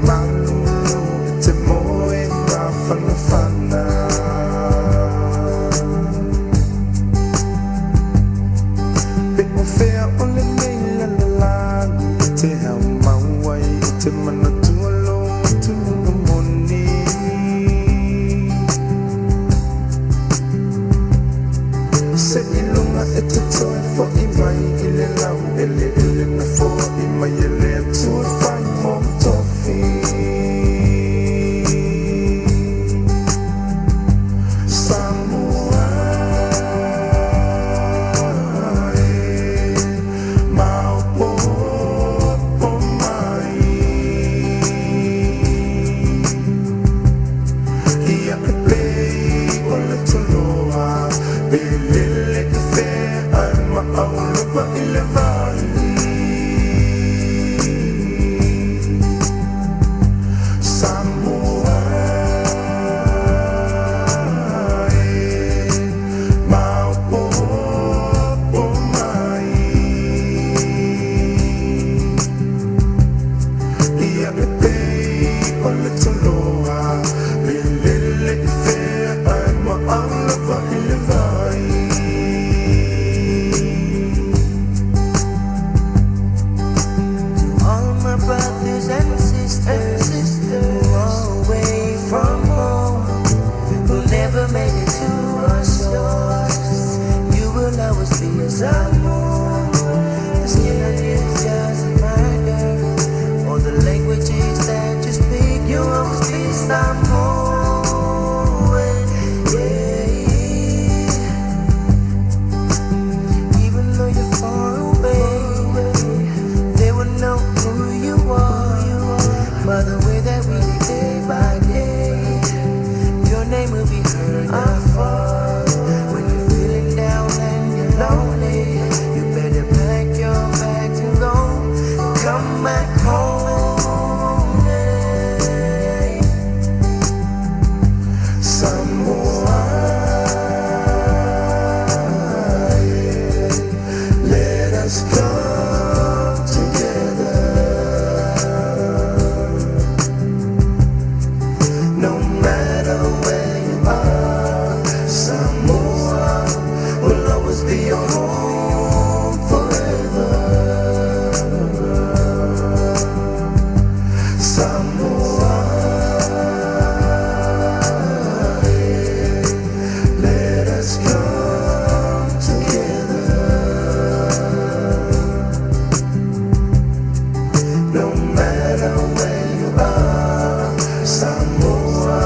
Malulu e te moe mafanafana. Pe o fea o lenei lalolagi e te hau mau ai e te manatua lou atunuga moni. Se i luga e te toe fo'i mai i le lau eleele na fo'i mai e le Atua e fai mou tofi. Samoa e, maopoopo mai. Ia e pei o le toloa, pe lele i fea ae maau lava i le vai. Samoa e, maopoopo mai. Ia e pei o le toloa, pe lele i fea ae maau lava i le vai. To all my brothers and sisters who are away from home, who never made it to our shores, you will always be a Samoan. The skin on you doesn't matter, or the languages that you speak, you'll always be Samoan. Yeah. Even though you're far away, they will know who you are by the way that we live day by day. Your name will be heard afar. When you're feeling down and you're lonely, you better pack your bags and go. Come back home. Yeah. Samoa e, let us come together. No matter where you are, Samoa will always be your home forever. Samoa e, let us come together. No matter where you are, Samoa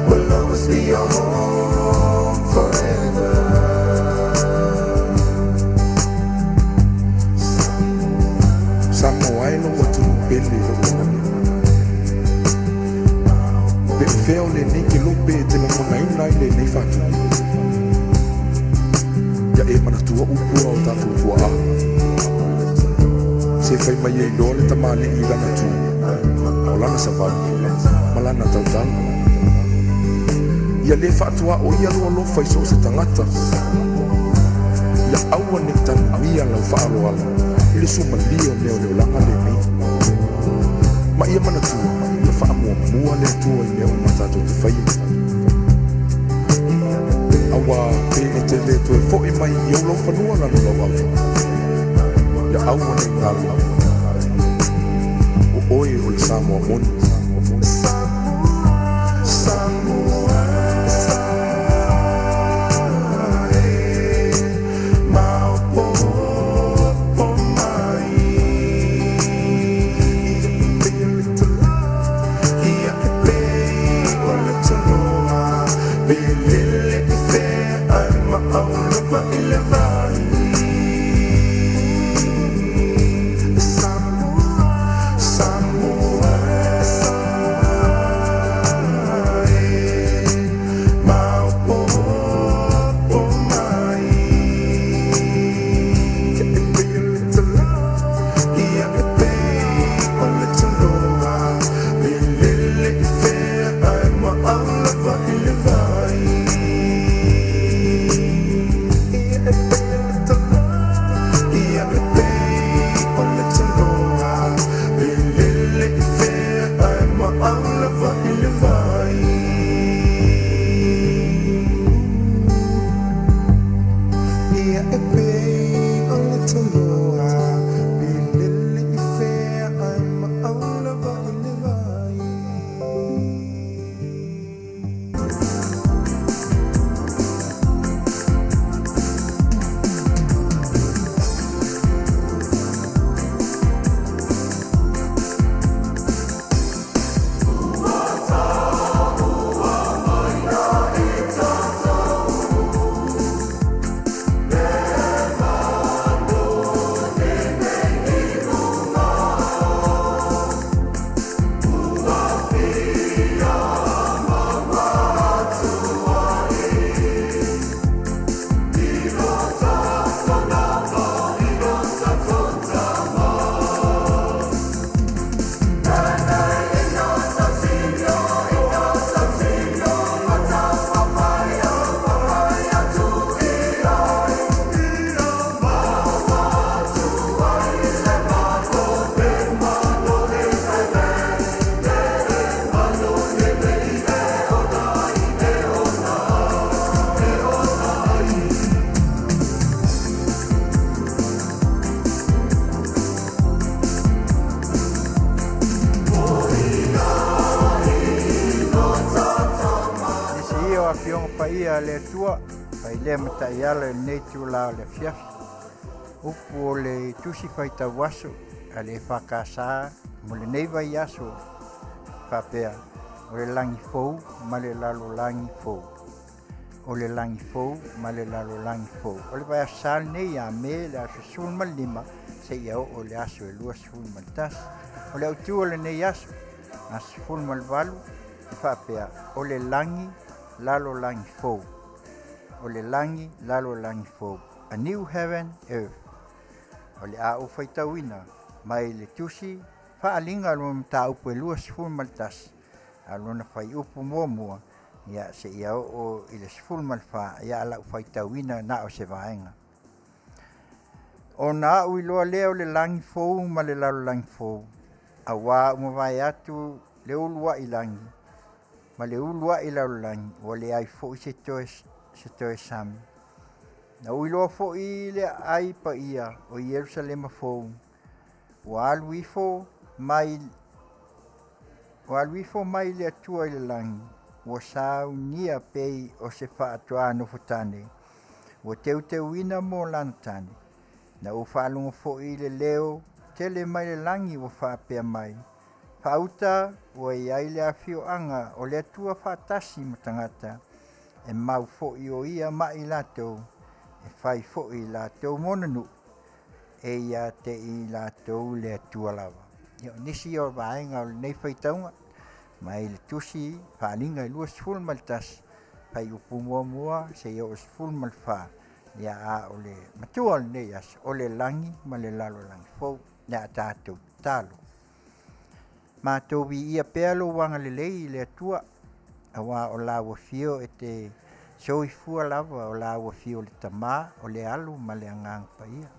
will always be your home forever. Samoa e lou atunuu pele i lou lagona. Pe o fea o lenei kelope e te lagonaina ai lenei faatupu. Ia e manatua upu a o tatou tuaa. Se fai mai e iloa le tamalii i lana tu, o lana savali, ma lana tautala. Ia lē faatuaoia lou alofa i so o se tagata. Ia aua nei tanuia lau faaaloalo i le suamalie o mea o le olaga lenei. Ma ia manatua, ia faamuamua le Atua i mea uma tatou te faia. Auā pe e te lē toe fo'i mai i ou laufanua lalolauava. Ia aua nei galo, o oe o le Samoa moni. Samoa e, maopoopo mai. Ia e pei o le toloa, pe lele i fea ae maau lava i le vai. Samoa, Samoa. Paia a le Atua, fai lea ma taiala i lenei itulā o le afiafi. Upu o le Tusi Faitau Aso a le EFKS mo lenei vaiaso faapea, o le lagi fou ma le lalolagi fou. O le lagi fou ma le lalolagi fou. O le vaiaso sa lenei ia Me le aso 15 seia oo i le aso e 21. O le autu o lenei aso, aso 18, e faapea, o le lagi lalolagi fou. O le lagi lalolagi fou. A new heaven earth. O le a ou faitauina mai le Tusi Faaaliga lona mataupu e 21, a o lona fuaiupu muamua, ia, seia oo i le 14, ia a lau faitauina na o se vaega. Ona a'u iloa lea o le lagi fou ma le lalolagi fou, auā ua mavae atu le ulua'i lagi ma le ulua'i lalolagi, ua leai foi se toe sami. Na ou iloa foi le aai paia o Ierusalema fou, ua alu ifo mai ua alu ifo mai le Atua i le lagi, ua saunia pei o se faatoa nofotane, ua teuteuina mo lana tane. Na ou faalogo foi i le leo tele mai le lagi ua faapea mai, Faauta ua i ai le afioaga o le Atua faatasi ma tagata, e mau foi o ia ma i latou, e fai foi i latou mona nuu, e ia te i latou le Atua lava. Ia, o nisi o vaega o lenei faitauga mai le Tusi Faaaliga e 21, fuaiupu muamua seia oo i le 14, ia a o le matua o lenei aso, o le lagi ma le lalolagi fou. Le a tatou tatalo. Matou viia pea lou agalelei i le Atua, auā o lau afio e te soifua lava, o lau afio o le Tamā, o le Alo ma le Agaga Paia.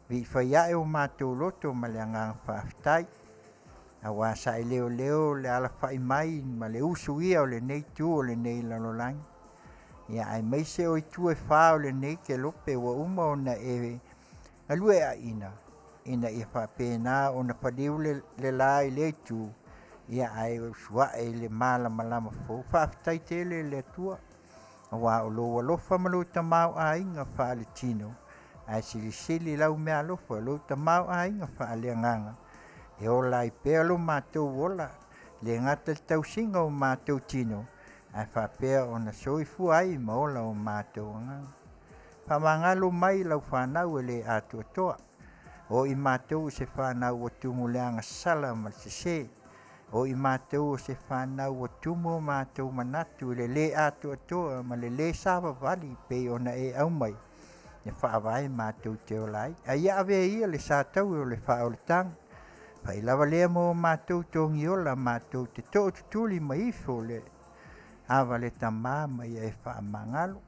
Vii fai ae o matou loto ma le agaga faafetai, auā sa e leoleo le alafai mai ma le usuia o lenei itu o lenei lalolagi, ia aemaise o itu e fa o lenei kelope ua uma ona e galueaiina, ina ia faapena ona paliu le, le la i lea itu, ia ae usuae i le malamalama fou. Faafetai tele i le Atua, auā o lou alofa ma lou tamaoaiga faaletino, ae silisili lau meaalofa, lou tamaoaiga faaleagaga, e ola ai pea lo matou ola, le gata i le tausiga o matou tino, ae faapea ona soifua ai ma ola o matou agaga. Faamagalo mai lau fanau e le atoatoa. O i matou o se fanau ua tumu i le agasala ma le sesē. O i matou o se fanau ua tumu o matou manatu i le lē atoatoa ma le lē savavali pei ona e aumai e faavae matou te ola ai. A ia avea ia le sataue o le faaolataga, fai lava lea mo matou togiola matou te tootutuli mai ifo le ava le Tamā ma ia e faamagalo.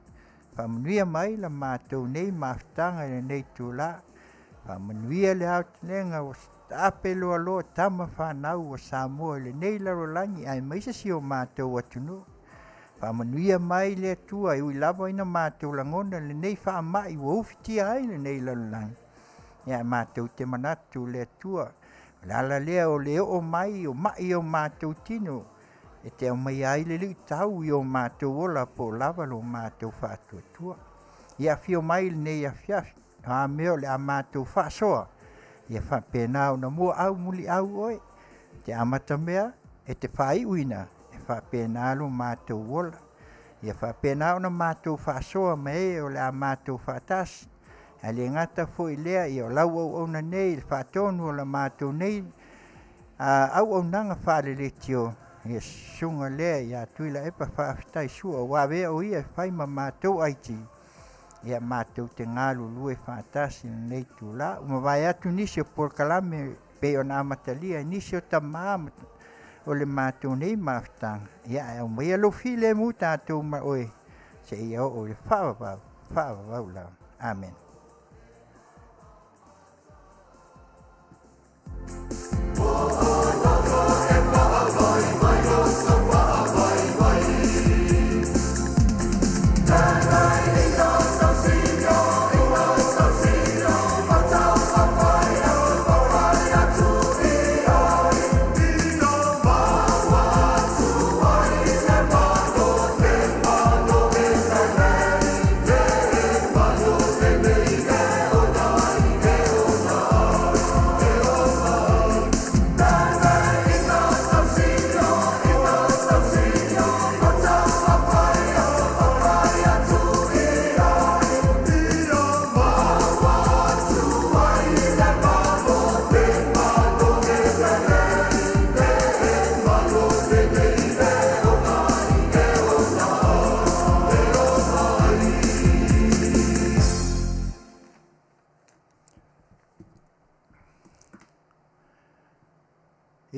Faamanuia mai la matou nei mafutaga i lenei itulā. Faamanuia le aotelega ua taape loaloa tama fanau a Samoa i lenei lalolagi aemaise si o matou atunuu. Faamanuia mai le Atua e ui lava ina matou lagona lenei faamai ua ufitia ai lenei lalolagi. Ia matou te manatu le Atua, o le ala lea o le oo mai o mai o matou tino e te aumaia ai le luitau i o matou ola po o lava lo matou faatuatua. Ia afio mai lenei afiafi, o a mea o le a matou faasoa, ia faapena ona muaau muliau oe, te amatamea e te faaiuina, e faapena lo matou ola. Ia faapena ona matou faasoa ma e o le a matou faatasi. Ae le gata foi i lea, ia o lau auauna nei i le faatonu o la matou nei auaunaga faale-leitio, ia susuga lea ia Tuilaepa Faafetai Sua, ua avea o ia e fai ma matou IT, ia matou te galulue faatasi i lenei itulā. Ua mavae atu nisi o polokalame pei ona amatalia e nisi o tamā o le matou nei mafutaga, ia ae aumaia lou filemu tatou ma oe seia oo i le faavavau, faavavau lava. Amene.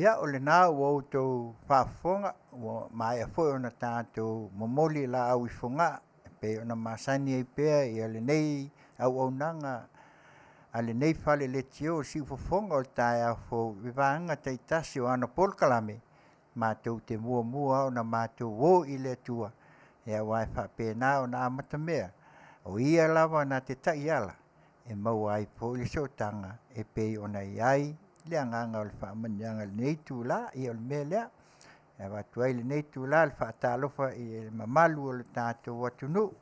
Ia, o lena ua outou faafofoga, ua maea foi ona tatou momoli laau i Fogaa e pei ona masani ai pea ia lenei auaunaga a lenei fale leitio o le Siufofoga o le Taeao Fou i vaega taitasi o ana polokalame, matou te muamua ona matou o i le Atua, aua e faapena ona amatamea, o Ia lava na te taiala e maua ai foi le sootaga e pei ona i ai le agaga o le faamanuiaga i lenei itula. Ia o le mea lea e avatu ai lenei itula i le faatalofa i le mamalu o le tatou atunuu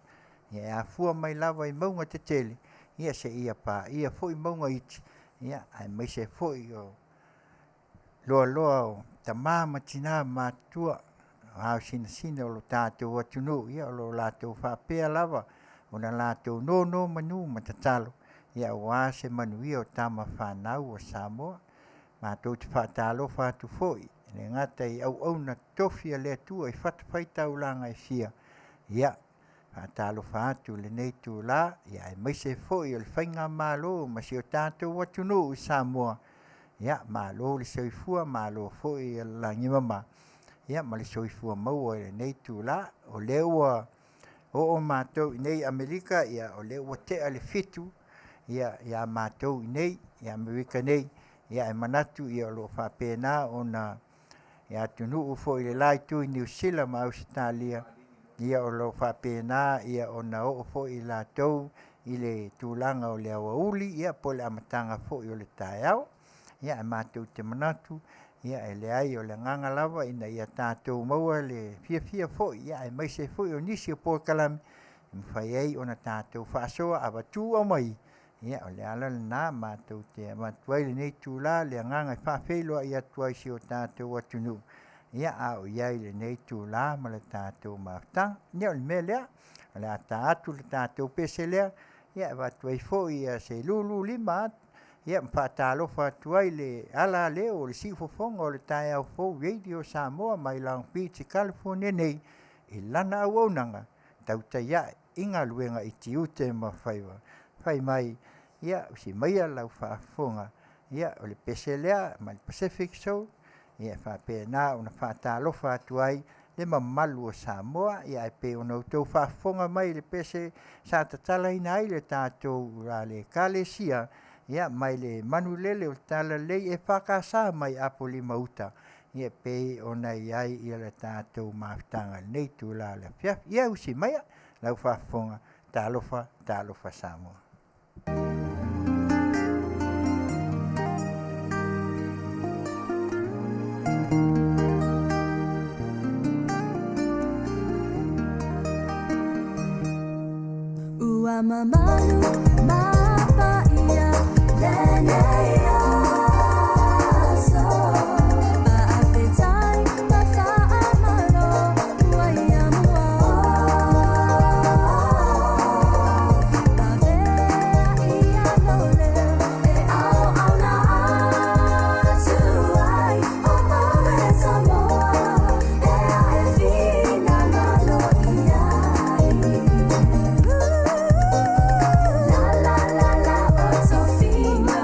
e afua mai lava i mauga tetele seia paia foi mauga iti, aemaise foi o loaloa o tama ma tina matutua, o ao sinasina o le tatou atunuu, o lo o latou faapea lava ona latou nonomanu ma tatalo aua se manuia o tama fanau a Samoa. Matou te faatalofa atu foi e le gata i auauna totofi a le Atua i fatafaitaulaga e fia, ia, e faatalofa atu i lenei itula, aemaise foi o le faigamalo ma si o tatou atunuu i Samoa. Malo le soifua malo foi le lagi e mama ma le soifua maua i lenei itula. O lea ua oo matou i inei i Amerika, o lea ua tea le 7 ia matou i inei i Amerika nei, ae manatu o lo o faapena ona atunuu foi i le la itu i Niu Sila ma Ausetalia, o lo o faapena ona oo foi i latou i le tulaga o le aoauli po o le amataga foi o le taeao. Ae matou te manatu, e leai o le agaga lava ina ia tatou maua le fiafia foi aemaise foi o nisi o polokalame e mafai ai ona tatou faasoa, avatu aumai. Ia o le ala lena matou te avatu ai i lenei itula le agaga e faafeiloai atu ai i si o tatou atunuu a o i ai i lenei itula ma le tatou mafutaga. Ia o le mea lea, o le a ta atu le tatou pese lea e avatu ai foi se lululima atu ma faatalofa atu ai i le ala leo o le siufofoga o le taeao fou Radio Samoa mai Long Beach i California nei i lana auaunaga tautai ae i galuega i tiute ma faiva. Fai mai, ia usi maia lau faafofoga, ia o le pese lea mai le Pacific Zone, e faapena ona faatalofa atu ai le mamalu o Samoa. Ae pei ona outou faafofoga mai i le pese sa tatalaina ai le tatou le Ekalesia mai le manulele o le Talalelei EFKS mai Apolima Uta, e pei ona i ai le tatou mafutaga i lenei itula o le afiafi. Ia usi maia lau faafofoga, talofa, talofa Samoa. Ua mamalu ma paia lenei aso, faafetai ma faamalo ua ia mua Avea ia lou leo e auauna atu ai, o oe Samoa e ae finagalo i ai. La la la la o tofiga.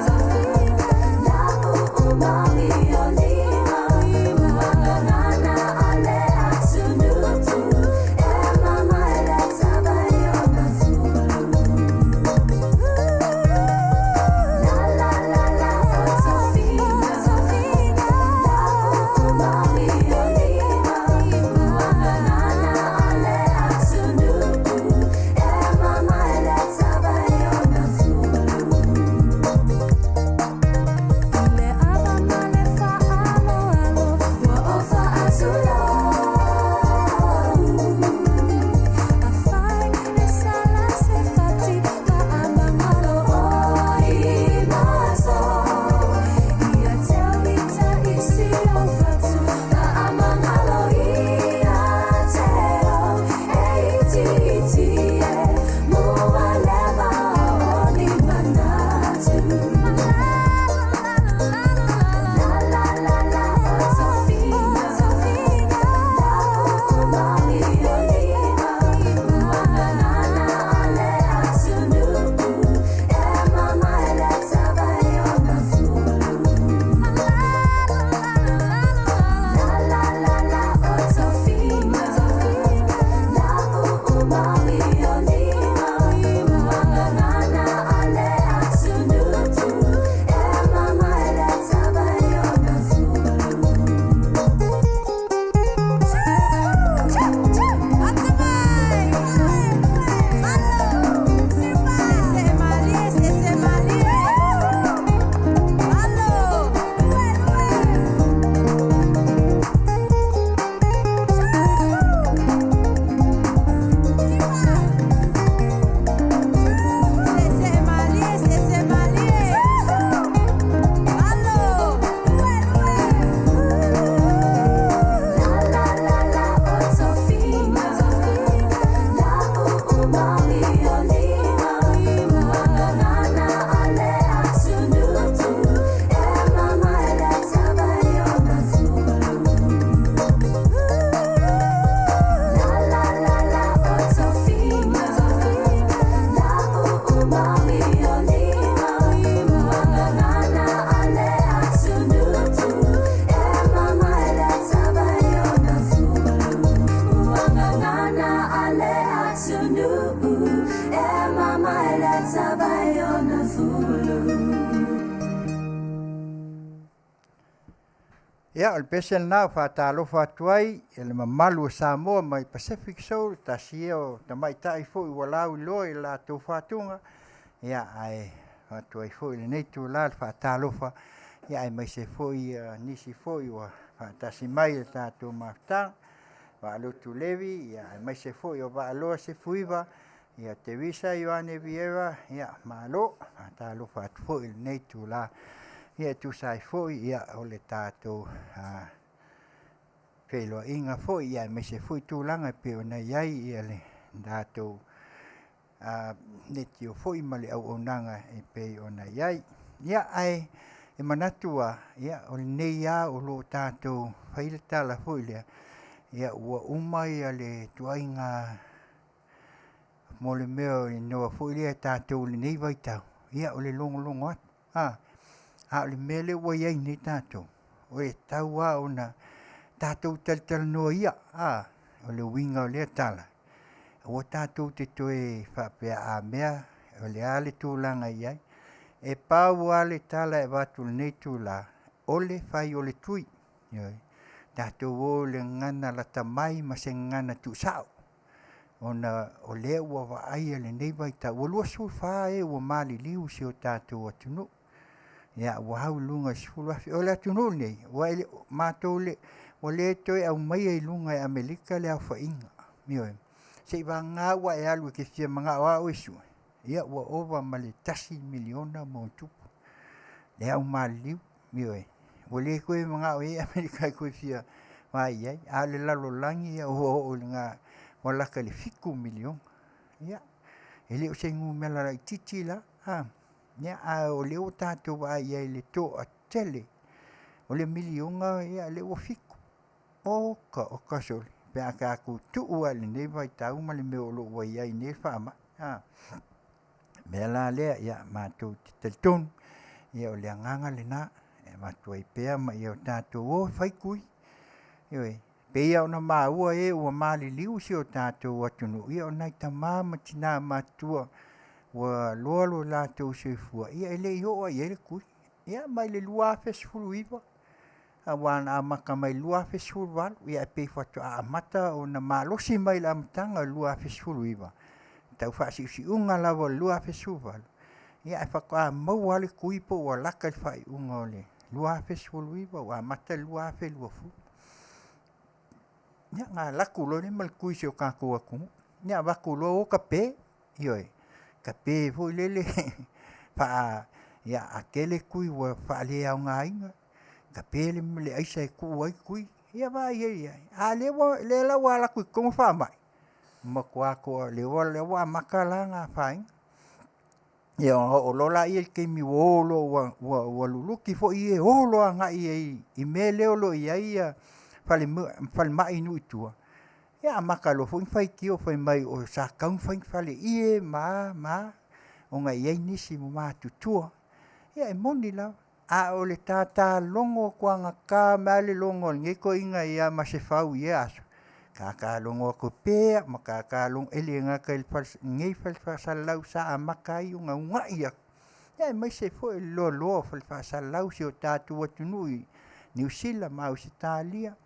Ia, o le pese lena ua faatalofa atu ai i le mamalu o Samoa mai Pacific Soul, tasi ia o tamaitai foi ua lauiloa i le latou fatuga, ia ae avatu ai foi i lenei itula le faatalofa, ia aemaise foi nisi foi ua faatasi mai i le tatou mafutaga, Vaalutu Levi, aemaise foi o Vaaloa Sefuiva, ia Teresa Ioane Vieira, ia malo. Faatalofa atu foi i lenei itula. Ia e tusa ai foi o le tatou feiloaiga foi aemaise foi tulaga e pei ona i ai le tatou leitio foi ma le auaunaga e pei ona i ai. Ia, ae manatu lava, ia o lenei lava o lo o tatou fai le tala foi lea, ia ua uma le ituaiga mo le mea o inoa foi lea tatou i lenei vaitau, ia o le logologo atu. A o le mea lea ua i ai nei tatou, e tatau lava ona tatou talatalanoa ia. O le uiga o lea tala, aua tatou te toe faapea a mea o le a le tulaga e i ai. E pau lava le tala e avatu i lenei itula, o le fai o le tui. Ioe. Tatou o i le gagana lata mai ma se gagana tuusao ona o lea ua vaaia lenei vaitau, ua 24 e ua maliliu i si o tatou atunuu. Ia, ua au i luga i le 10,000. O le atunuu lenei, ua le toe aumaia i luga e Amerika le aofaiga. Ioe. Seiavagana ua e alu e te fia manao lava oe e sue, ia ua ova ma le $1 miliona ma ona tupu le au maliliu. Ioe. Ua le toe manao i ai Amerika e toe fia vaai i ai, a o le lalolagi ua oo i luga ua lata i le $7 miliona. Ia, e le o se numera laitiiti la, ia a o lea ua tatou vaai i ai i le toatele. O le miliona o lea ua fitu. Oka oka sole, pe a tatou tuu lava i lenei vaitau ma le mea o lo o ua i ai nei le faamai. O le mea la lea, ia matou te talitonu, o le agaga lena e avatu ai pea ma ia tatou o e fai tui. Ioe. E pei lava ona maua e ua maliliu i si o tatou atunuu, ia o nai tama ma tina matutua ua loa lo latou soifua, ia e le i oo lava i ai le tui. Ia mai le 2019, aua na amata mai le 2018, ae pei faatoa amata ona malosi mai i le amataga o le 2019, tau faasiusiuga lava o le 2018, ae faatoa maua lava le tui po ua lata i le faaiuga o le 2019 ua amata le 2020. Ia ona alu atu loa lea ma le tui i si o tatou atunuu. Ia avatu loa o tape, ioe, tape foi lele ia, a tele tui ua faaleaogaina, tape le aisa e tuu ai tui. Ia vaai ai i ai? A o lea la ua alu atu i totonu faamai, ua matua lea ua amata la ona afaina. Ia ona oo loa lea i le taimi ua o loa ua luluti foi e o loa agai i i mea lea o lo o i ai falemai i nuu i tua, ia amata loa foi ona faitio fai mai sa tatau ona fai ni faleie ma a ma a ona e i ai nisi ua matutua. Ia e moni lava, a o le tata logo atu agata mai lava le logo a lenei toeaina ia Masefau i ia aso, tata logo atu pea ma tata logo, e le gata i lenei fale faasalalau sa amata ai ona uunai atu, aemaise foi o le loaloa o fale faasalalau o si o tatou atunuu i Niu Sila ma Ausetalia,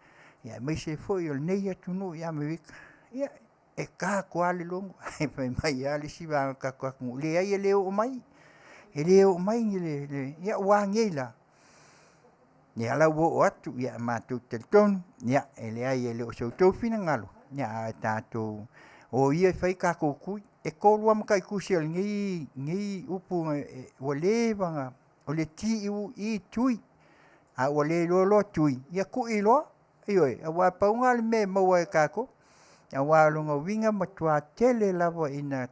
aemaise foi o lenei atunuu i Amerika. Ia, e ta atu lava le logo, ae fai mai lava le isi vaega o le tatou atunuu, leai e le oo mai, e le oo mai ni… Ia ua a nei la? Lea la ua oo atu, ia matou te talitonu, ia e leai e le o so outou finagalo, ae tatou o ia e fai tatou tui. E 3 lava mataitusi a lenei upu ua leva ona… o le TUE, tui. A ua le iloa loa tui, ia tui loa. Ioe, aua pau lena o le mea e maua ai e tatou. Aua o lona uiga e matua tele lava ina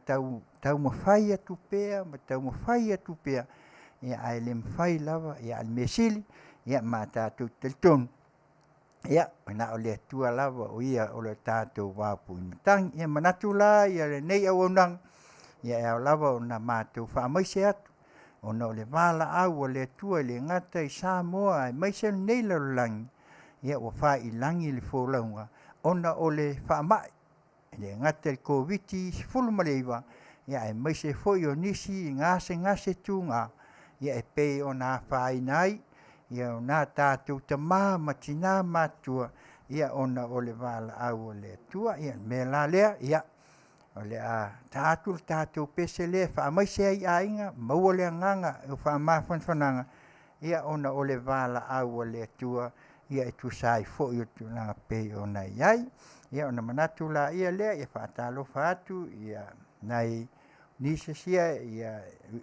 taumafai atu pea ma taumafai atu pea, ae le mafai lava. A o le mea sili, ia ma tatou talitonu, ia na o le Atua lava o Ia o le tatou vaopuimatagi. Ia manatu la lenei auaunaga, ia e ao lava ona matou faamaise atu ona o le valaau a le Atua e le gata i Samoa aemaise lenei lalolagi, ia ua fai i lagi le folauga ona o le faamai, e le gata i le Koviti-19, aemaise foi o nisi gasegase tuga e pei ona afaina ai Ia o na tatou tamā ma tinā matutua, ia ona o le valaau a le Atua. Ia o le mea la lea, ia o le a ta atu le tatou pese lea e faamaise ai i aiga, maua le agaga o faamafanafanaga, ia ona o le valaau a le Atua ia e tusa ai foi o tulaga pei ona i ai. Ia ona manatu laia lea, ia faatalofa atu ia nai nieces ia, ia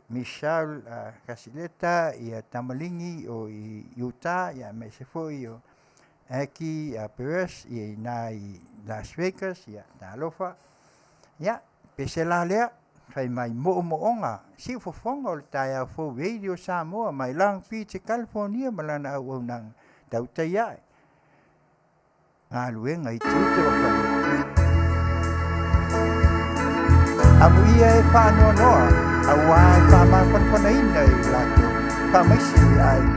Michelle Kasileta, ia Tamaligi o i Utah, ia aemaise foi o Aki Perez ia i ina i Las Vegas, ia talofa. Ia pese la lea, fai mai moomooga, siufofoga o le taeao fou Radio Samoa mai Long Beach, California ma lana auaunaga, tautai ae galuega i tiute ma faiva. Amuia e faanoanoa, auā e faamafanafanaina i latou, faamaise i aiga,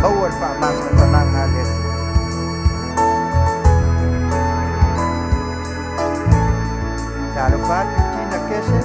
maua le faamafanafanaga a le Atua. Talofa atu Tina Kese.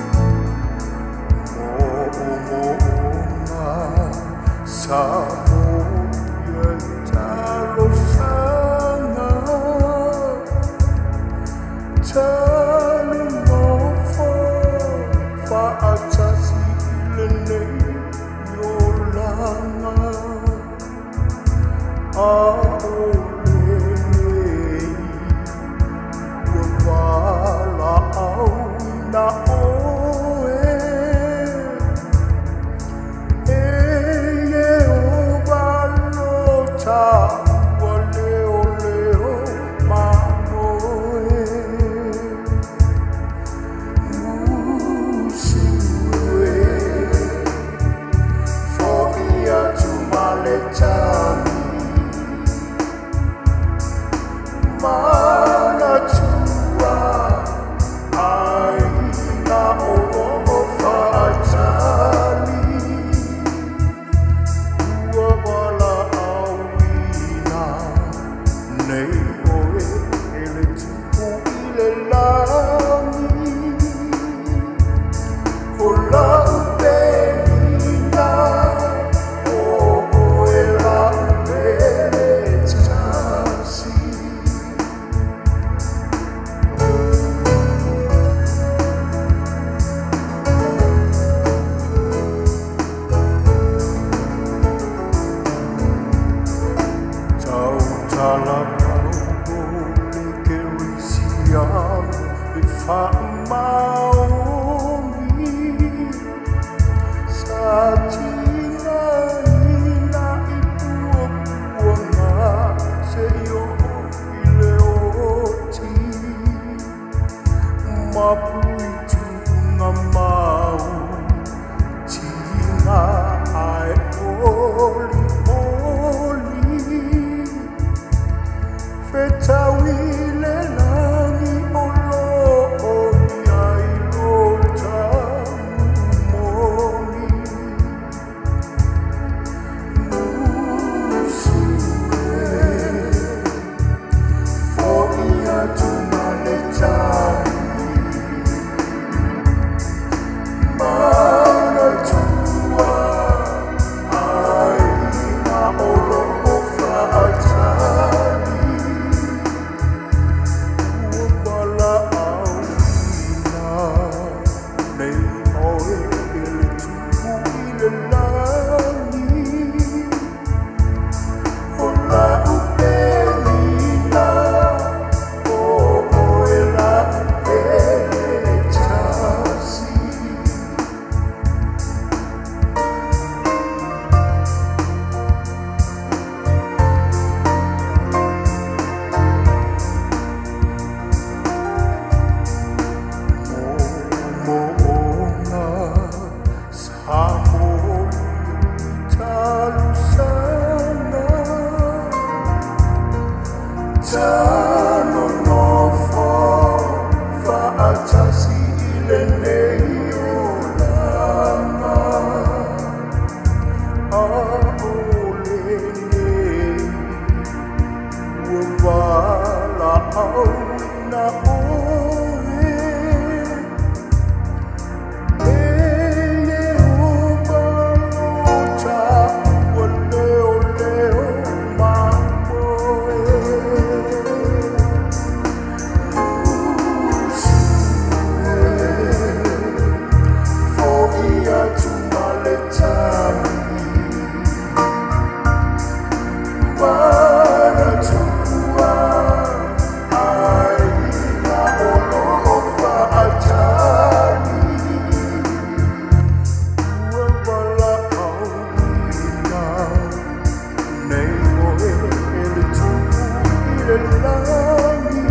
le lagi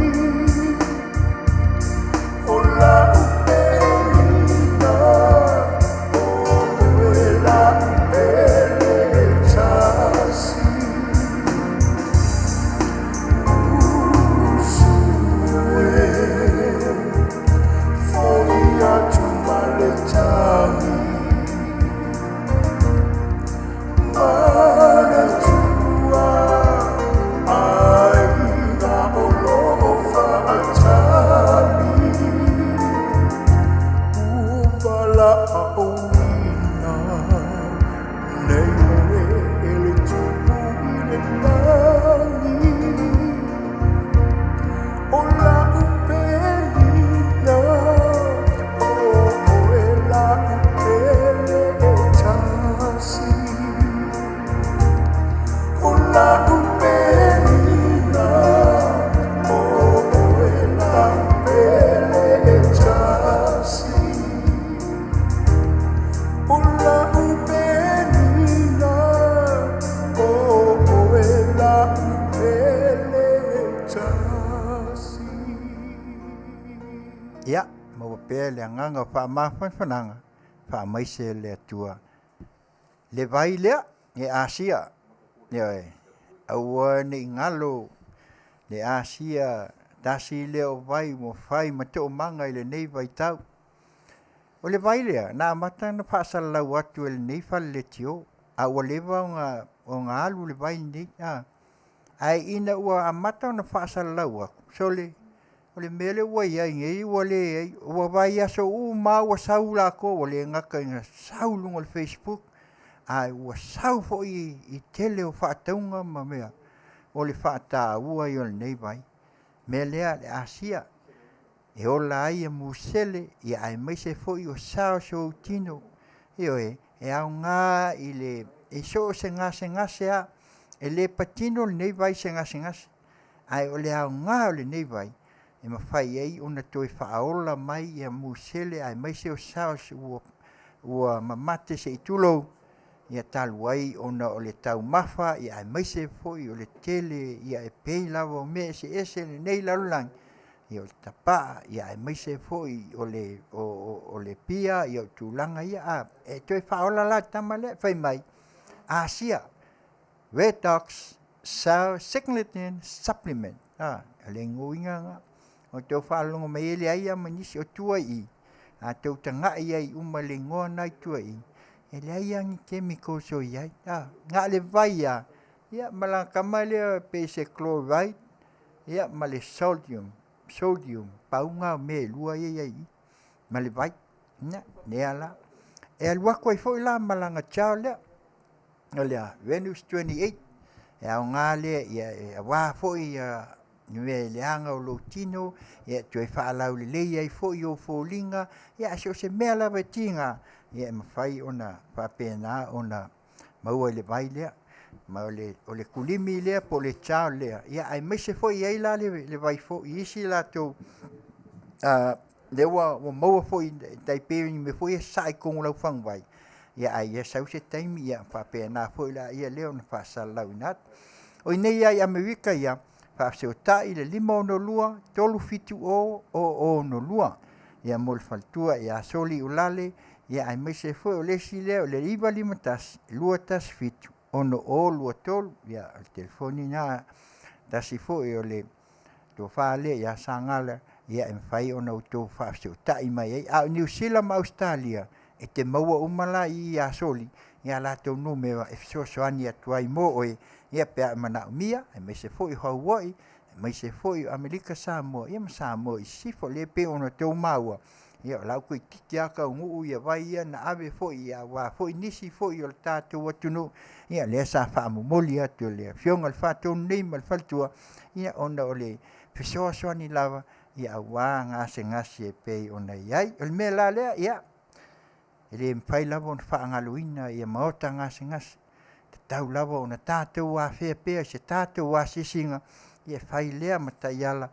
O la'u pelina o oe la'u pele e tasi Usu e fo'i atu ma le tagi Manatua aiga o lo'o fa'atali Ua valaauina nei oe e le Tupu i le lagi O la'u pelina o oe la'u pele e tasi O la'u pelina o oe la'u pele e tasi O la'u pelina o oe la'u pele e tasi. Ia, maua pea le agaga o faamafanafanaga, faamaise le Atua. Le vai lea e asia, ioe, aua ne i galo le asia tasi lea o vai ua fai ma toomaga i lenei vaitau. O le vai lea, na amata ona faasalalau atu e lenei fale leitio, a ua leva ona alu le vai lenei, a. Ae ina ua amata ona faasalalau atu, sole, o le mea lea ua i ai nei ua leai, ua vaiaso uma lava ua sau latou, ua le gata ina sau i luga o le facebook, ae ua sau foi i tele o faatauga ma mea, o le faataua ia o lenei vai. O le mea lea le asia, e ola ai musele aemaise foi o cells o ou tino. Ioe, e aoga i le i so o se gasegase lava. E le patino lenei vai i se gasegase, ae o le aoga o lenei vai, e mafai ai ona toe faaola mai musele aemaise o cells ua mamate se i tulou, ia talu ai ona o le taumafa aemaise foi o le tele e pei lava o mea eseese o lenei lalolagi, ia o le tapaa, aemaise foi o le pia, o tulaga ia a. E toe faaola la le tama lea fai mai, Asia Redox Cell Signaling Supplement. O le uiga lena. Ua outou faalogo mai e leai lava ma nisi. O tua i i, a outou tagai i ai uma i le igoa lena e i tua i i, e leai lava ni chemicals o i ai, na o le vai lava ia ma lana tama lea pei se chloride ia ma le sodium, pau na o mea e lua ia e i ai i i, ma le vai. Ia, lea la. E alu atu ai foi la ma lana gel lea, o le Venus 28, e aoga lea aua foi ni mea leaga o lou tino, e toe faalaulelei ai foi ou foliga, ae so o se mea lava e tiga, e mafai ona faapena ona maua i le vai lea. Ma o le culimi lea po o le gel lea, aemaise foi e i ai la le vai foi i isi latou lea ua maua foi e tai pei o ni mea foi ia e sasaa i totonu o lau faguvai, ae ia sau se taimi ona faapena foi lea ona faasalalauina atu. O i inei lava i Amerika ia, faafesootai i le 562 370 0062 ia mo le faletua ia Soli Uelale, aemaise foi o le isi lea o le 951 217 6023. Ia, o le telefoni lena, tasi foi o le tofa lea ia Sagala e mafai ona outou faafesootai mai ai. A o Niu Sila ma Ausetalia, e te maua uma la i i ia Soli a latou numera e fesoasoani atu ai mo oe pe a e manaomia, aemaise foi o Hawaii, aemaise foi o Amerika Samoa ia ma Samoa i Sisifo. O lea e pei ona outou maua, ia o la e ua toeitiiti lava taunuu vai ia na ave foi aua foi nisi foi o le tatou atunuu, ia lea sa faamomoli atu e le Afioga i le Faatonu nei ma le faletua, ona o le fesoasoani lava aua gasegase e pei ona i ai. O le mea la lea, ia, e le mafai lava ona faagaloina maota gasegase, e tatau lava ona tatou afea pea i se tatou asiasiga, e fai lea ma taiala,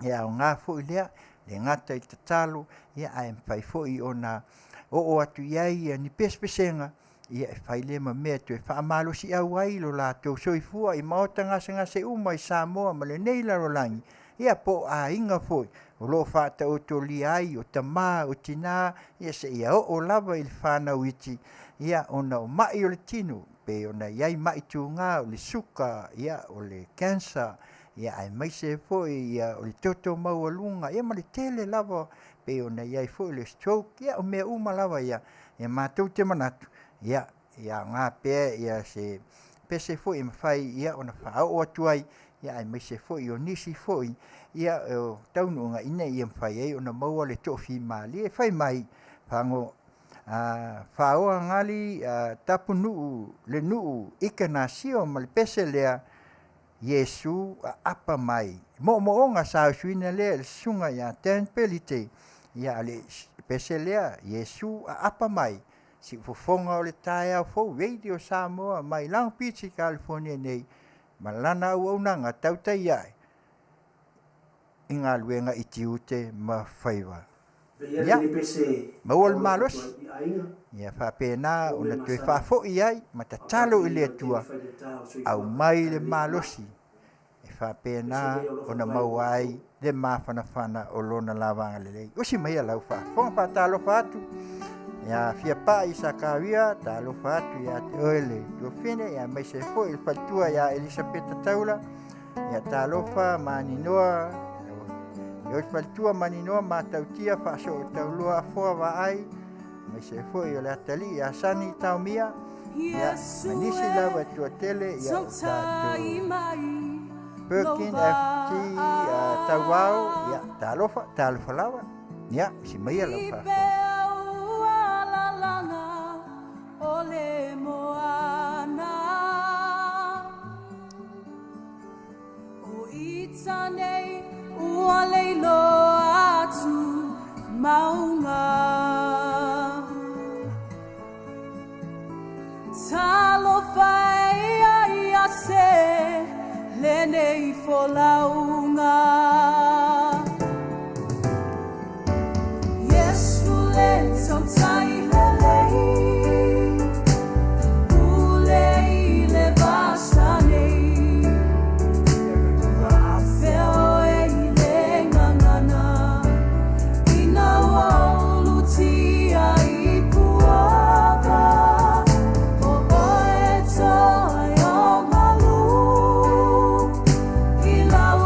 e aoga foi lea, e le gata i tatalo, ae mafai foi ona oo atu i ai ni pesepesega. Ia e fai lea ma mea e toe faamalosiau ai lo latou soifua i maota gasegase uma i Samoa ma lenei lalolagi, ia po o aiga foi o lo o faataotolia ai o tama o tina, ia seia oo lava i le fanau iti, ia ona o mai o le tino, pei ona i ai mai tuga o le suka, ia o le cancer, ia aemaise foi ia o le toto maualuga, ia ma le tele lava pei ona i ai foi le stroke, ia o mea uma lava ia, e matou te manatu, ia, e aoga pea ia se pese foi e mafai ia ona faaoo atu ai, ia aemaise foi o nisi foi ia o taunuuga ina ia mafai ai ona maua le toafimalie. Fai mai, fago faoa gali tapunuu le nuu i ma le pese lea, Iesu aapa mai. Moomooga sa usuina lea e le susuga ia Dan Pelite, ia a le pese lea, Iesu aapa mai, siufofoga o le taeao fou, Radio Samoa mai Long Beach i California nei, ma lana auaunaga tautai ae i galuega i tiute ma faiva. Ia, maua le malosi, ia faapena ona toe faafoi ai ma tatalo i le Atua, aumai le malosi e faapena ona maua ai le mafanafana o lona lava agalelei. Usi mai lau faafofoga faatalofa atu ia fia pai i Sakaria, talofa atu ia te oe le tuafine, ia aemaise foi le faletua ia Elisapeta Taula, ia talofa Maninoa, e oe faletua Maninoa Matautia faasoo tauloa afoa vaai, aemaise foi o le atalii ia Sani Taomia, ia ma nisi lava e tuatele ia o tatou Perkin FT Tauao, ia talofa, talofa lava, ia si maia lau faafofoga. O ita nei ua leiloa atu maunga. Talofa ia ia se lenei folauga. Yesu le tautai lelei, ule i le vasa nei. Afea oe i le gagana, ina ua ulutia i puava. O oe toe o malu, i lau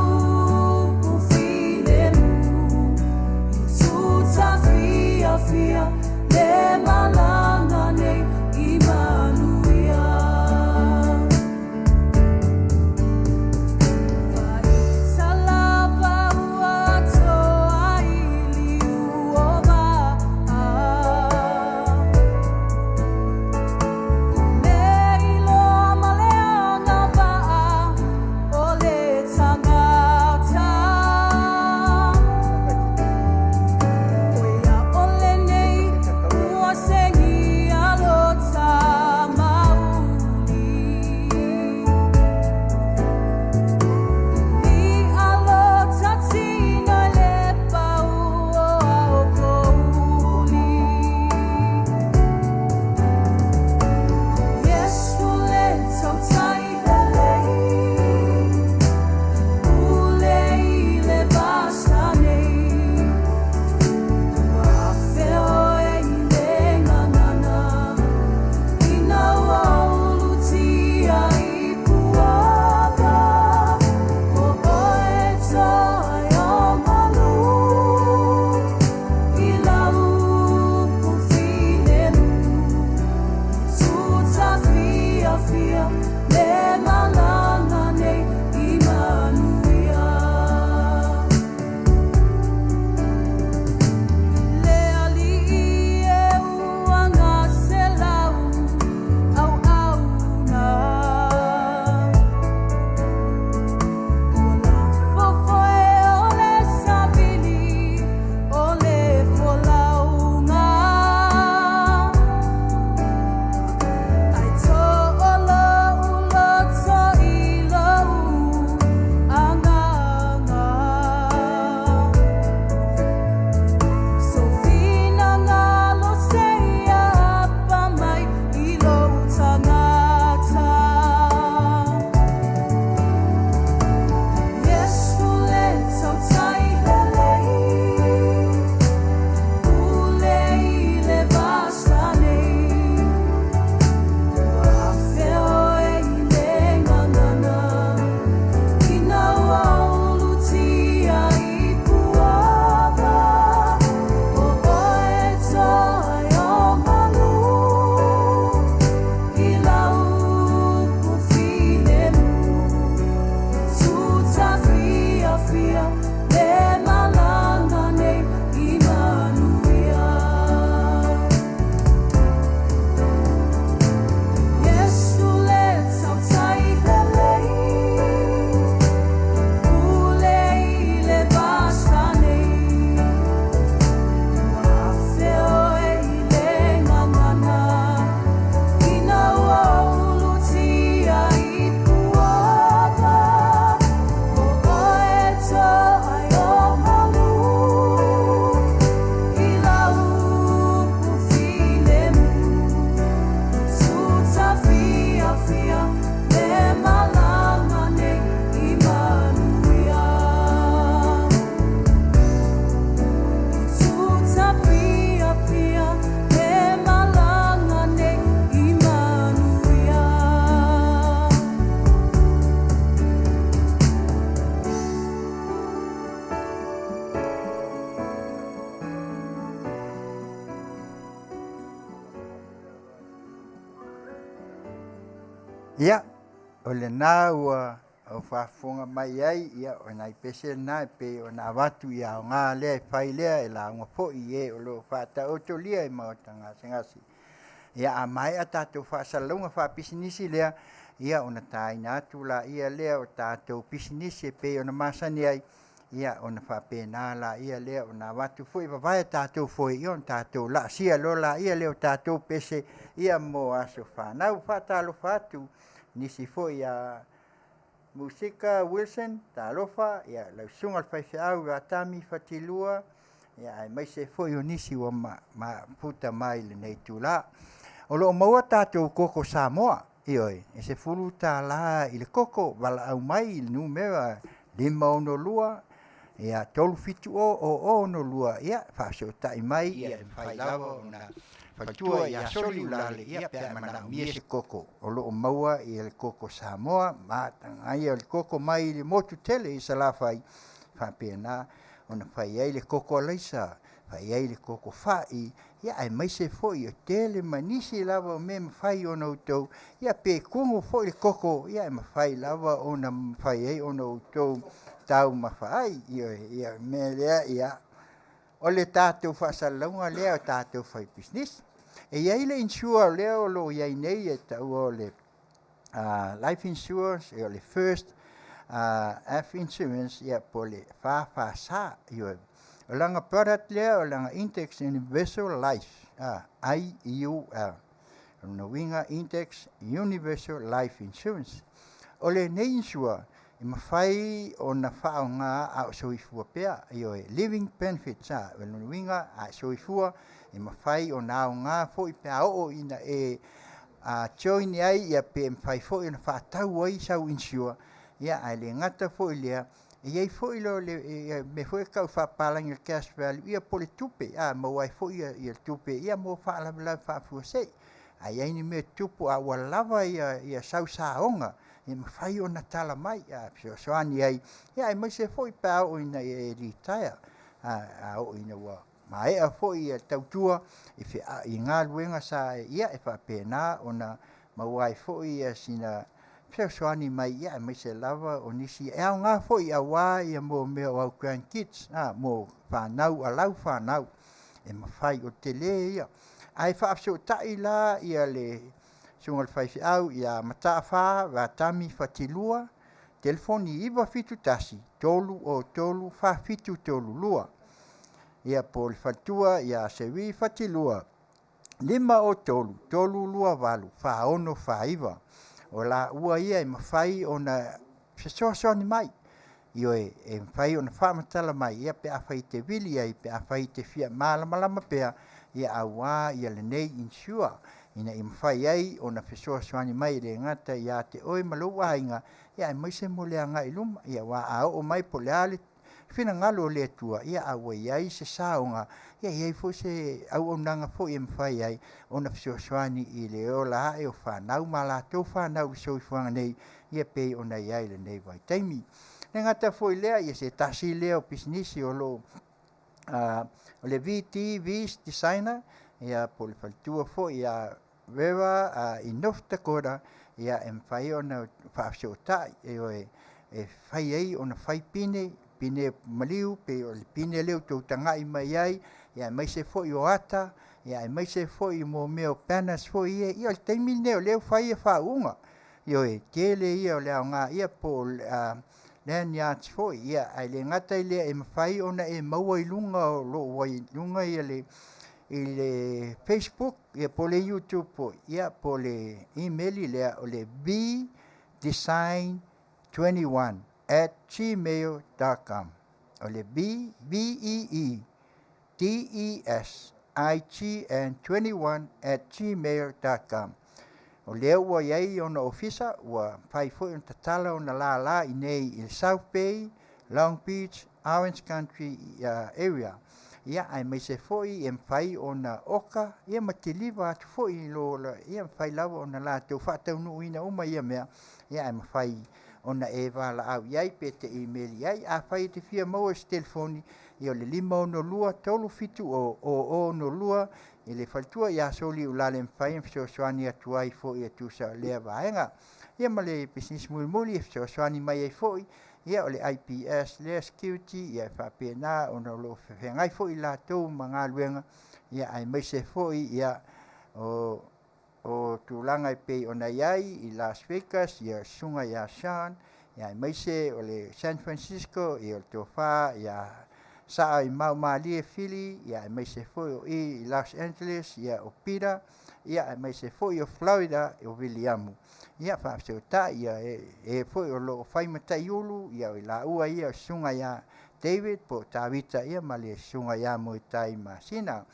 Ia, o lena ua faafofoga mai ai, ia o nai pese na e pei ona avatu i aoga lea e fai lea e lauga foi i e o lo o faataotolia i maota gasegase. Ia a maea tatou faasalalauga faapisinisi lea, ia ona taina atu laia lea o tatou pisinisi e pei ona masani ai, ia ona faapena laia lea ona avatu foi e vavae tatou foe, ia ona tatou laasia loa laia lea o tatou pese ia mo aso fanau. Faatalofa atu nisi foi ia Musika Wilson, talofa, ia lau susuga i le faifeau ia Tami Fatilua, ia aemaise foi o nisi ua mafuta mai i lenei itula. O lo o maua tatou koko Samoa, ioe, e $10 i le koko, valaau mai i le numera 562 ia 370 0062, ia faafesootai mai, ia e mafai lava ona faletua ia Soliulale, ia pe a manaomia se koko. O lo o maua ia le koko Samoa, matagaia le koko mai le motu tele i Salafai, faapena ona fai ai le koko alaisa, fai ai le koko fa'i, ia aemaise foi o tele ma nisi lava o mea e mafai ona outou, ia pe kumu foi le koko, ia e mafai lava ona fai ai ona outou taumafa ai. Ioe, ia o le mea lea, ia o le tatou faasalalauga lea o tatou fai pisinisi. E i ai le insure lea o lo o i ai nei e taua o le life insurance, o le first F insurance, ia po o le FFS. Ioe, o lana product lea o lana Index Universal Life, IUL. O lona uiga Index Universal Life Insurance. O lenei insure e mafai ona faaaoga a o soifua pea, ioe, living benefits, o lona uiga a e soifua e mafai ona aoga foi pe a oo ina e join ai, ia pe mafai foi ona faatau ai sau insure, ia ae le gata foi i lea, e i ai foi le mea foi lea e tau faapapalagi o le cash value, ia po o le tupe, maua ai foi le tupe ia mo faalavelave faafuasei. A i ai ni mea e tutupu a ua lava ia sau saoga, e mafai ona tala mai fesoasoani ai, ia aemaise foi pe a oo ina e litaea, a oo ina ua maea foi le tautua i galuega sa e, ia e faapena ona maua ai foi sina fesoasoani mai, ia aemaise lava o nisi e aoga foi aua ia mo mea o au grandkids, mo fanau a lau fanau, e mafai, o le tele ia. Ae faafesootai la ia le susuga i le faifeau ia Mataafa Vatami Fatilua, telefoni 971 303 4732, ia po o le faletua ia Seri Fatilua, 503 328 4649. O laua ia e mafai ona fesoasoani mai, ioe, e mafai ona faamatala mai, ia pe afai e te vili ai, pe afai e te fia malamalama pea, ia aua ia lenei insure, ina ia mafai ai ona fesoasoani mai e le gata ia te oe ma lou aiga, ia aemaise mo le agai i luma. Ia aua a oo mai po o le a le finagalo o le Atua, ia a ua i ai se saoga, ia e i ai foi se auaunaga foi e mafai ai ona fesoasoani i le ola ae o fanau ma latou fanau i le soifuaga nei, ia pei ona i ai i lenei vaitaimi. E le gata foi i lea, ia se tasi lea o pisinisi o lo o le VT V's Designer, ia po o le faletua foi ia Vera i North Dakota, ia e mafai ona faafesootai, ioe, e fai ai ona fai pine, pine maliu, pei o le pine lea ua outou tagai mai ai, ia aemaise foi o ata, ia aemaise foi mo mea o banners foi ia, ia o le taimi lenei o lea ua fai faauuga. Ioe, tele ia o le aoga, ia po o lanyards foi, ia ae le gata i lea e mafai ona e maua i luga o lo o i luga ia le i le Facebook, ia po o le YouTube foi, ia po o le email lea o le vdesign21@gmail.com. O le V V E E D E S I G N 21@gmail.com. O lea ua i ai ona ofisa, ua mafai foi ona tatala ona lala i nei i le South Bay, Long Beach, Orange Country area. Ia aemaise foi e mafai ona oka, ia ma kiliva atu foi i lo, ia mafai lava ona latou faataunuuina uma ia mea, ia ae mafai ona e valaau i ai pe te email i ai. Afai e te fia maua i se telefoni, ia o le 562 370 0062 i le faletua ia Soliulale e mafai ona fesoasoani atu ai foi e tusa o lea vaega. Ia ma le pisinisi mulimuli e fesoasoani mai ai foi, ia o le IPS lea Security, ia e faapena ona o lo o feagai foi latou ma galuega, ia aemaise foi ia o o tulaga e pei ona i ai i Las Vegas, ia susuga ia Sean, ia aemaise o le San Francisco, ia o le tofa ia Saa i Maumalie Fili, ia aemaise foi o i i Los Angeles, ia o Peter, ia aemaise foi o Florida, o Viliamu. Ia faafesootai ia e foi o lo o fai ma taiulu, ia o i laua ia o susuga ia David po o Tavita ia ma le susuga ia Moetai Masina.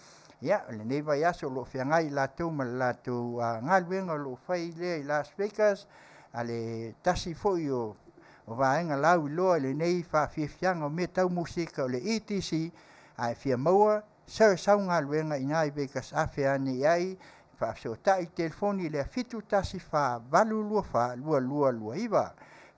Ia, o lenei vaiaso o lo o feagai i latou ma le latou galuega o lo o fai lea i Las Vegas, a le tasi foi o vaega lauiloa i lenei faafiafiaga o mea tau musika o le ETC, ae fia maua sau galuega i ina i Vegas, afe ane i ai, faafesootai i le telefoni lea 714 824 2229,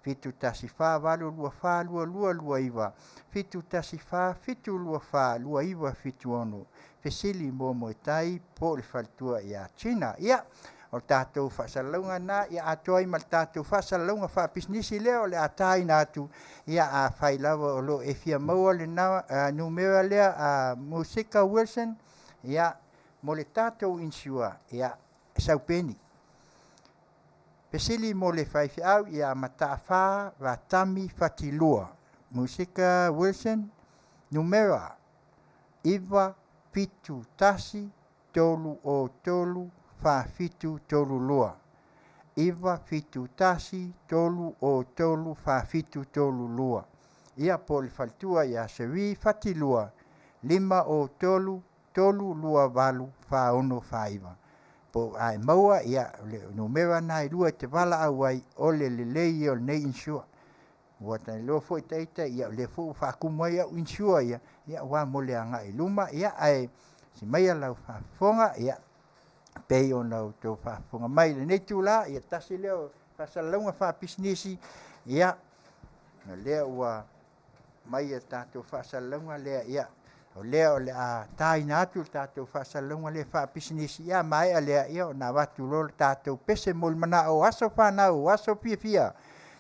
714 824 2229, 714 724 2976, fesili mo Moetai po o le faletua ia Gina. Ia, o le tatou faasalalauga lena, ia atoa ai ma le tatou faasalalauga faapisinisi lea o le a taina atu, ia afai lava o lo o e fia maua le numera lea a Musika Wilson, ia, mo le tatou insure, ia, e sau peni. Fesili mo le faifeau ia Mataafa Vatami Fatilua. Musika Wilson, numera 9 7 1 3 o 3 4 7 3 2. 9 7 1 3 o 3 4 7 3 2. Ia po o le faletua ia Seri Fatilua, 5 o 3 3 2 8 4 6 4 9. Po a e maua ia le numera na e lua e te valaau ai o le lelei ia o lenei insure. Ua tailoa foi taita ia o lea foi ua faatumu ai au insure ia, ia aua mo le agai i luma, ia ae si maia lau faafofoga, ia pei ona outou faafofoga mai i lenei itula, ia tasi lea o faasalalauga faapisinisi, ia o lea ua mai e tatou faasalalauga lea, ia o lea o le a taina atu le tatou faasalalauga lea faapisinisi, ia maea lea, ia ona avatu loa le tatou pese mo le manao o aso fanau, o aso fiafia,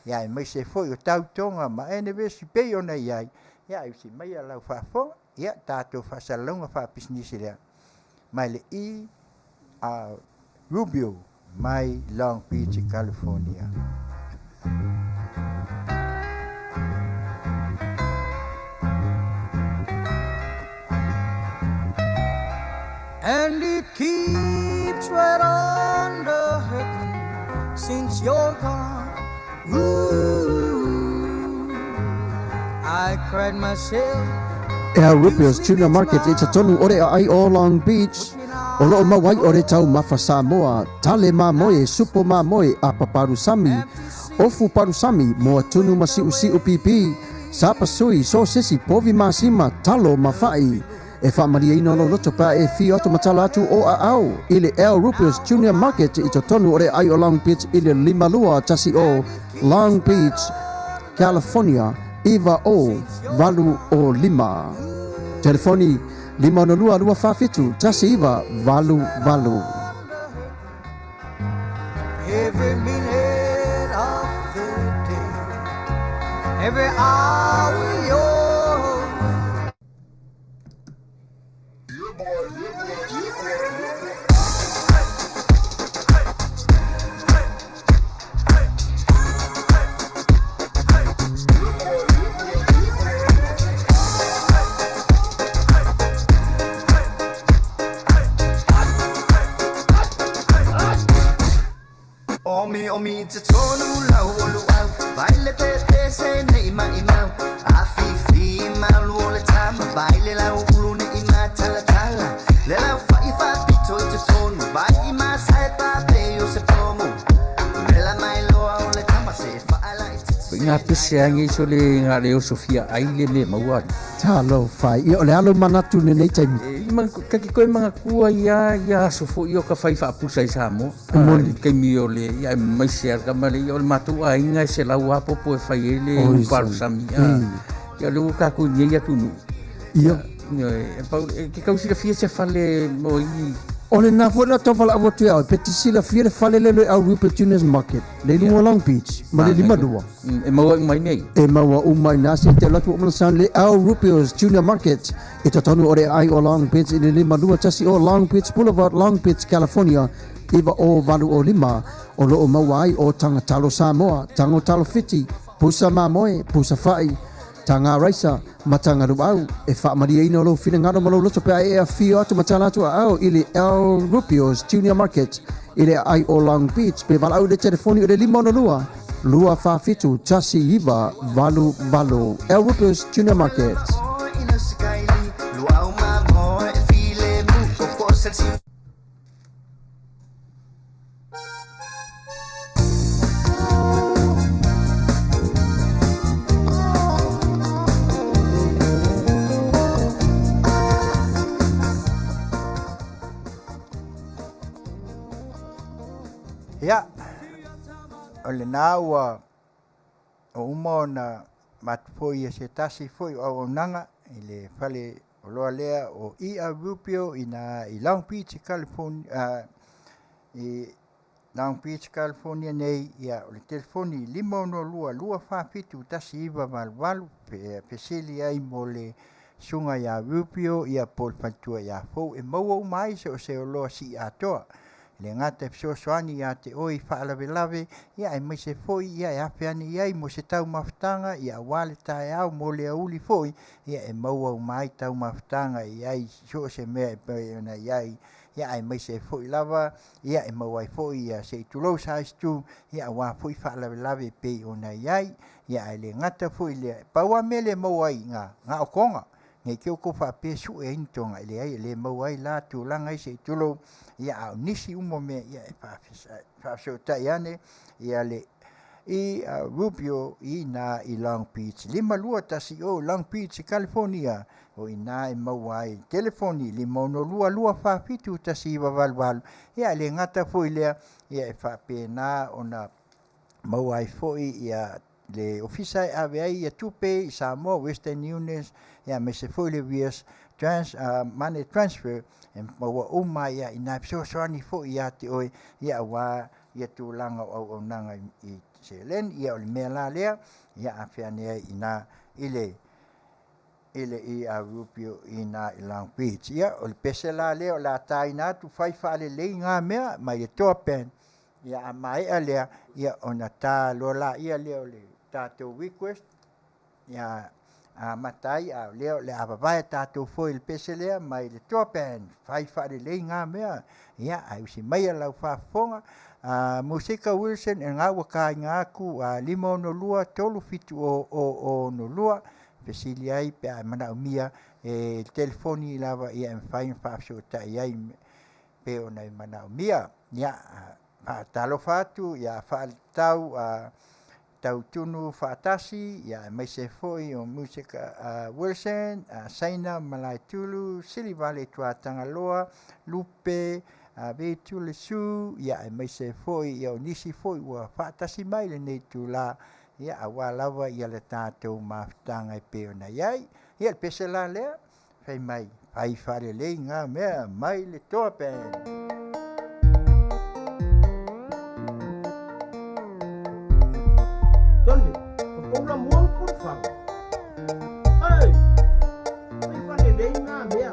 ia aemaise foi o tautoga ma anniversary pei ona i ai, ia ae usi maia lau faafofoga, ia tatou faasalalauga faapisinisi lea mai le E R Rubio mai Long Beach, California. And it keeps right on the hurting since you're gone. Ooh, I cried myself. El Rubio's Tuna Market i totonu o le aai o Long Beach, o loo mau ai o le taumafa Samoa, tale mamoe, supo mamoe, apa palusami, ofu palusami, moa tunu ma siusiu pipi, sapasui, sosesi, povi masima, talo ma fa'i. E faamalieina lou loto pe a e fio atu ma tala atu o aao i le El Rubio's Junior Market i totonu o le aai o Long Beach i le 5210 Long Beach, California 90805. Telefoni 562 247 1988. Every minute of the day, every hour you're Omi omi te tonu lau o luau Vai le pepe se nei mai mau A fifi malu o le tama Vai le lau ulu nei ma tala tala Le lau fai fa pito i te tonu Vai i ma sai pa pe o se pomo Le la mai loa o le tama se whaala i te Nga pese angi so le nga le oso fia ai le me maua. Talofa, ia o le alo manatu lenei taimi. E ma ka ki koe mga kua ia ia aso fo i o ka whai whaapusa i Samoa. Moni. Kaimi o le ia mai se ar kama le ia o le mātou a inga e se lau apopo e whai e le Oi, uparu sami. sami. Ia le ua kākou nei atu nu. Ia. E pau, e ke kausira fia se fale mo i O lena foi na tau valaau atu ia oe, pe te silafia le fale lea o le El Rupert Juniors Market, le i luga o Long Beach, ma le 52. E maua uma i nei. E maua uma i ina se te alu atu ua uma ona sound le El Rupio's Junior Market i totonu o le aai o Long Beach i le 521 Long Beach Boulevard, Long Beach, California 90805. O lo o maua ai o taga talo Samoa, tago talo Fiti, pusa mamoe, pusa fai, taga raisa, ma taga luau. E faamalieina lou finagalo ma lou loto pe a e afio atu ma tala atu aao i le El Rupio's Junior Market i le aai o Long Beach pe valaau i le telefoni o le 562 247 1988. El Rupio's Junior Market. Ia, o lena ua uma ona matou foi e se tasi foi o auaunaga i le fale oloa lea o E.R. Rubio ina i Long Beach, California, i Long Beach, California nei, ia, o le telefoni 562 247 1988, fesili ai mo le susuga ia Rubio, ia po o le faletua ia Fou, e maua uma ai so o se oloa sii atoa. E le gata e fesoasoani ia te oe i faalavelave, ia aemaise foi ia e afe ane i ai mo se taumafataga, ia aua le taeao mo le aoauli foi, ia e maua uma ai taumafataga i ai so o se mea e pei ona i ai, ia aemaise foi lava ia e maua ai foi ia se i tulou size 2, ia aua foi faalavelave e pei ona i ai, ia ae le gata foi lea, e pau lava mea le maua ai na okoga, nei te i ua outou faapea e sue ai ni toga, e leai e le maua ai la tulaga ia se i tulou, ia a o nisi uma o mea ia e faafesootai ane ia le i Rubio i ina i Long Beach 5210 Long Beach, California. O i ina e maua ai telefoni 562 247 1988. Ia e le gata foi lea, ia e faapena ona maua ai foi ia le ofisa e ave ai ia tupe i Samoa, Western Union, ia aemaise foi le VS Trans, Money Transfer, e maua uma ai i ina e fesoasoani foi ia te oe, ia aua ia tulaga o auaunaga i seleni. Ia o le mea la lea, ia afe ane ai i ina i le i a Rupio i ina i Long Beach. Ia, o le pese la lea o le a taina atu, fai faalelei ngā mea mai le toa pen. Ia, a maea lea, ia ona ta loa laia lea o le tatou request, ia amata ai, a o lea o le a vavae tatou foe i le pese lea mai le toa pen, fai faalelei ngā mea. Ia, ae usi maia lau faafofoga. A Musika Wilson, e ngā ua kāinga atu a 562 37 0 0 62, fesili ai pe a e manaomia e le telefoni lava ia e mafai ona faafesootai ai pe ona e manaomia. Ia, faatalofa atu ia faaletau a Tautunu Faatasi, ia aemaise foi o Musika Wilson, Saina Malaetulu, Silivale Tuatagaloa, Lupe Veitule Su, ia aemaise foi ia o nisi foi ua faatasi mai lenei itula, ia aua lava ia le tatou mafutaga e pei ona i ai. Ia le pese la lea, fai mai, fai faalelei ngā mea mai le Toa Band. Tony, o kou la mua o Pulufau. Ei, fai faalelei ngā mea.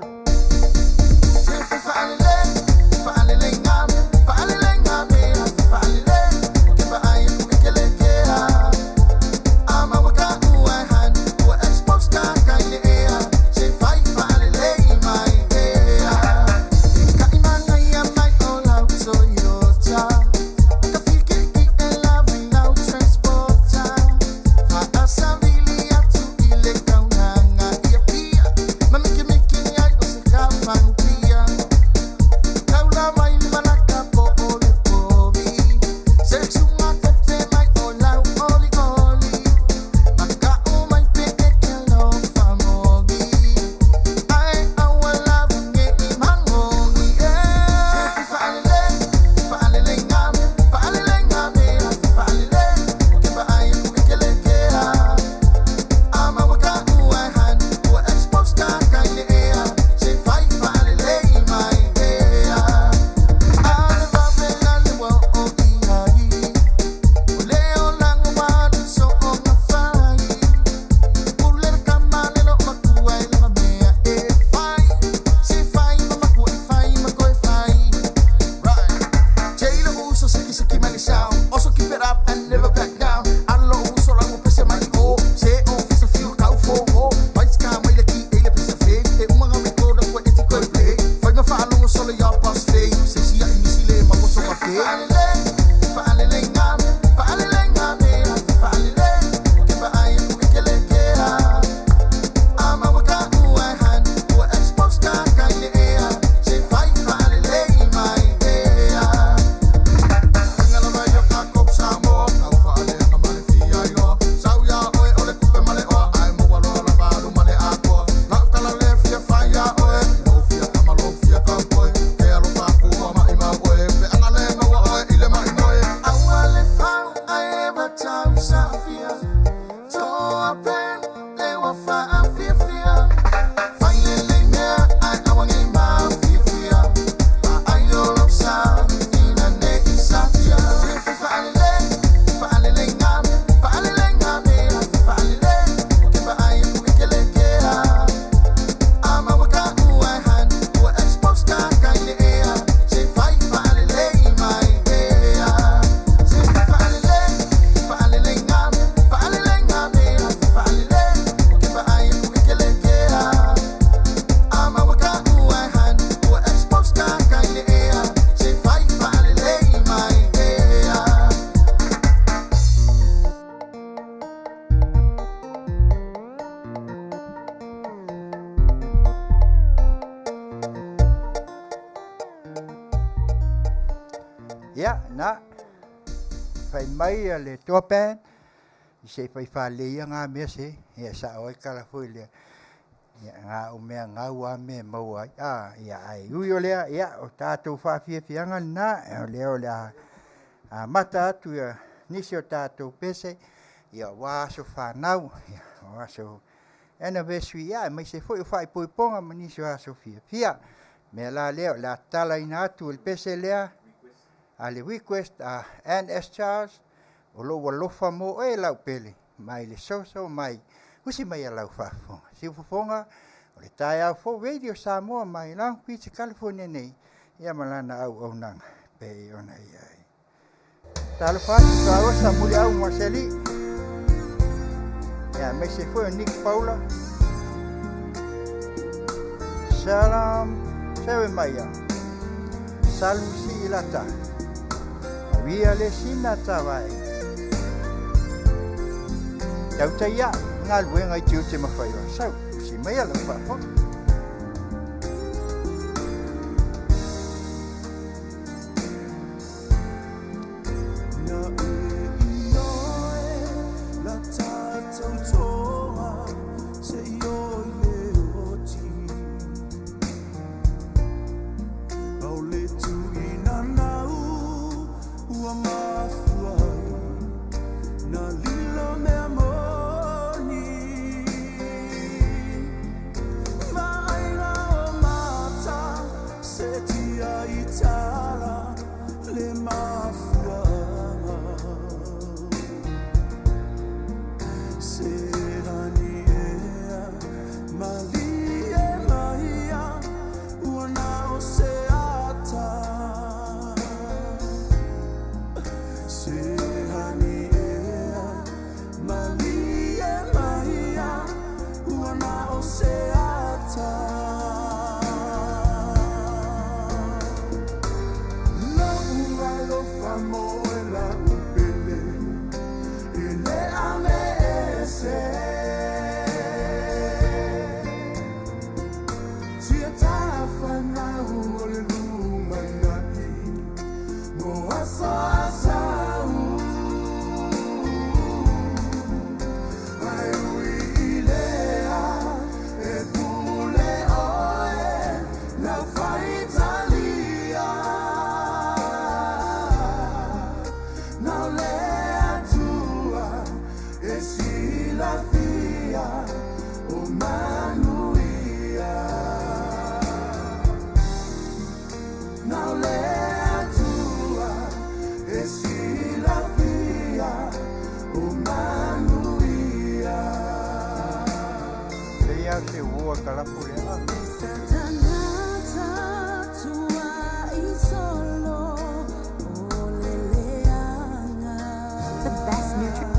Ia, na, fai mai a le toa band, i se i fai faalelei ia nga mea se, ia sa'o ai tala foi lea, ia na o mea gau lava mea e maua ai, a, ia ae ui o lea, ia o tatou faafiafiaga lena, o lea o le a amata atu ia nisi o tatou pese, ia aua aso fanau, ia o aso anniversary, ia aemaise foi o faaipoipoga ma nisi o aso fiafia. O le mea la lea o le a tatalaina atu le pese lea a le request a Ann S. Charles, o lou alofa mo oe e lau pele, mai le soso mai usi mai a lau faafofoga. Siufofoga o le taeao fou Radio Samoa mai Long Beach, California nei, ia ma lana auaunaga pei ona i ai. Talofa atu Tuaosa Muliau Maseli, ia aemaise foi o Nick Paula, Salam Jeremiah, Salu Siilata, Maria Lesina Tavae, Tautai A'u, galuega i tiute ma faiva. Sau, usi maia lau faafofoga. Pei lava o se uo a kalapu lea. The best nutrient.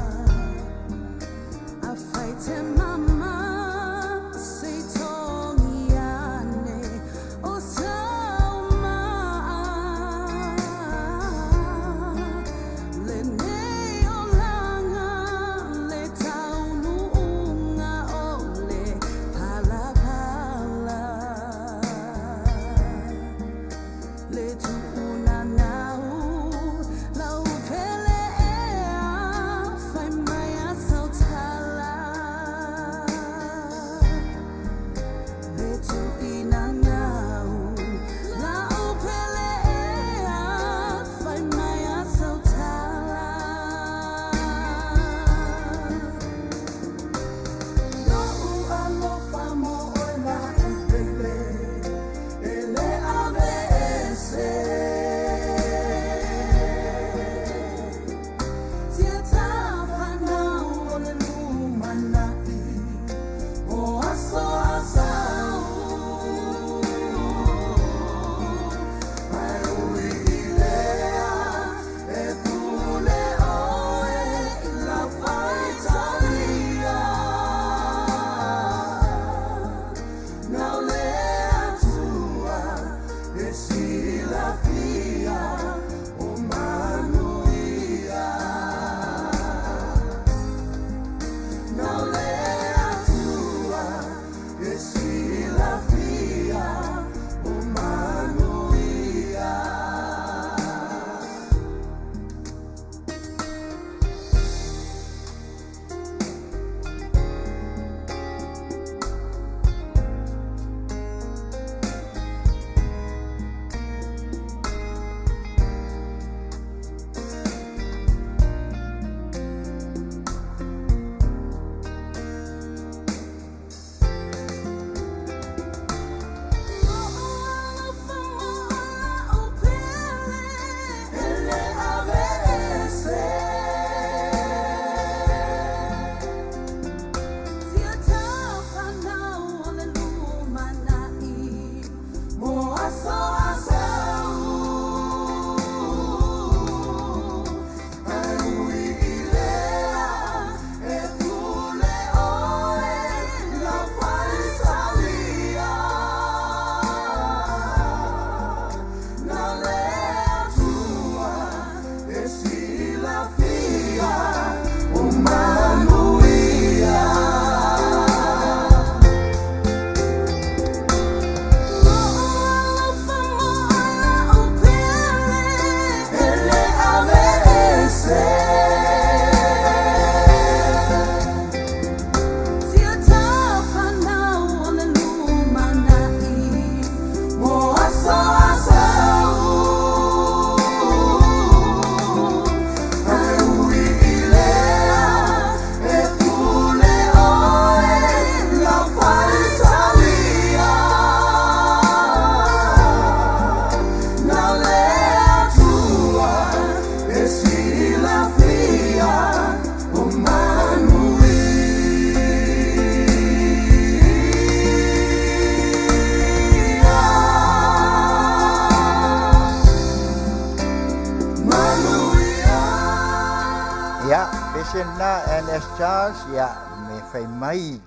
lena NS Charles, ia, me fai mai,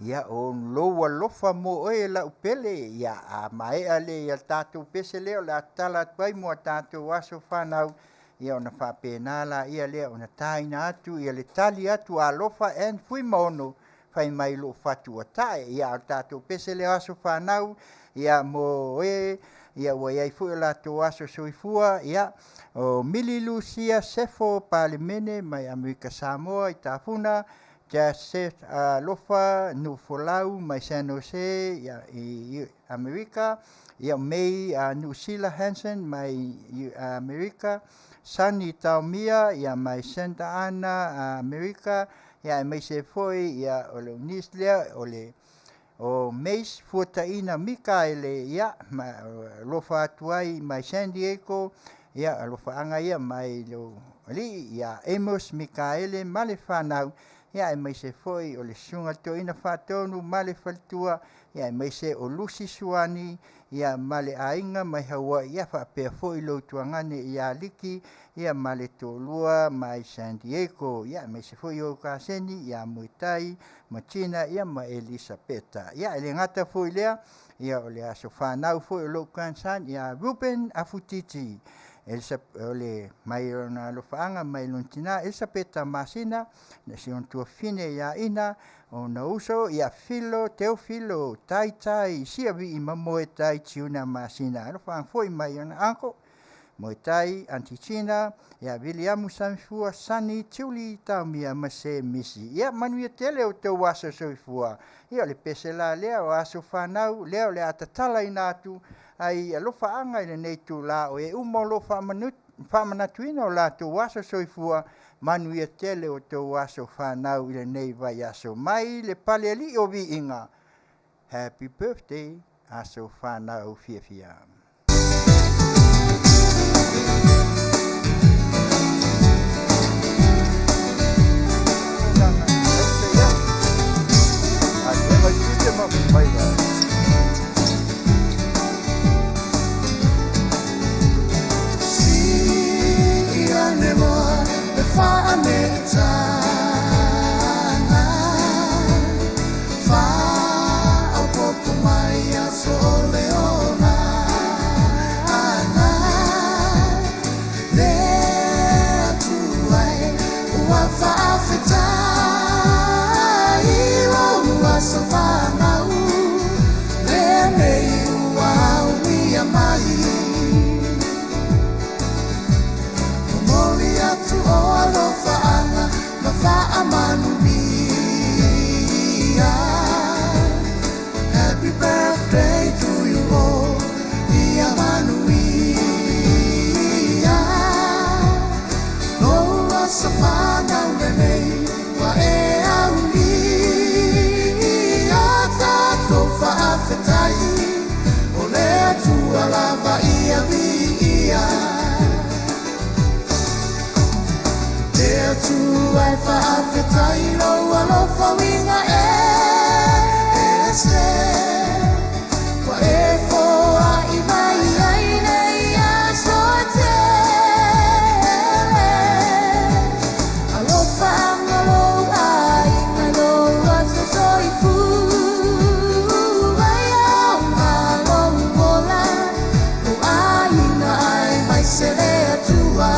ia, o lou alofa mo oe e lau pele, ia, a maea lea ia tatou pese lea o le a tatala atu ai mo a tatou aso fanau, ia ona faapena laia lea ona taina atu ia le tali atu a Alofa Ann Fuimaono fai mai lou fatu ua tae, ia, a o le tatou pese lea o aso fanau, ia, mo e, ia, ua i ai foi o latou aso soifua, ia, o Mili Lucia Sefo Palemene mai Amerika Samoa i Tafuna, Joseph Alofa Nuufolau mai San Jose ia, i Amerika, ia, May Nuusila Hansen mai Amerika, Sunny Taomia ia mai Santa Ana Amerika, ia aemaise foi ia o le niece lea o le o Mace Fuataina Mikaele, ia ma alofa atu ai mai San Diego, ia alofaaga ia mai lou alii ia Amos Mikaele ma le fanau, ia aemaise foi o le susuga toeaina faatonu ma le faletua, ia aemaise o Lucy Suani ia ma le aiga mai Hawaii, ia faapea foi lou tuagane ia Liki ia ma le toalua mai San Diego, ia aemaise foi o kaseni ia Muitai ma Tina ia ma Elisapeta. Ia e le gata foi lea, ia o le aso fanau foi o lou grandson ia Ruben Afutiti, Elisa, o le mai ona alofaaga mai lona tina Elisapeta Masina, na si ona tuafafine ia Ina, ona uso ia Filo Teofilo Taitai Siavii ma Moetai Tiuna Masina, alofaaga foi mai ona uncle Moetai, Aunty Tina, ia Viliamu Samifua, Sani Tiuli Taumia ma se misi. Ia manuia tele o tau aso soifua. Ia o le pese la lea o aso fanau, lea o le a tatalaina atu ai alofaaga i lenei itulā o e uma o lo o faamanatuina o latou aso soifua, manuia tele o tou aso fanau i lenei vaiaso. Mai le Palealii o Viiga, happy birthday, aso fanau fiafia. Happy birthday to you all, ia manuia. Lou aso fanau lenei, ua e aulia. Tatou faafetai, o le Atua lava ia viia. Le Atua e faafetai lou alofa uiga ese. Ua e foai mai ai nei aso e tele. Alofa anga lou aiga lou aso soifua. Ia aoga lou ola, lou aiga aemaise le Atua.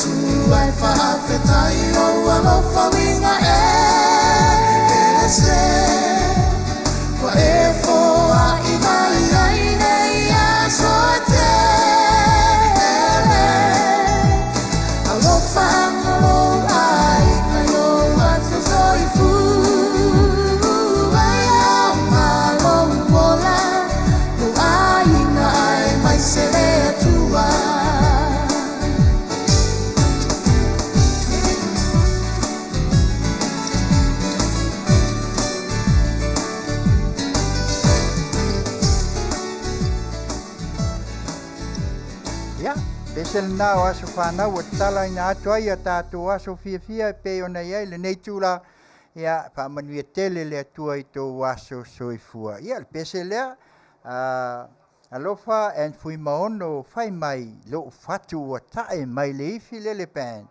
Atua e faafetai ou alofa uiga ese ua e foai mai ai nei aso e tele. Alofa anga lou aiga i lou aso soifua ia ma lou ola lou aiga aemaise le Atua. Ia, pese lenā o aso fanau ua tatalaina atu ai a tatou aso fiafia e pei ona i ai lenei itulā. Ia, faamanuia tele le Atua i tou aso soifua. Ia, le pese lea, Alofa and Fuimaono fai mai lou fatu ua tae mai le ifi lele band.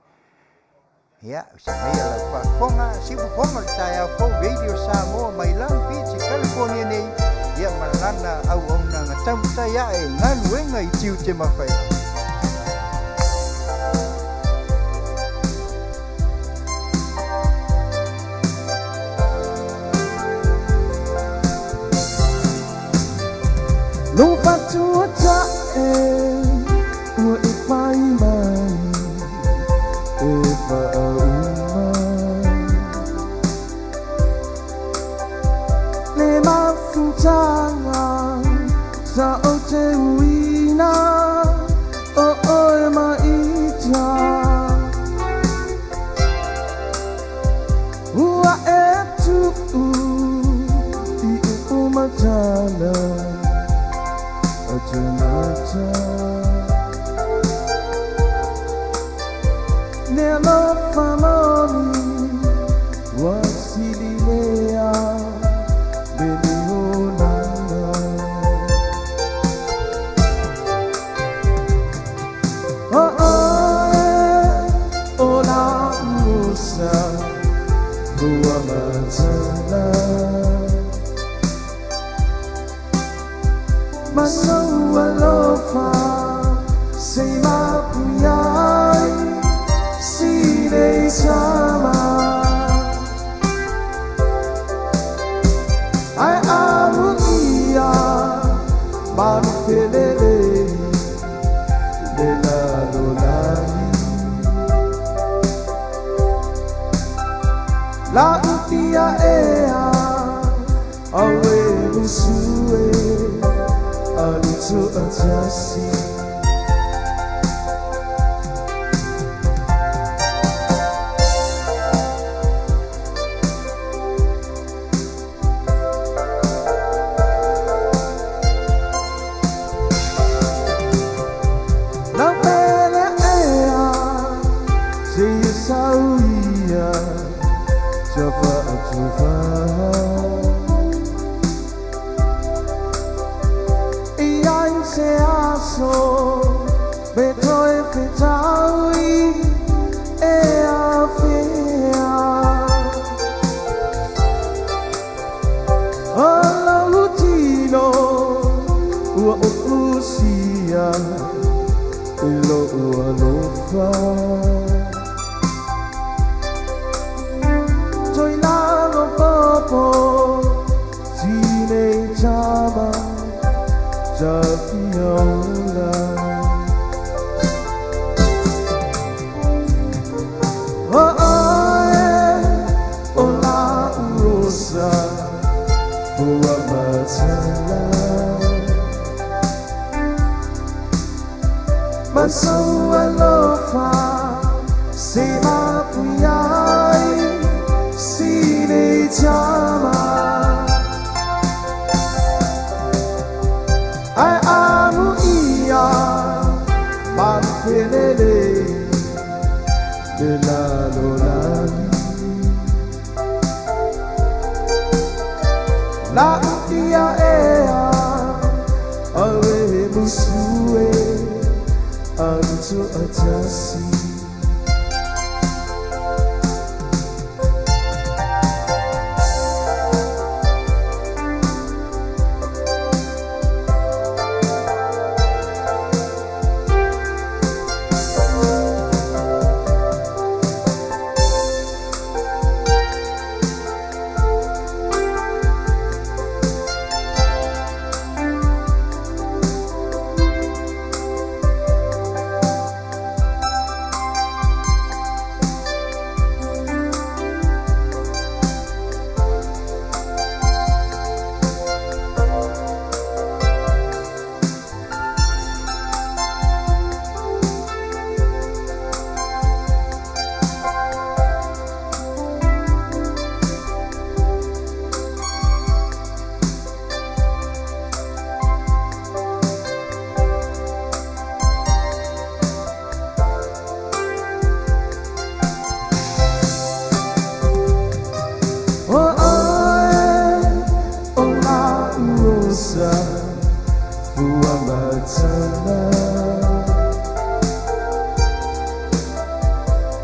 Ia, usaia lau faafofoga, siufofoga o le taeao fou Radio Samoa mai Long Beach i California nei, ia ma lana auaunaga taumafai ae galuega i tiute ma faiva. Lou fatu ta'e ua e fai mai e faauma le mafutaga sa o te uina o oe ma ita ua e tuu i uu matala atanata le alofa moni wasililea leleolana. Oh, oh, o la usa ua matala Masau alofa se mapuyai si nei sama ai amu ia malu felele le lalolagi la utia ea awe musue alu atasi. La pele ea se sauia jafa atufa ia se aso me toe fetaui e a fea ala utino ua opusia i lou alofa toi lalo popo tinei tama tafiola. Oh, oh, o la rosa ua matala Masau alofa se mapuyai si nei tama ai amu ia malu le lalolagi la utia ea awe musue alu atasi.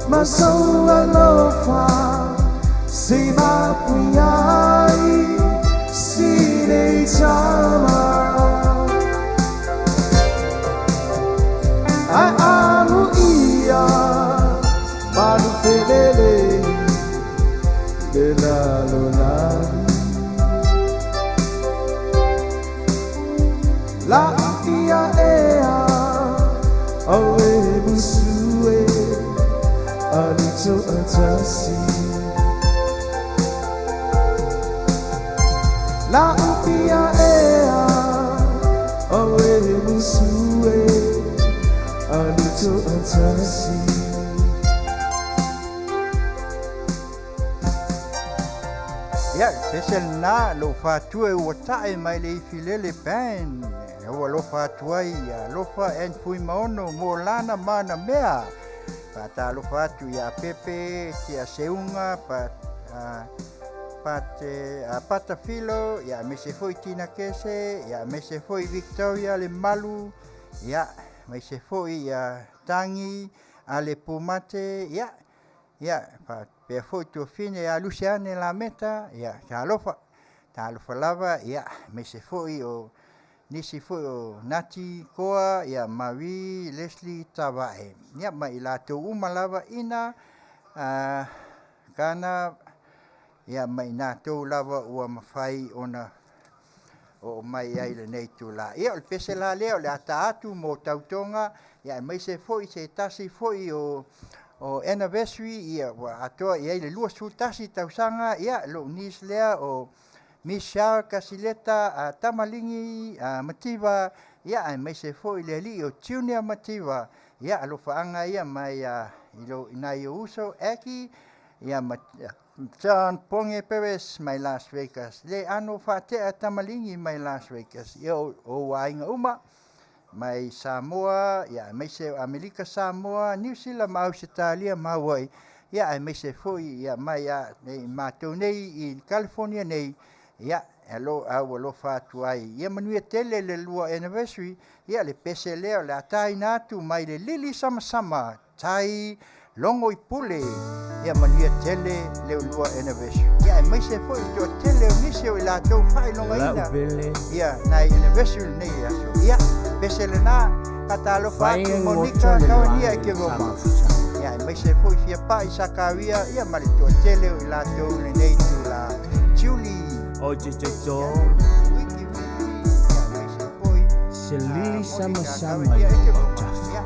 Ma sou alofa Se mapui ai Si nei tama Ai alu ia Malu felele Le lalolagi La ia ea Awe musue Alito atasi La upia ea Awe musue Alito atasi. Ia, pese na lo whātua e ua tae mai le ifilele band. Ua lofa atu ai ia Lofa and Fui Maono mo lana mana mea. Pa lofa atu ia Pepe, tia Seunga, pa te Patafilo, ia mese foi Tina Kese, ia mese foi Victoria le Malu, ia mese foi ia Tangi, ale Pumate, ia ia pa pea foi tuafine ia Luciane la meta, ia talofa, talofa lava, ia mese foi o nisi foi o Nati Koa, ia Marie Leslie Tavae. Ia mai latou uma lava ina kana ia mai natou lava ua mafai ona o mai ai lenei tula. Ia o le pese la lea o le ata atu mo tautoga, ia mai se foi se tasi foi o anniversary ia ua atoa i ai le 21 tausaga, ia lou niece lea o Michelle Kasileta Tamalingi Mativa, ia ae mai se foi le alii o Junior Mativa, ia alofaanga ia mai i lo inai o uso Aki, ia ma John Ponge Perez mai Las Vegas, le ano faatea Tamalingi mai Las Vegas, ia o aiga uma mai Samoa, ia mai se Amerika Samoa, New Zealand ma Australia ma Hawaii, ia ae mai se foi ia mai a nei matou nei i California nei, ia alo au alofa atu ai. Ia manuia tele le lua anniversary, ia le pese lea o le ataina atu mai le lili samasama tai longo i pule, ia manuia tele le lua anniversary. Ia e mai se foi toa tele o nisi o i latou faailogaina ia nai anniversary nei aso. Ia pese lena patalofa atu Monica Kawania i ke Roma. Ia e mai se foi fia pai sakawia, ia ma le toa tele o i latou lenei tula Julie. O te te to. Wiki Wiki, ia mai se foi Se lili Monica sama-sama Kawania i ke i Roma. Ia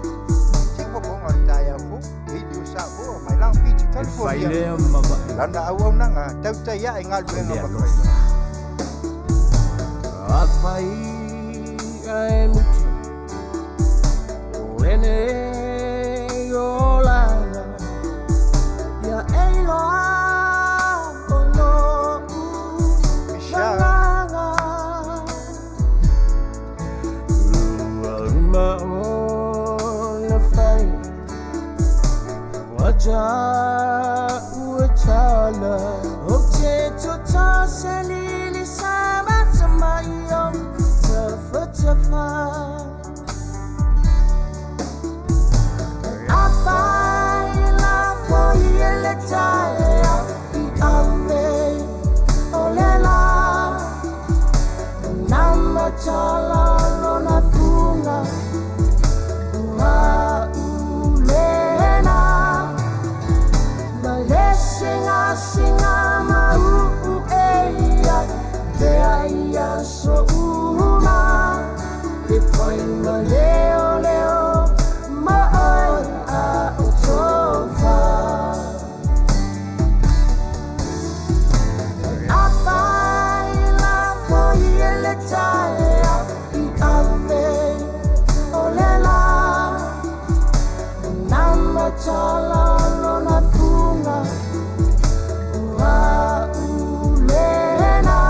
Tipo konga o tai au fo, i tu sa fo, mai Long Beach, E California. whailea mawae. Lana au au nanga, tauta ia e ngā luenga Le ma alofa. whai. A whai a e mutu. O ene o lana. Ia e loa o lo u. Michelle. Manganga. Ua uma o na whai. Wacha ua tala. O te tota se lili sama sama i o tafa tafa. A whai la foi e le taea i ave o le la. Nama tala lona funga ua ulena. Ma le singa singa ma u e ia te ai a so uma. E fai ma leo leo ma oi a o tofa. A whai la foi e le taea i ave o le la. Nama tala lona funga ua ulena.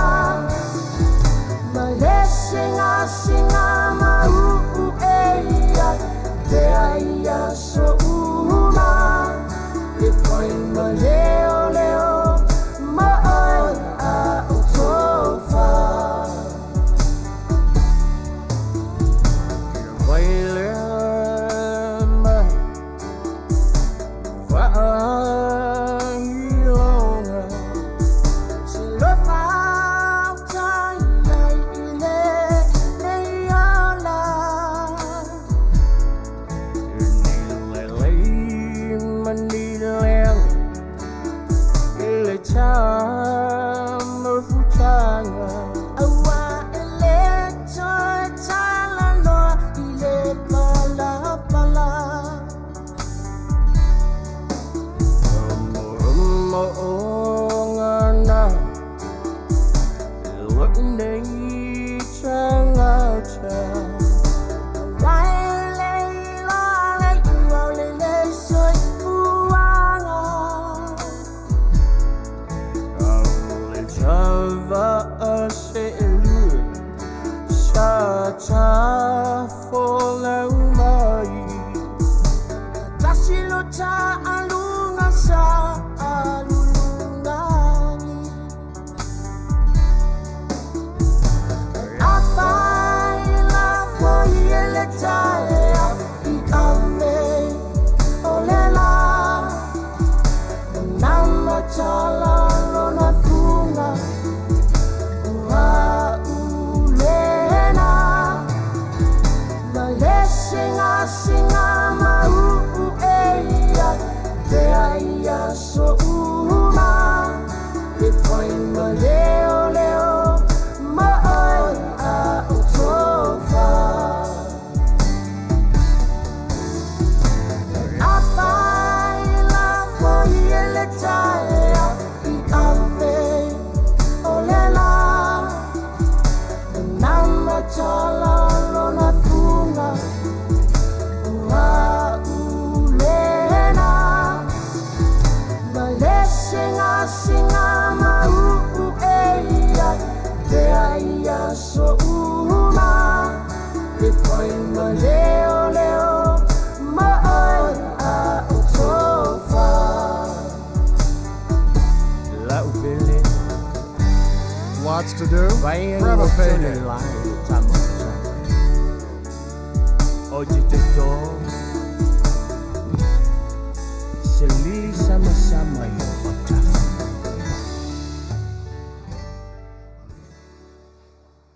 Ma le singa singa ma u e ia te ai a so uma. E fai ma leo leo ma oi a o tofa. Wailea mai O'ongana Nei tagata Le tava a se elua Sa tafolau mai Tasilo ta alunga sa alulungani Afai la foi ele taea i ame o le la Nama tala lona funga Ua ulena Ma le singa singa ma uu eia Te aia so uma E fai ma leo leo Ma oi a o tofa Afai la foi ele taea i ave o le la Nama tala lona funga Ua ulena Ma le singa singa ma uu eia Te aia so uma E fai ma leo leo Ma oi a o tofa Lau pele Lots to do? Vai Grab a o tele payday. lai le tama O te te tō Se lili sama sama i o tafa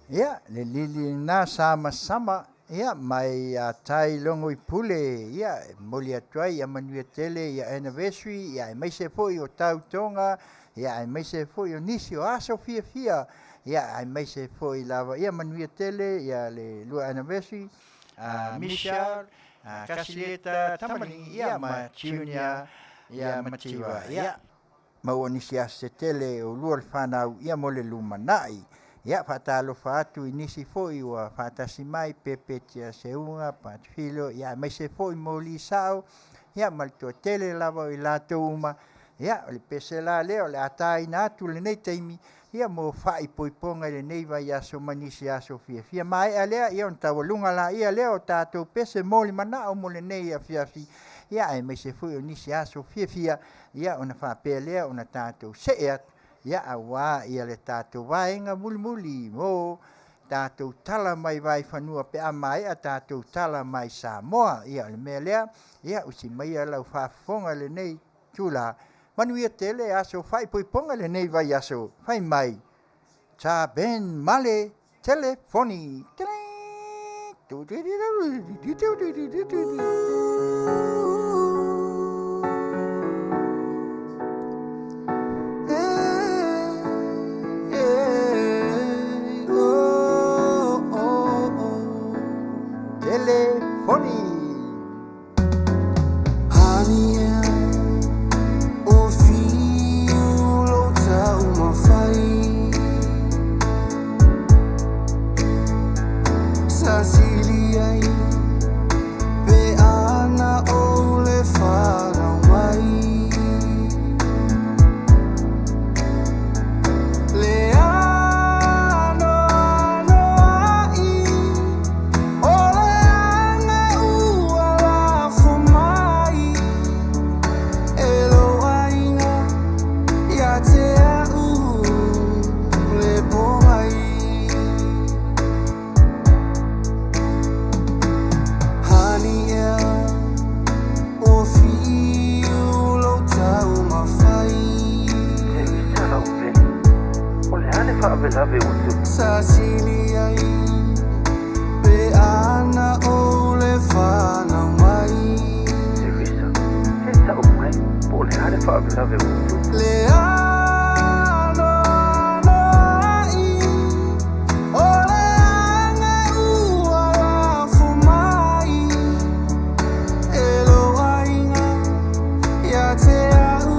Ia, le lili na sama sama, ia, mai a tai longo i pule, ia, e moli atu ai, ia manuia tele, ia anniversary, ia, e maise foi o tau tonga, ia, e maise foi o nisi o aso fia fia, ia, e maise foi lava, ia, manuia tele, ia, le lua anniversary, a Michelle, a Kasileta, Tamalingi, ia, ma Junior, ia, Matiwa, ia, maua nisi aso se tele o lua le whanau, ia mo le lumanai. Ia, whaatalofa atu i nisi foi ua whaatasi mai, pepe tia seunga, patfilo, ia, maise foi mo li sao, ia, ma le toatele lava o i latou uma, ia, o le pese la lea, o le ataina atu lenei taimi, ia, mo faaipoipoga i lenei vaiaso ma nisi aso fiafia. Maea lea, ia, ona taualuga laia lea o tatou pese mo le manao mo lenei afiafi, ia, aemaise foi o nisi aso fiafia, ia, ona faapea lea ona tatou see atu, ia, auā ia le tatou vaega mulimuli mo tatou tala mai vaifanua pe a maea tatou tala mai Samoa. Ia, o le mea lea, ia, usi maia lau faafofoga i lenei tula, manuia tele aso faaipoipoga i lenei vaiaso, fai mai, Ta Ben Male Telefoni. Telefoni. Hani o fiu lo tau mawhai Sa sili ai pe ana o le whanau mai Le ano ano ai o le anga ua lafo mai E lo aina ia te au le pongai Hani ea o fiu lo tau mawhai Sa sili ai pe ana o le whanau mai Le ano ano ai o le anga ua lafo mai E lo aiga ia te au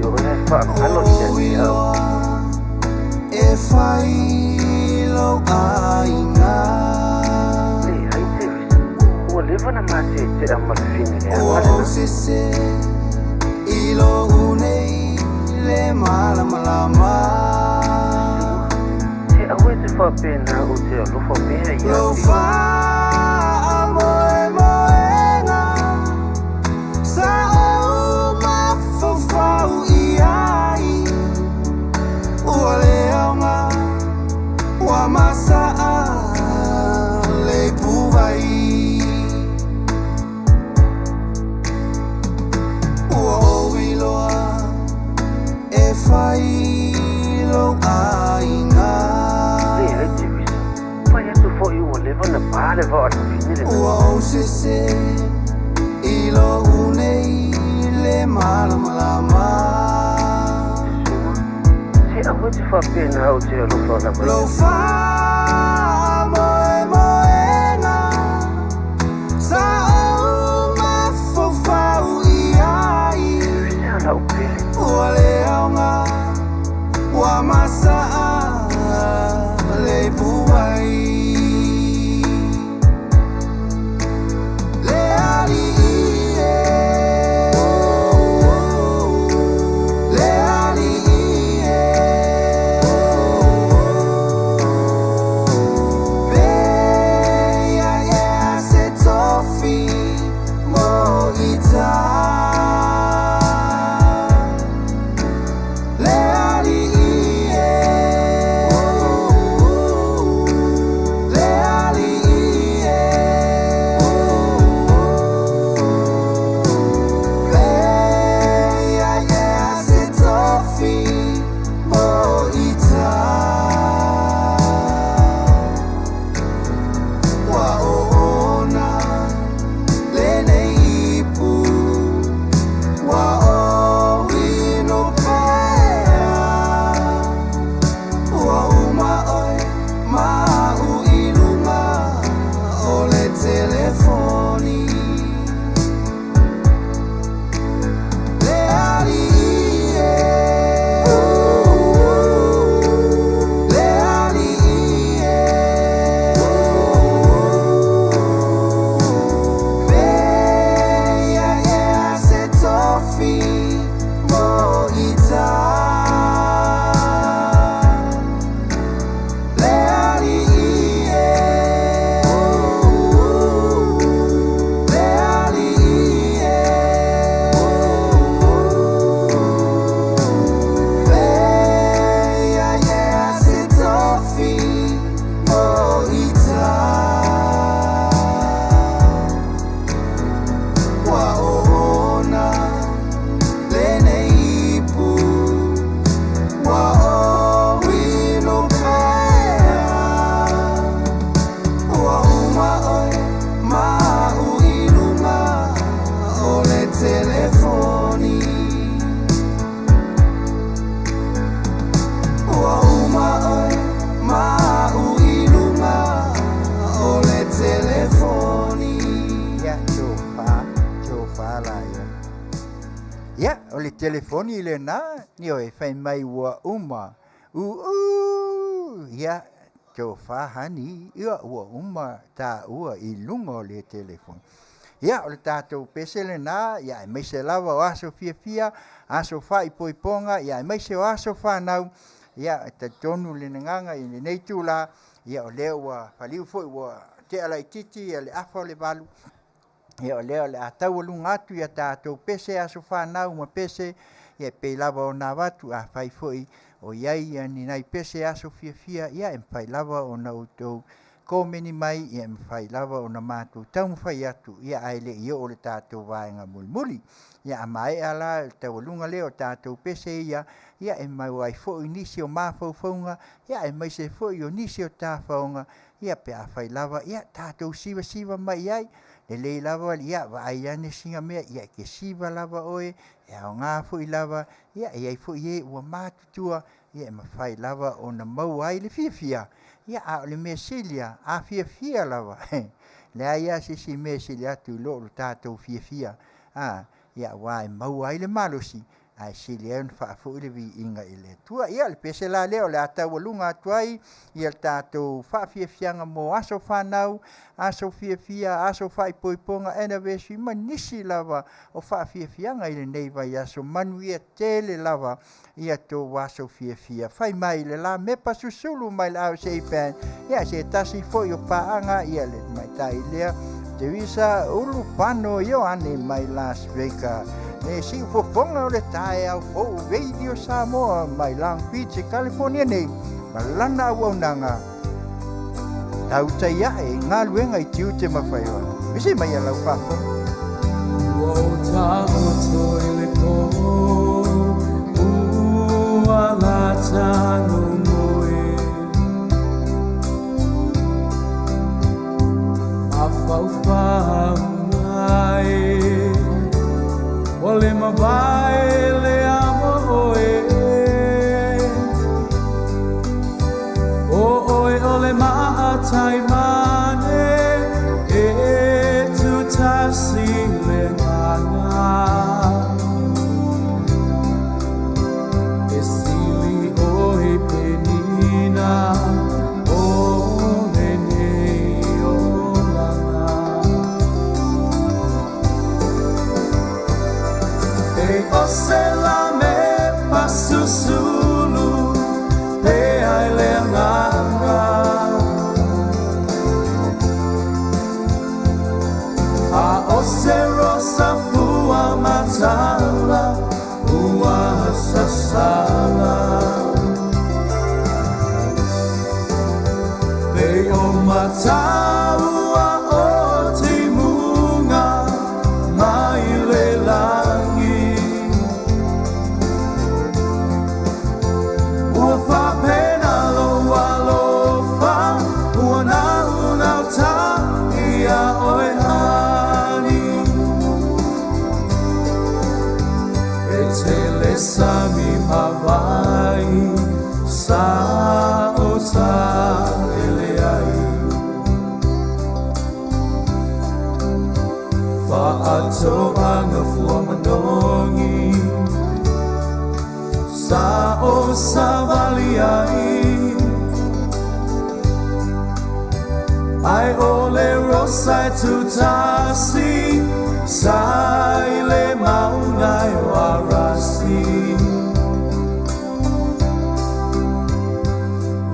oe ae faagalo ia te au. E fai lou aiga. Leai Teresa, ua leva ona ma tetea ma le fine leaga Ua lena. ou sese i lou nei le malamalama. Sua, se aua e te faapena ou te alofa pea ia Lou te oe. faamoemoega sa ou mafaufau i ai ua le aoga ua masaa le ipuvai. Ua ou iloa e fai lou aiga. Leai Teresa, fai atu foi ua leva ona pa le vaa o le vavine lena. Ua ou sese i lou nei le malamalama. Sua, se aua e te faapena ou te alofa lava ia Lou te oe. faamoemoega sa ou mafaufau i ai Teresa lau pele. ua le aoga ua masaa le ipuvai. Le alii e, le alii e, Peia ia se tofi mo ita. Le alii e, le alii e, Peia ia se tofi mo ita. Ua oona lenei ipu ua ou inu pea. Ua uma oe ma au i luga o le telefoni. Le alii e, le alii e, Peia ia se tofi mo ita. Le alii e, le alii e, Peia ia se tofi mo ita. Ua oona lenei ipu ua ou inu pea. Ua uma oe ma au i luga o le telefoni. Ua uma oe ma au i luga o le telefoni. Ia tofa, tofa la ia. Ia, o le telefoni lenā, ioe, fai mai ua uma. Uu! Ia, tofa honey, ia ua uma taua i luga o le telefoni. Ia, o le tatou pese lenā, ia aemaise lava o aso fiafia, aso faaipoipoga, ia aemaise o aso fanau, ia e talitonu le agaga i lenei itulā, ia o lea ua faliu foi ua tea laitiiti ia le 7:30, ia o lea o le a taualuga atu ia tatou pese aso fanau ma pese, ia e pei lava ona avatu afai foi o i ai ia ni nai pese aso fiafia, ia e mafai lava ona outou komeni mai, ia e mafai lava ona matou taumafai atu, ia ae le i oo le tatou vaega mulimuli. Ia a maea la le taualuga lea o tatou pese ia, ia e maua ai foi nisi o mafaufauga, ia aemaise foi o nisi o tafaoga, ia pe afai lava, ia tatou sivasiva mai ai, lelei lava, ia vaai ane sina mea, ia e te siva lava oe, e aoga foi lava, ia e i ai foi e ua matutua, ia e mafai lava ona maua ai le fiafia, ia a o le mea sili lava, a fiafia lava, leai lava se isi mea e sili atu i lo le tatou fiafia, a, ia aua e maua ai le malosi. Ae sili ai ona faafoi le viiga i le Atua. Ia, o le pese la lea o le a taualuga atu ai ia le tatou faafiafiaga mo aso fanau, aso fiafia, aso faaipoipoga, anniversary ma nisi lava o faafiafiaga i lenei vaiaso. Manuia tele lava ia tou aso fiafia. Fai mai le Lamepa Susulu mai le RSA Band, ia se tasi foi o paaga ia le tamaitai lea Teresa Ulupano Ioane mai Las Vegas. Le siufofoga o le taeao fou Radio Samoa mai Long Beach, California nei, ma lana auaunaga tautai ae i galuega i tiute ma faiva. Visi mai a lau faafofoga. Ua ou taoto i le pō, ua lata moe. Mafaufau mai, ua le mavae le amo oe. O oe o le maatai mane, e tutasi le ngana. E sili oe penina, o lenei olaga. E o se lame pasusulu, pe ai le agaga. A o se rosa fua matala, ua sasala. Pe o mataua o timuga mai le lagi. Ua faapena lou alofa, ua naunauta ia oe hani. E tele sami ma vai, sa o sa ele ai. Faatoaga fua manogi, sa o sa vali ai. Ai o le rosa e tutasi, sa i le maunga e o Arasi.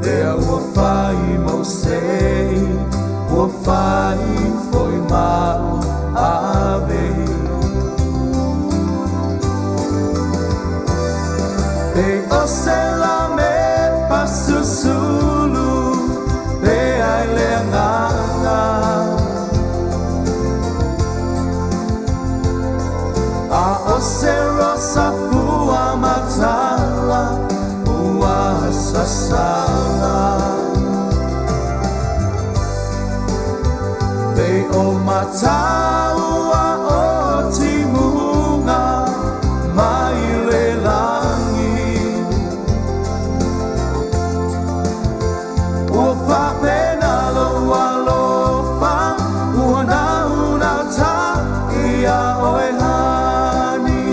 Lea ua fai mo sei, ua fai foi mau ave. Pe o se lame pasusulu, pe ai le agaga. A o se rosa fua matala, ua sasala. Pe o mataua o timuga mai le lagi. Ua faapena lou alofa, ua naunauta ia oe hani.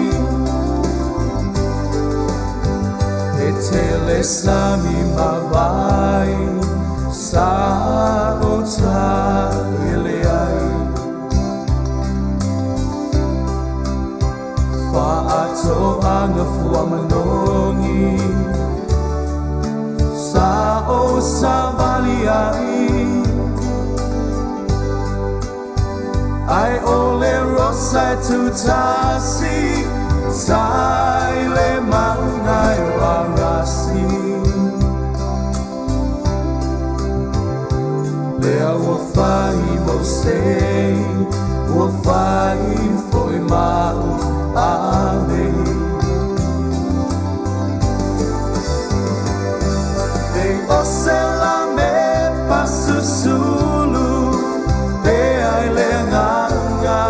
E tele sami ma vai, sa o ta ele ai. Faatoaga fua manogi, sa o sa vali ai. Ai o le rosa e tutasi, sa i le maunga e o Arasi. Lea ua fai mo sei, ua fai foi mau ave. Pe o se lame pasusulu, pe ai le agaga.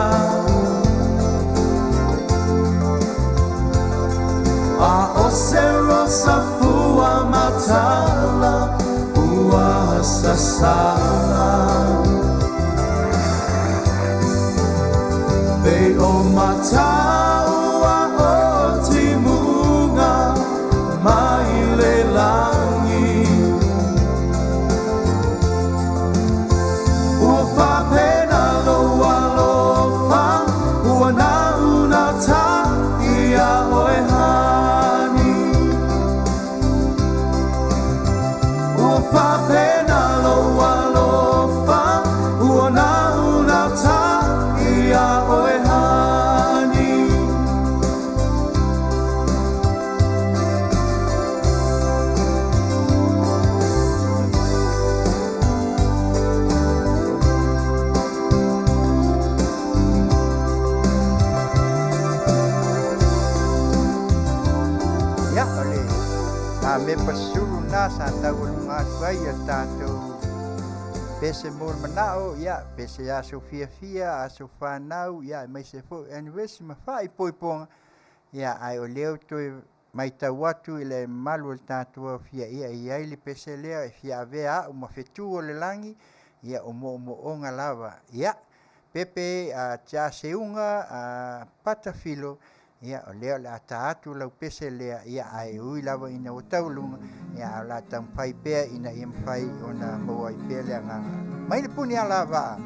A o se rosa fua matala, ua sasala. Pe o mataua o timuga Mepa sulu na sa taualuga atu ai a tatou pese mo le manao, ia pese aso fiafia, aso fanau, ia aemaise foi anniversary ma faaipoipoga, ia ae o lea ua toe matau atu i le mamalu o le tatou aofia, ia e i ai le pese lea e fia avea au ma fetu o le lagi, ia o moomooga lava. Ia pepe a Tiaseuga a Patafilo, ia o lea o le a ta atu lau pese lea, ia ae ui lava ina ua taualuga, ia ae o le a taumafai pea ina ia mafai ona maua ai pea le agaga. Mai le puni alavaa,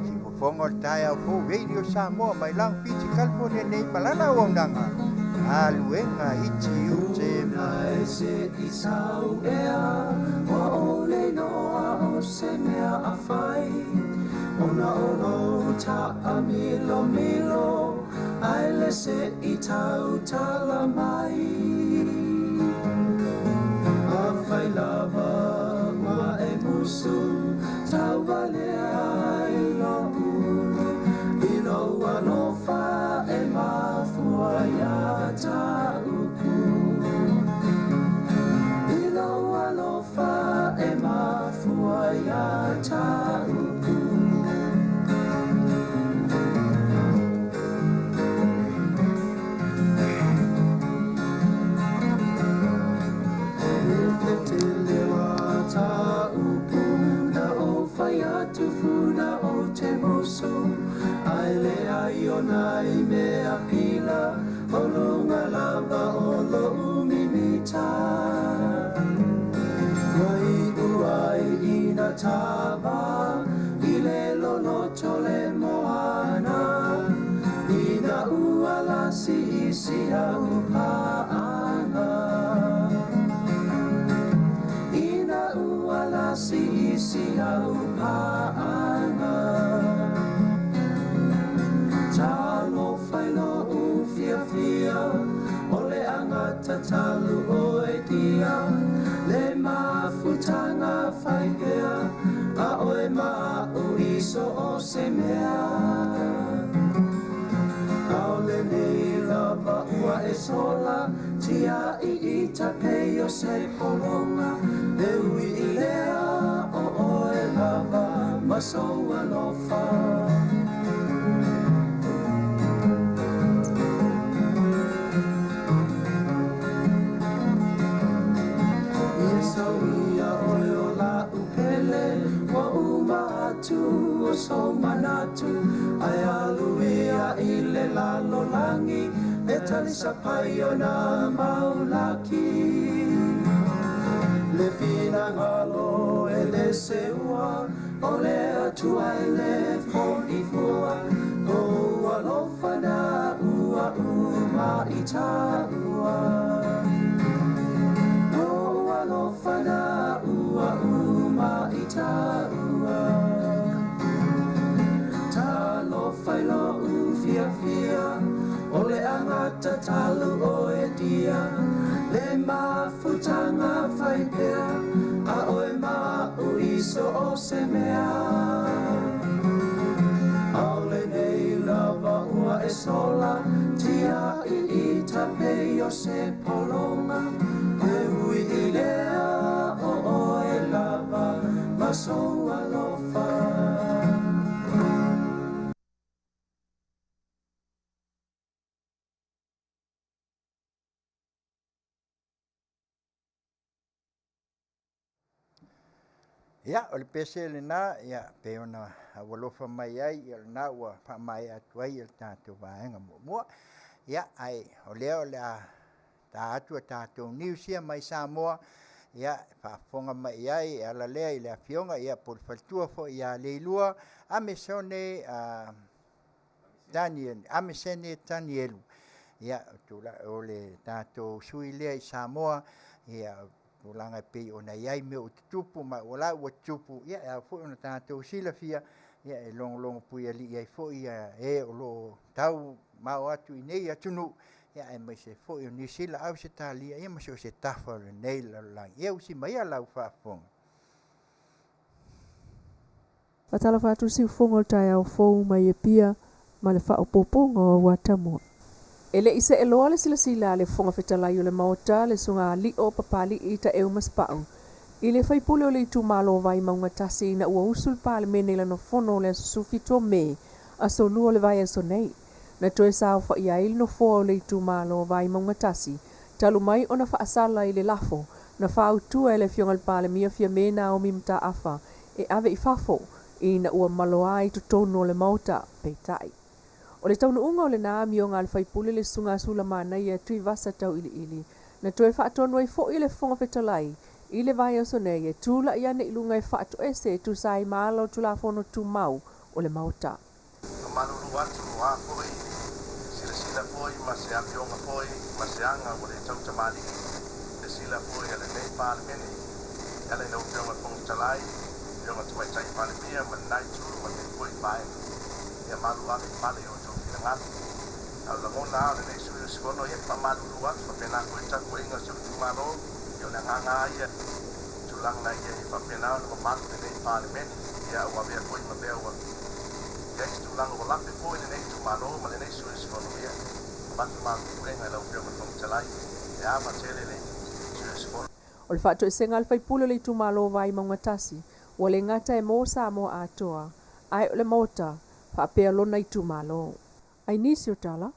siufofoga o le taeao fou Radio Samoa mai Long Beach, California nei ma lana auaunaga, Galuega iti ute mai se i sau ea ua ole loa o se mea a fai ona o lou taamilomilo ae le se i tautala mai. Afai lava ua e musu tauvalea i lou ulu i lou alofa e mafua ia taupu. I lou alofa e mafua ia taupu. E tele wa taupu na o fai atu funa o te musu ai le ai o nai mea pila o lunga lava o lo umimita. Mai uai ina tava i le loloto le moana ina ua lasi isi au paanga. Ina ua lasi isi au paanga. Talo whailo u fia fia o le angata talu o e dia le mafutanga whaipea a oe ma o iso o se mea. Aole nei lava ua e sola tia i ita pei o se polonga e ui i lea o oe lava ma sou alofa. Ia sau ia oe o la upele ua uma atu o sou manatu ai alu ia i le lalolangi e talisapai o nā maulaki. Le finagalo e le seua o le atua e le foifua o alofa na ua uma i taua. O alofa na ua uma i taua. Talofa i lou fiafia o le angata talu o e dia le mafutanga whaipea a oe ma o iso o se mea. Aole nei lava ua e sola tia i ita pei o se polonga e ui i lea o oe lava ma sou alofa. Ia, o le pese lena, ia, pe ona aualofa mai ai, ia lena ua faamaea atu ai le tatou vaega muamua. Ia, ae o lea o le a ta atu a tatou news ia mai Samoa, ia, faafofoga mai i ai e ala lea i le afioga, ia, po o le faletua foi ia Leilua, Amesone Daniel, Amesene Danielu. Ia, o le tatou sui lea i Samoa, ia, tulaga e pei ona i ai mea o tutupu ma ua la ua tutupu, ia e ao foi ona tatou silafia, ia e logologo puialii ai foi ia e o loo tau mao atu i nei atunuu, ia aemaise foi o Niu Sila, Ausetalia, ia ma so o se tafa o lenei lalolagi. Ia usi mai ia lau faafofoga. Faatalofa atu le siufofoga o le taeao fou mai Apia ma le faaopoopoga o Auatamua. E le i see loa le silasila a le Fofoga Fetalai o le Maota, le Susuga Alio Papali'i Taeu Masepau, i le faipule o le itumalo o Vaimauga 1 ina ua usu le Palemene i lana fono o le aso 17 o Me, aso Lua o le vaiaso nei. Na toe saofaia ai le nofoa o le itumalo o Vaimauga 1 talu mai ona faasala i le lafo na fautua e le Afioga i le Palemia Fiame Naomi Mataafa e ave i fafo ina ua maloā i totonu o le Maota. Peitai, o le taunuuga o lena amioga a le faipule le Susuga a Sulamanaia Tuivasa Tauiliili na toe faatonu ai foi e le Fofoga Fetalai i le vaiaso nei e tulai ane i luga e faatoese e tusa ai ma ala o Tulafono Tumau o le Maota. Faamalulu atu o a foi silasila foi ma se amioga foi ma se aga ua le tautamalii le sila foi a lenei Palemene e ala i lau Afioga i le Fofoga Fetalai, Afioga Tamaitai Palemia ma lena Itu ma lenei foi Vaega. Ia malu ave i fale i o outou finagalo. A o le lagona lava o lenei sui usufono, ia e faamalulu atu faapena foi i le tapuaiga a si ou itumalo, ia o le agaga lava ia, tulaga na ia ia faapena ona mamalu lenei Palemene, ia ua avea foi ma mea ua i ai se tulaga ua lape foi lenei itumalo ma lenei sui usufono, ia avatu malu puega i lau Afioga i le Fofoga Fetalai, e ava tele le sui usufono. O le faatoesega a le faipule o le itumalo o Vaimauga 1, ua le gata e mo Samoa atoa, ae o le Maota faapea lona itumalo. I nisi o tala,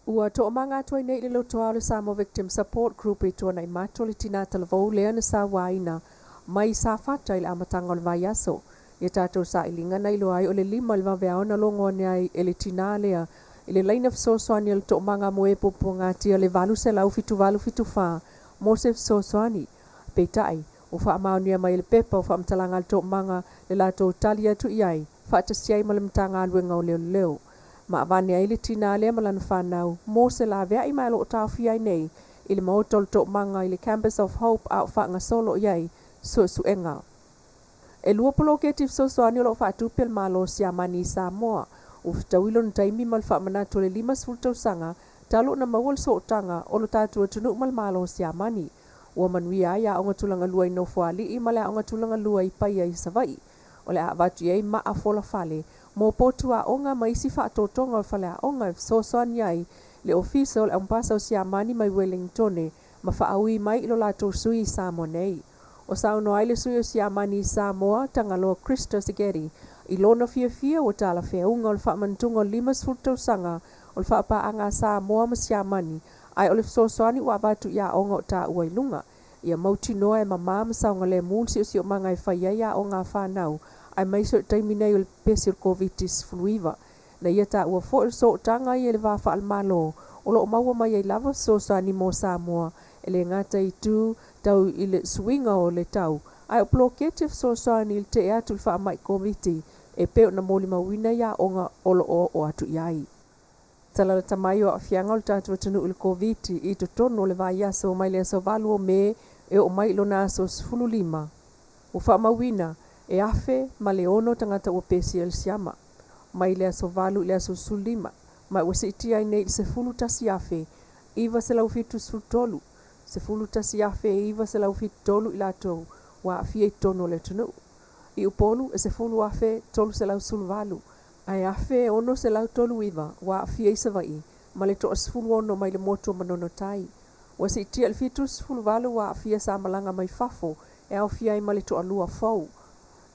ua toomaga atu ai nei i le lotoa o le Samoa Victim Support Group e Tuanaimato le tinā talavou lea na sauaina mai Safata i le amataga o le vaiaso. Ia tatou sailiga na iloa ai o le 5 i le vaveao na logo ane ai e le tinā lea i le laina fesoasoani a le toomaga mo e puapuagatia le 800 7874 mo se fesoasoani. Peitai, ua faamaonia mai e le pepa o faamatalaga a le toomaga le latou tali atu i ai faatasi ai ma le Matagaluega o Leoleo. Ma avane ai le tinā lea ma lana fanau mo se laveai ma e loo taofia ai nei i le maota o le toomaga i le Campus of Hope a o faagasolo i ai suesuega. E 2 poloketi fesoasoani o loo faatupe e le Malo o Siamani i Samoa. Ua fetaui lona taimi ma le faamanatu o le 50 tausaga talu ona maua le sootaga o lo tatou atunuu ma le Malo o Siamani. Ua manuia ai aoga tulaga lua i Nofoalii ma le aoga tulaga lua i Paia i Savaii. O le a avatu i ai maa folafale mo potu aoga ma isi faatotoga o le faleaoga e fesoasoani ai le Ofisa o le Aupasa o Siamani mai Wellingtone ma faaui mai i lo latou sui i Samoa nei. O saunoa ai le sui o Siamani i Samoa, Tagaloa Christos Segedi, i lona fiafia ua talafeauga o le faamanatuga o le 50 tausaga o le faapaaga a Samoa ma Siamani, ae o le fesoasoani ua avatu i aoga o taua i luga. Ia mautinoa e mamā ma saogalemu le siosiomaga e fai ai aoga a fanau, aemaise o le taimi nei o le pepesi o le Koviti-19. Na ia taua foi o le sootaga ia i le va faale-Malo o loo maua mai ai lava fesoasoani mo Samoa e le gata i itu tau i le suiga o le tau, ae o poloketi e fesoasoani i le tee atu i le faamai Koviti e pei ona molimauina i aoga o lo o oo atu i ai. Talalata mai o aafiaga o le tatou atunuu i le Koviti i totonu o le vaiaso mai le aso 8 o Me e oo mai i lona aso 15. Ua faamauina e 1006 tagata ua pesia i le siama mai le aso 8 i le aso 15, ma ua siitia ai nei i le 11,973, 11,973 i latou ua aafia i totonu o le atunuu. I Upolu e 10,318 ae 1639 ua aafia i Savaii ma le 16 mai le motu o Manono Tai. Ua siitia i le 78 ua aafia sa malaga mai fafo e aofia ai ma le toalua fou.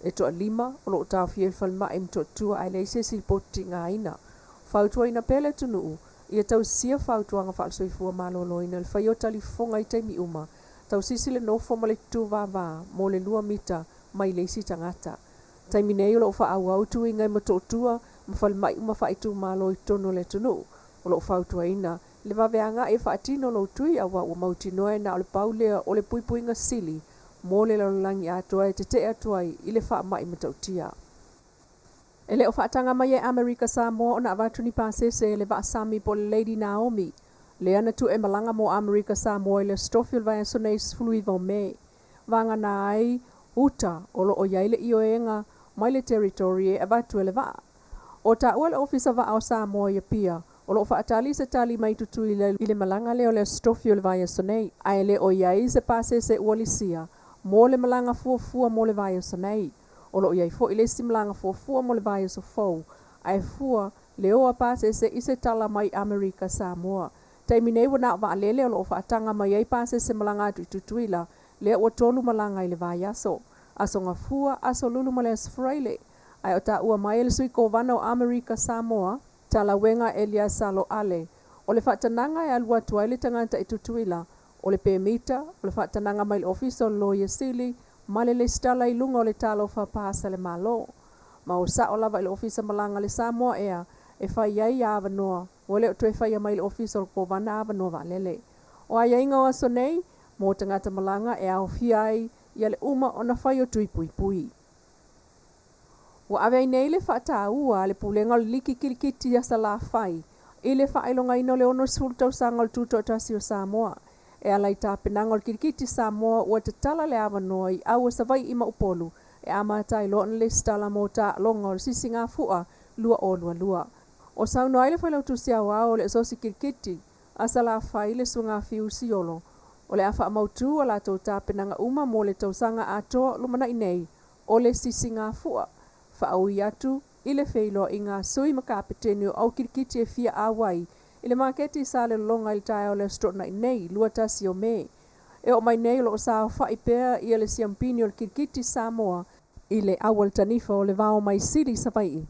E toalima o loo taofia i le falemai i Motootua ae leai se isi lipoti tigaina. Fautuaina pea le atunuu ia tausisia fautuaga faale-soifua maloloina i le faia o talifofoga i taimi uma, tausisi le nofo ma le tutuvāvā mo le 2 mita mai le isi tagata. Taimi nei o loo faaauau tuiga i Motootua ma falemai uma faaitumalo i totonu o le atunuu. O loo fautuaina le vave agai e faatino lou tui auā ua mautinoa e na o le pau lea o le puipuiga sili mo le lalolagi atoa e tetee atu ai i le faamai matautia. E le o faataga mai e Amerika Samoa ona avatu ni pasese e le vaasami po o le Lady Naomi lea na tu'e malaga mo Amerika Samoa i le Aso Tofi o le vaiaso nei 19 o Me. Vagana ai uta o loo i ai le ioega mai le Territory e avatu e le vaa. O taua le Ofisa Vaa o Samoa i Apia o loo faatali se tali mai Tutuila i le malaga lea o le Aso Tofi o le vaiaso nei, ae le o i ai se pasese ua lisia mo le malaga fuafua mo le vaiaso nei. O loo i ai foi le isi malaga fuafua mo le vaiaso fou ae fua Le o a pasese i se tala mai Amerika Samoa. Taimi nei ua na o vaalele o loo faataga mai ai pasese malaga atu i Tutuila, lea ua 3 malaga i le vaiaso. Aso Gafua, Aso Lulu ma le Aso Faraile. Ae o taua mai e le sui kovana o Amerika Samoa, Talauega Eliasa Loale, o le faatanaga e alu atu ai le tagata i Tutuila, o le pemita, o le faatanaga mai le Ofisa o le Loia Sili, ma le lesitala i luga o le Talofa Pass a le Malo. Ma o sao lava i le Ofisa Malaga le Samoa Air e fai ai avanoa, ua le o toe faia mai le Ofisa o le Kovana avanoa vaalele. O aiaiga o aso nei, mo tagata malaga e aofia ai ia le uma ona fai o tui puipui. Ua ave ai nei le faataua a le Pulega o le Liki Kilikiti a Salafai i le faailogaina o le 60 tausaga o le Tutoatasi o Samoa. E ala i tapenaga o le Kilikiti Samoa ua tatala le avanoa i au o Savaii ma Upolu e amata ai loa ona lesitala mo taaloga o le Sisigafua 2022. O saunoa ai le Failautusi Aoao o le Asosi Kilikiti a Salafai le Susuga Fiu Siolo, o le a faamautu a latou tapenaga uma mo le tausaga atoa o lumanai nei o le Sisigafua. Faaui atu i le feiloaiga a sui ma kapeteni o au kilikiti e fia auai i le maketi i Salelologa i le taeao o le Aso Toonai nei, 21 o Me. E oo mai nei o loo saofa'i pea ia le siampini o le kilikiti Samoa i le auala tanifa o le vao mai Sili i Savai'i.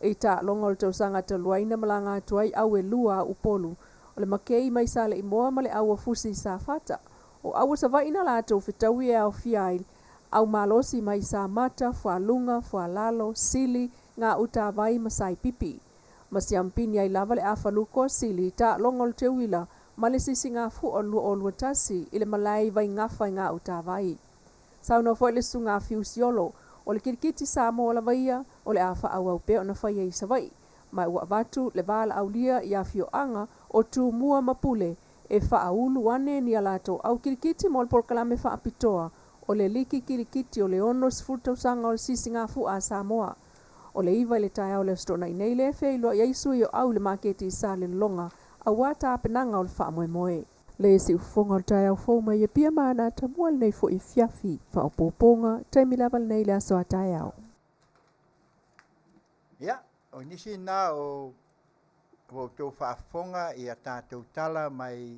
I taaloga o le tausaga talu ai na malaga atu ai au e lua a Upolu, o le Makei mai Saleimoa ma le au a Fusi i Safata. O au o Savai'i na latou fetaui e aofia ai au malosi mai Samata, Fualuga, Fualalo, Sili, Gautavai ma Saipipi. Ma siampini ai lava le afaluko a Sili i taaloga o le teuila ma le Sisigafua 2021 i le malae i Vaigafa i Gautavai. Saunoa foi le Susuga a Fiu Siolo, o le kilikiti Samoa lava ia o le a faaauau pea ona faia i Savaii, ma ua avatu le valaaulia i afioaga o Tumua ma Pule e faaulu ane ni a latou au kilikiti mo le polokalame faapitoa o le Liki Kilikiti o le 60 tausaga o le Sisigafua a Samoa. O le 9 i le taeao o le Aso Toonai nei lea e feiloai ai sui o au i le maketi i Salelologa auā tapenaga o le faamoemoe. Le siufofoga o le taeao fou mai Apia ma Anatamua lenei foi afiafi. Faaopoopoga, taimi lava lenei i le aso a taeao. Ia, o nisi na o ua outou faafofoga i a tatou tala mai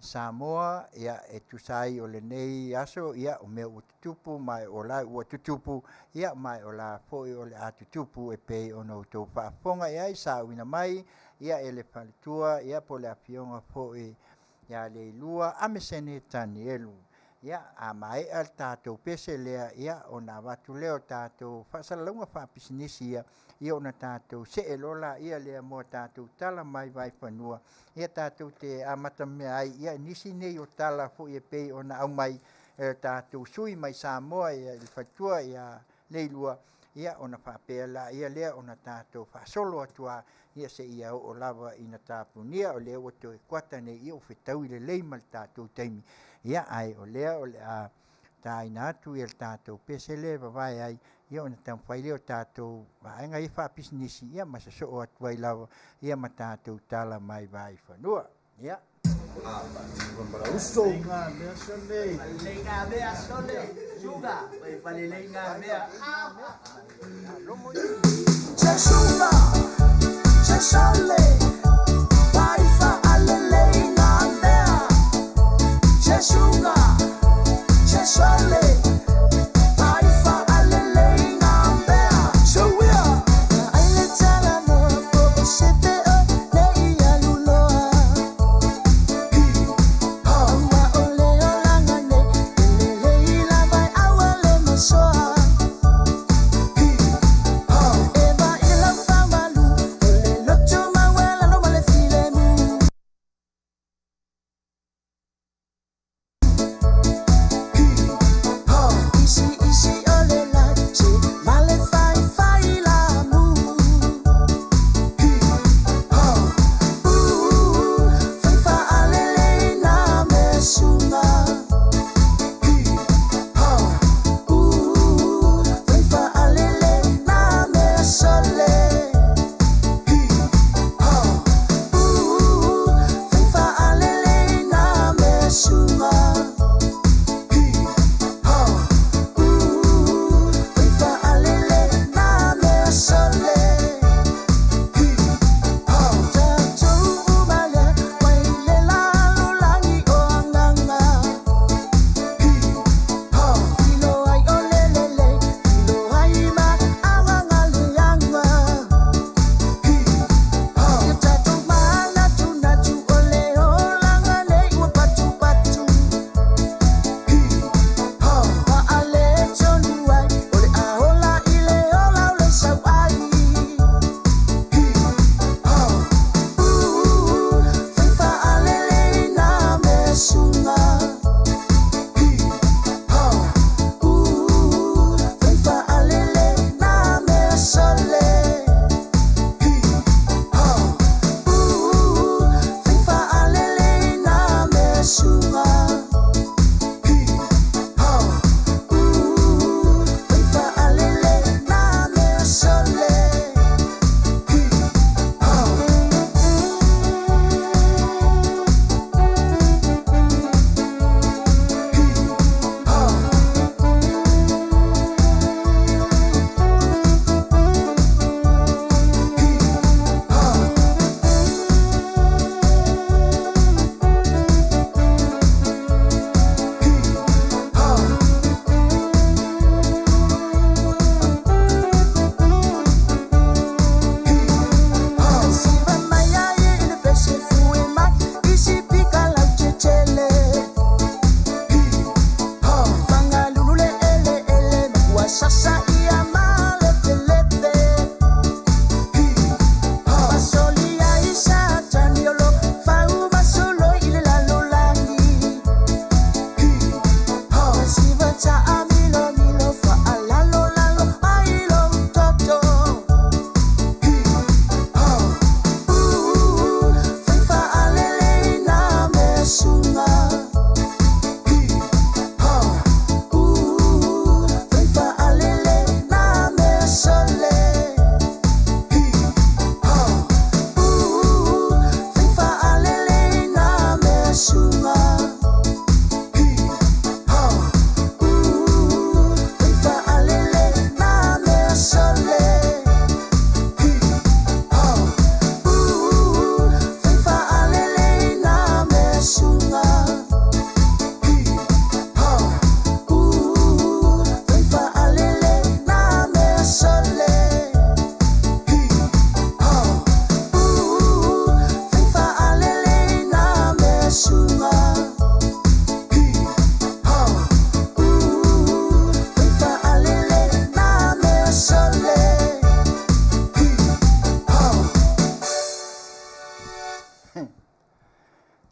Samoa, ia e tusa ai o lenei aso, ia o mea ua tutupu ma o la ua tutupu, ia ma o la foi o le a tutupu e pei ona outou faafofoga i ai sauina mai ia e le faletua, ia po o le afioga foi ia Leilua Amesene Tanielu. Ia, a maea le tatou pese lea, ia ona avatu lea o tatou faasalalauga faapisinisi ia, ia ona tatou see loa laia lea mo tatou tala mai vaifanua, ia tatou te amatamea ai ia nisi nei o tala foi e pei ona aumai e tatou sui mai Samoa ia i le faletua ia Leilua, ia ona faapea laia lea ona tatou faasolo atu lava ia seia oo lava ina tapunia o lea ua toe kuata nei ia ua fetaui lelei ma le tatou taimi, ia ae o lea o le a taina atu ia le tatou pese lea e vavae ai ia ona taumafai lea o tatou vaega ia faapisinisi ia ma sosoo atu ai lava ia ma tatou tala mai vaifanua. Ia.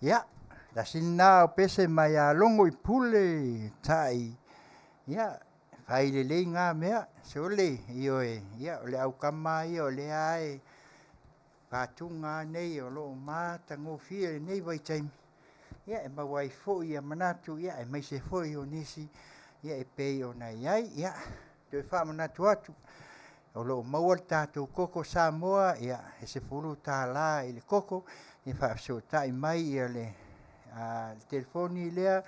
Ia, tasi lena o pese mai ia logo i pule tai. Ia, fai lelei na mea, sole, ioe, ia, o le aukama ia o lea e faatuga nei o loo matagofie lenei vaitaimi. Ia e maua ai foi ia manatu, ia aemaise foi o nisi ia e pei ona i ai. Ia toe faamanatu atu o loo maua le tatou koko Samoa, ia e $10 i le koko. Ia faafesootai mai ia le telefoni lea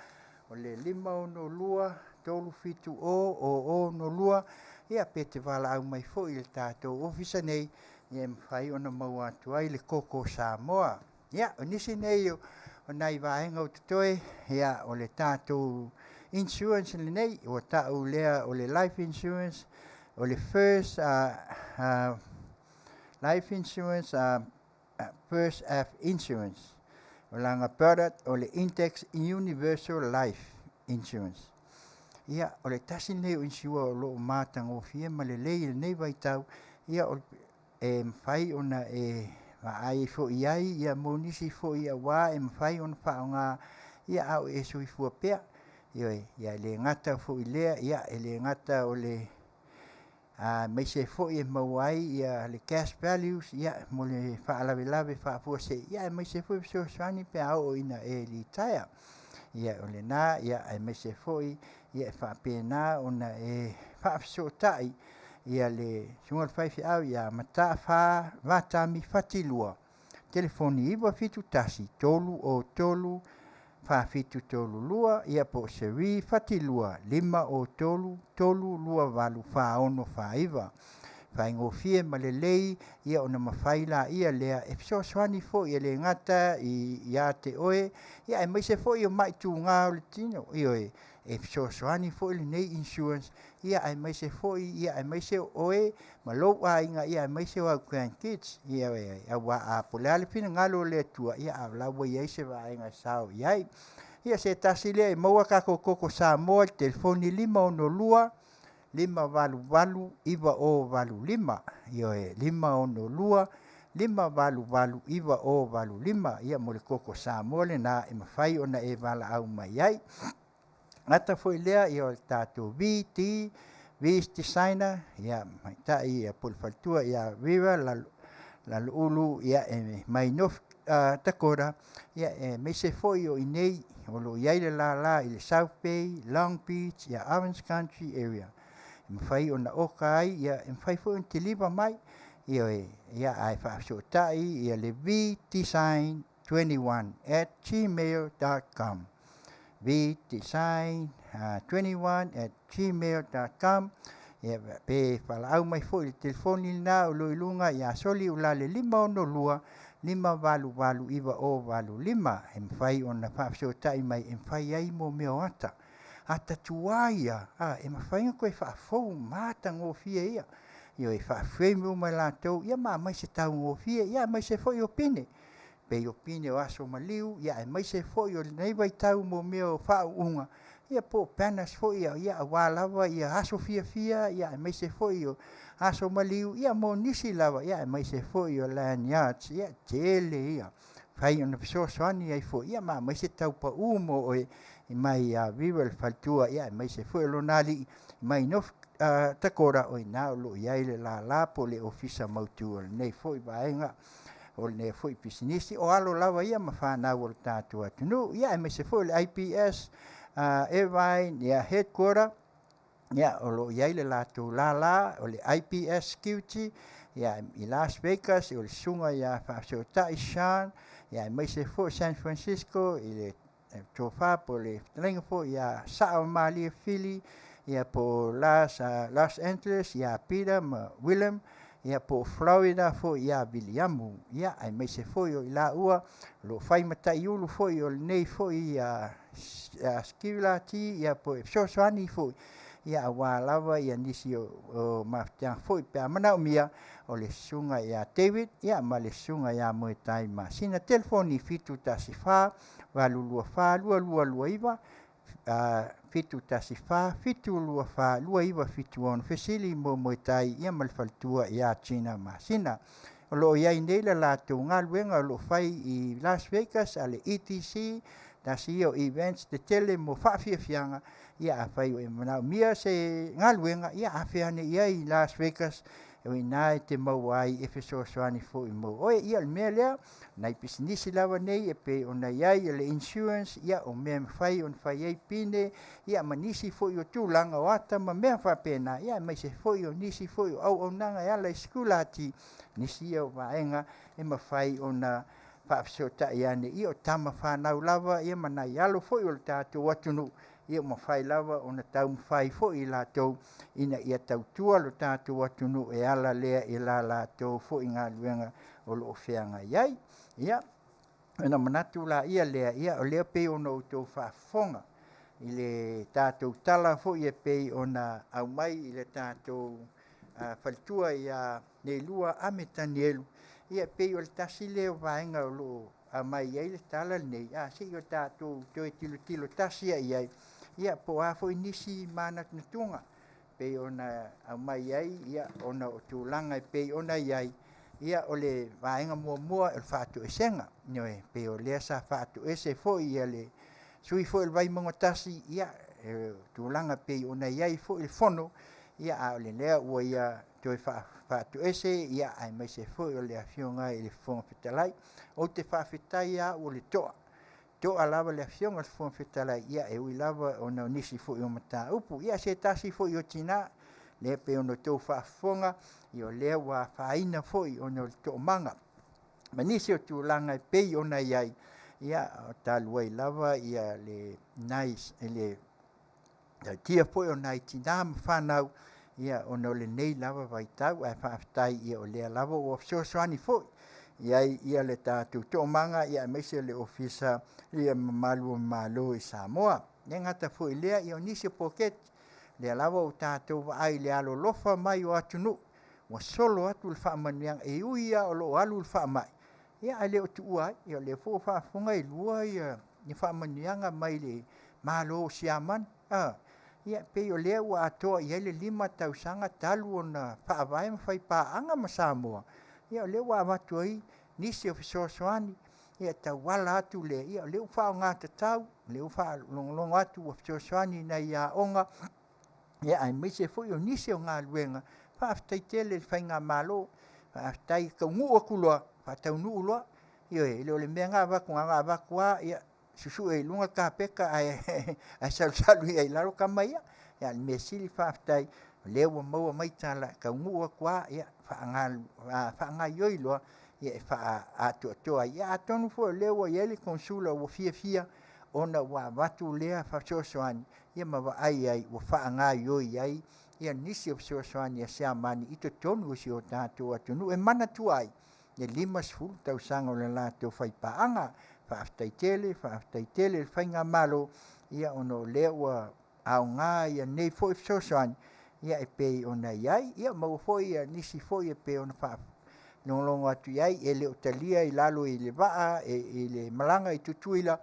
o le 562 370 0062. Ia pe te valaau mai foi i le tatou ofisa nei, ia e mafai ona maua atu ai le koko Samoa. Ia o nisi nei o nai vaega o totoe, ia o le tatou insurance lenei ua tau lea o le life insurance, o le first life insurance, First F Insurance. O lana product o le Index Universal Life Insurance. Ia o le tasi lenei o insure o loo matagofie ma lelei i lenei vaitau. Ia e mafai ona e vaai foi i ai ia mo nisi foi aua e mafai ona faaaoga ia a o e soifua pea. Ioe, ia e le gata foi i lea, ia e le gata o le aemaise foi e maua ai ia le cash values ia mo le faalavelave faafuasei, ia aemaise foi fesoasoani pe a oo ina e litaea. Ia o lena, ia aemaise foi ia e faapena ona e faafesootai ia le susuga i le faifeau ia Mataafa Vatami Fatilua, telefoni 971 303 4732, ia po o Seri Fatilua 503 328 4649. Faigofie ma lelei ia ona mafai laia lea e fesoasoani foi e le gata ia te oe, ia aemaise foi o mai tuga o le tino. Ioe, e fesoasoani foi lenei insurance, ia aemaise foi ia aemaise o oe ma lou aiga, ia aemaise o au grandkids. Ioe, aua po o le a le finagalo o le Atua, ia a o la ua i ai se vaega e sao i ai. Ia se tasi lea e maua tatou koko Samoa i le telefoni 562 588 9085. Ioe, 562 588 9085. Ia mo le koko Samoa lena e mafai ona e valaau mai ai. Gata foi lea, ia o le tatou VT Vis Designer, ia tamaitai ia po o le faletua ia Viva Laloulu, ia e mai North Dakota, ia aemaise foi o i inei o lo o i ai le lala i le South Bay, Long Beach, ia Orange Country area. E mafai ona oka ai, ia e mafai foi ona kiliva mai. Ioe, ia ae faafesootai ia le vdesign21@gmail.com, vdesign21@gmail.com. Ia pe valaau mai foi i le telefoni lena o lo o i luga ia Soli Uelale 562 588 9085, e mafai ona faafesootai mai e mafai ai mo mea o ata tuai ia e mafai ona toe faafou matagofie ia. Ioe, faa-frame uma e latou ia ma aumai i se taugofie, ia aemaise foi o pine, pei o pine o aso maliu, ia aemaise foi o lenei vaitau mo mea o faauuga, ia po o banners foi ia aua lava ia aso fiafia, ia aemaise foi o aso maliu, ia mo nisi lava, ia aemaise foi o lanyards, ia tele ia mafai ona fesoasoani ai foi, ia ma aumai se tau pau mo oe mai ia Viva le faletua, ia aemaise foi o lona alii mai North Dakota. O i ina o lo o i ai le lala po o le ofisa mautu o lenei foi vaega o lenei foi pisinisi, o alo lava ia ma fanau o le tatou atunuu. Ia aemaise foi o le IPS Irvine, ia headquarter, ia o lo o i ai le latou lala o le IPS Security ia i Las Vegas, o le susuga ia Faafesootai Sean, ia aemaise foi San Francisco i le tofa po o le fetalaiga foi ia Sao Malie Fili, ia po o Los Angeles ia Peter ma William, ia po o Florida foi ia Viliamu, ia aemaise foi o i laua o lo o fai ma taiulu foi o lenei foi security, ia po o fesoasoani foi ia aua lava ia nisi o mafatiaga foi pe a manaomia, o le susuga ia David ia ma le susuga ia Moetai Masina, telefoni 714 824 2229, 714 724 2976, fesili mo Moetai ia ma le faletua ia Gina Masina. o loo iai nei le latou galuega o loo fai i Las Vegas a le ETC, tasi ia o events tetele mo faafiafiaga. Ia afai ua e manaomia se galuega, ia afe ane i ai i Las Vegas, o i ina e te maua ai e fesoasoani foi mo oe. Ia o le mea lea, nai pisinisi lava nei e pei ona i ai le insurance, ia o mea e mafai ona fai ai pine, ia ma nisi foi o tulaga o ata ma mea faapena, ia aemaise foi o nisi foi o auaunaga e ala i sikulati, nisi ia o vaega e mafai ona faafesootai ane. Ia o tama fanau lava ia ma nai alo foi o le tatou atunuu, ia ua mafai lava ona taumafai foi i latou ina ia tautua lo tatou atunuu e ala lea i la latou foi galuega o lo o feagai ai. Ia, ona manatu laia lea, ia o lea e pei ona outou faafofoga i le tatou tala foi e pei ona aumai i le tatou faletua ia Leilua Ame Tanielu. Ia e pei o le tasi lea o vaega o lo o aumai ai le tala lenei, a se i o tatou toe tilotilo tasi i ai, ia po o a foi nisi manatunatuga pei ona aumai ai, ia ona o tulaga e pei ona i ai. Ia o le vaega muamua o le faatoesega, ioe, pei o lea sa faatoese foi ia le sui usufono foi o le Vaimauga 1, ia e tulaga pei ona i ai foi le fono, ia a o lea ua ia toe faatoese, ia aemaise foi o le Afioga i le Fofoga Fetalai. Ou te faafetai lava ua le toa lava le Afioga i le Fofoga Fetalai, ia e ui lava ona o nisi foi o mataupu. Ia se tasi foi o tina, lea pei ona outou faafofoga, ia o lea ua afaina foi ona o le toomaga ma nisi o tulaga e pei ona i ai, ia talu ai lava ia le nai le tautia foi o nai tina ma fanau, ia ona o lenei lava vaitau. Ae faafetai ia o lea lava ua fesoasoani foi i ai ia le tatou toomaga, ia aemaise le Ofisa ia mamalu o Malo i Samoa. E le gata foi i lea, ia o nisi o poloketi lea lava ua tatou vaai i le alolofa mai o atunuu ua solo atu le faamanuiaga, e ui lava o lo o alu le faamai, ia ae le o tuua ai. Ia o lea foi ua faafofoga e lua ia faamanuiaga mai le Malo o Siamani. Ia pei o lea ua atoa i ai le 5 tausaga talu ona faavae ma faipaaga ma Samoa, ia o lea ua avatu ai nisi o fesoasoani e tauala atu lea, ia o lea ua faaaoga tatau, o lea ua faalogologo atu ua fesoasoani i nai aoga, ia aemaise foi o nisi o galuega. Faafetai tele i le faigamalo, faafetai. E taunuu atu loa, faataunuu loa. Ioe, e le o le mea na avatu na ona avatu lava, ia susue i luga le kapeta ae salusalu ai i lalo tama ia. A o le mea sili faafetai o lea ua maua mai tala, e taunuu atu lava faagaoioi loa e faaatoatoa ai. Ia atonu foi o lea ua i ai le Konesula ua fiafia ona ua avatu lea fesoasoani, ia ma vaai ai ua faagaoioi ai nisi o fesoasoani a Siamani i totonu o si o tatou atunuu e manatua ai le 50 tausaga o le latou faipaaga. Faafetai tele, faafetai tele i le faigamalo, ia ona o lea ua aoga nei foi fesoasoani ia e pei ona i ai. Ia maua foi nisi foi e pei ona faalogologo atu i ai e le o talia i lalo i le vaa i le malaga i Tutuila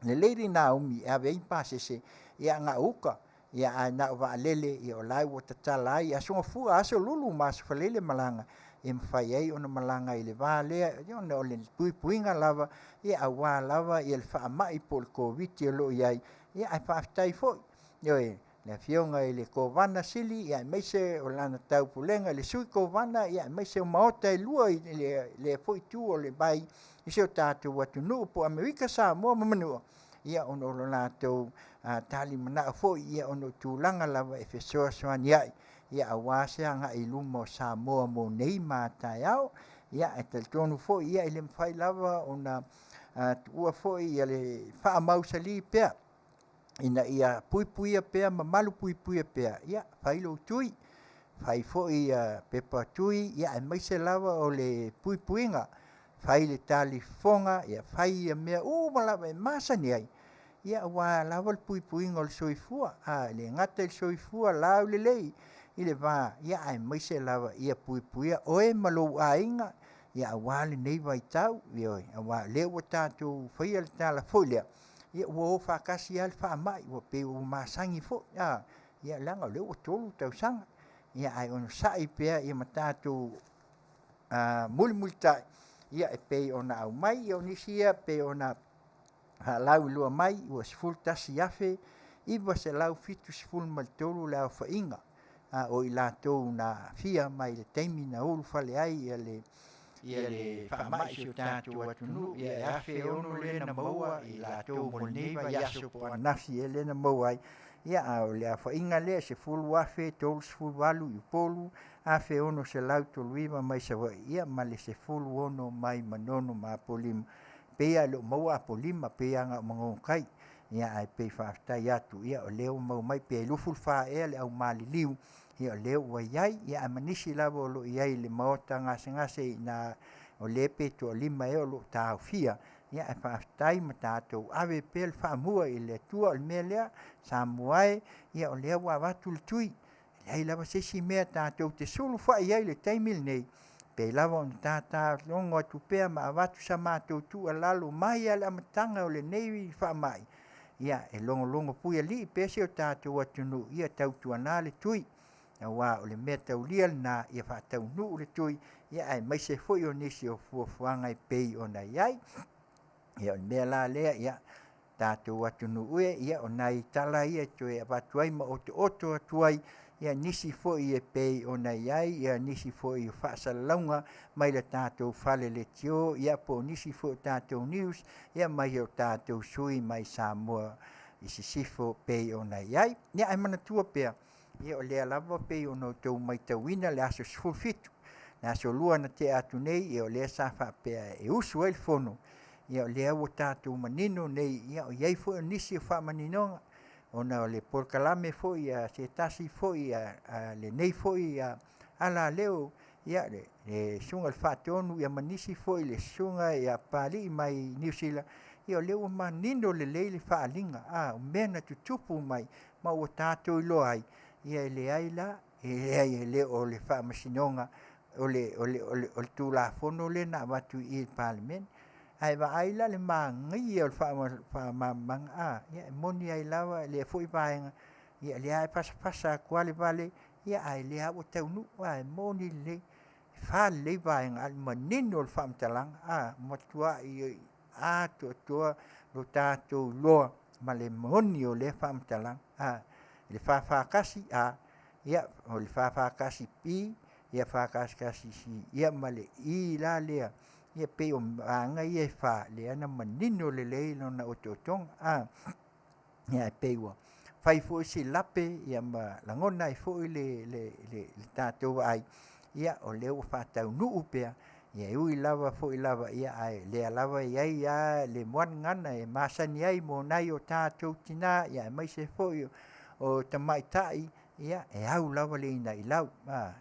le Lady Naomi e ave ai ni pasese, ia na o uta, ia ae na o vaalele, ia o la ua tatala ai Aso Gafua, Aso Lulu ma Aso Faraile malaga e mafai ai ona malaga i le va lea ona o le puipuiga lava ia aua lava le faamai po o le Koviti o lo o i ai. Ia ae faafetai foi, ioe, le Afioga i le Kovana Sili aemaise o lana Taupulega i le Sui Kovana aemaise o Maota e lua i lea foi itu o le vai i si o tatou atunuu po o Amerika Samoa ma Manua, ia ona o lo latou talimanao foi ia ona o tulaga lava e fesoasoani ai aua se agai i luma o Samoa mo nei ma a taeao. Ia ae talitonu foi ia e le mafai lava ona tuua foi le faamausali pea ina ia puipuia pea ma malupuipuia pea. Ia fai lou tui, fai foi pepa tui, aemaise lava o le puipuiga, fai le talifofoga, ia fai mea uma lava e masani ai, aua lava le puipuiga o le soifua. E le gata i le soifua laulelei i le va, aemaise lava ia puipuia oe ma lou aiga aua lenei vaitau. Ioe, aua o lea ua tatou faia le tala foi lea, ia ua o faatasi lava le faamai, ua pei ua masani foi, leaga o lea ua 3 tausaga. Ae onosai pea ma tatou. mulimulitai ia e pei ona aumai. Ia o nisi ia pei ona faalauiloa mai ua 11,973 le aofaiga o i latou na aafia mai le taimi na ulufale ai ia le faamai i si o tatou atunuu. Ia e 1,600 lea na maua e i latou mo lenei vaiaso po o ananafi ea lea na maua ai. Ia a o le aofaiga lea e 10,038 i Upolu, 1,639 mai Savaii, ia ma le 16 mai Manono ma Apolima. Pei lava e le o maua Apolima, pei lava na o Manono-tai. Ia ae pei e faafetai atu ia o lea ua maua mai pe 24 ea le au maliliu ia o lea ua i ai, ia ae ma nisi lava o lo o i ai i le maota gasegase i ina o lea pe toalima ea o lo o taofia. Ia ae faafetai ma tatou ave pea le faamua i le Atua. O le mea lea Samoa e, ia o lea ua avatu le tui, e leai lava se isi mea tatou te sulufai i ai i le taimi lenei, pei lava ona tata logo atu pea ma avatu sa matou tuualalo mai lava i le amataga o lenei faamai, ia e logologo puialii pea si o tatou atunuu, ia tautuana le tui, aua o le mea taulia lena ia faataunuu le tui, ia aemaise foi o nisi o fuafuaga e pei ona i ai. Ia o le mea la lea, ia tatou atunuu e, ia o nai tala ia e toe avatu ai ma otooto atu ai ia nisi foi e pei ona i ai ia nisi foi o faasalalauga mai le tatou fale leitio, ia po o nisi foi o tatou news, ia mai o tatou sui mai Samoa i sisifo pei ona i ai. Ia ae manatua pea, ia o lea lava pei ona outou matauina le aso 17, le aso Lua na tea atu nei, ia o lea sa faapea e usu ai le fono, ia o lea ua tatou manino nei, ia o i ai foi nisi o faamaninoga ona o le polokalame foi a se tasi foi a lenei foi alaleo, ia le susuga i le Faatonu, ia ma nisi foi le susuga ia Papalii mai Niu Sila, ia o lea ua manino lelei le faaaliga, o mea na tutupu mai ma ua tatou iloa ai, ia e leai la, e leai e le o le faamasinoga, o le Tulafono lea na avatu i i le Palemene. Ae vaai la le manaia o le faamalamalamaga, ia e moni ai lava lea foi vaega, ia o lea lava e pasapasa atu lava le vale, ae o lea lava ua taunuu, e moni lelei, e fa lelei vaega, a o le manino o le faamatalaga, ua matuai atoatoa lo tatou iloa ma le moni o lea faamatalaga. I le 441 A, ia, o le 441 B, ia 411 C, ia ma le I la lea, ia pei o vaega ia e fa, lea na manino lelei lona otootoga. Ia e pei ua fai foi si lape ia ma lagona ai foi le tatou vaai, ia o lea ua faataunuu pea, ia e ui lava foi lava, ia ae lea lava e i ai lava le muagagana e masani ai mo nai o tatou tina, ia aemaise foi o tamaitai, ia e au lava le inailau,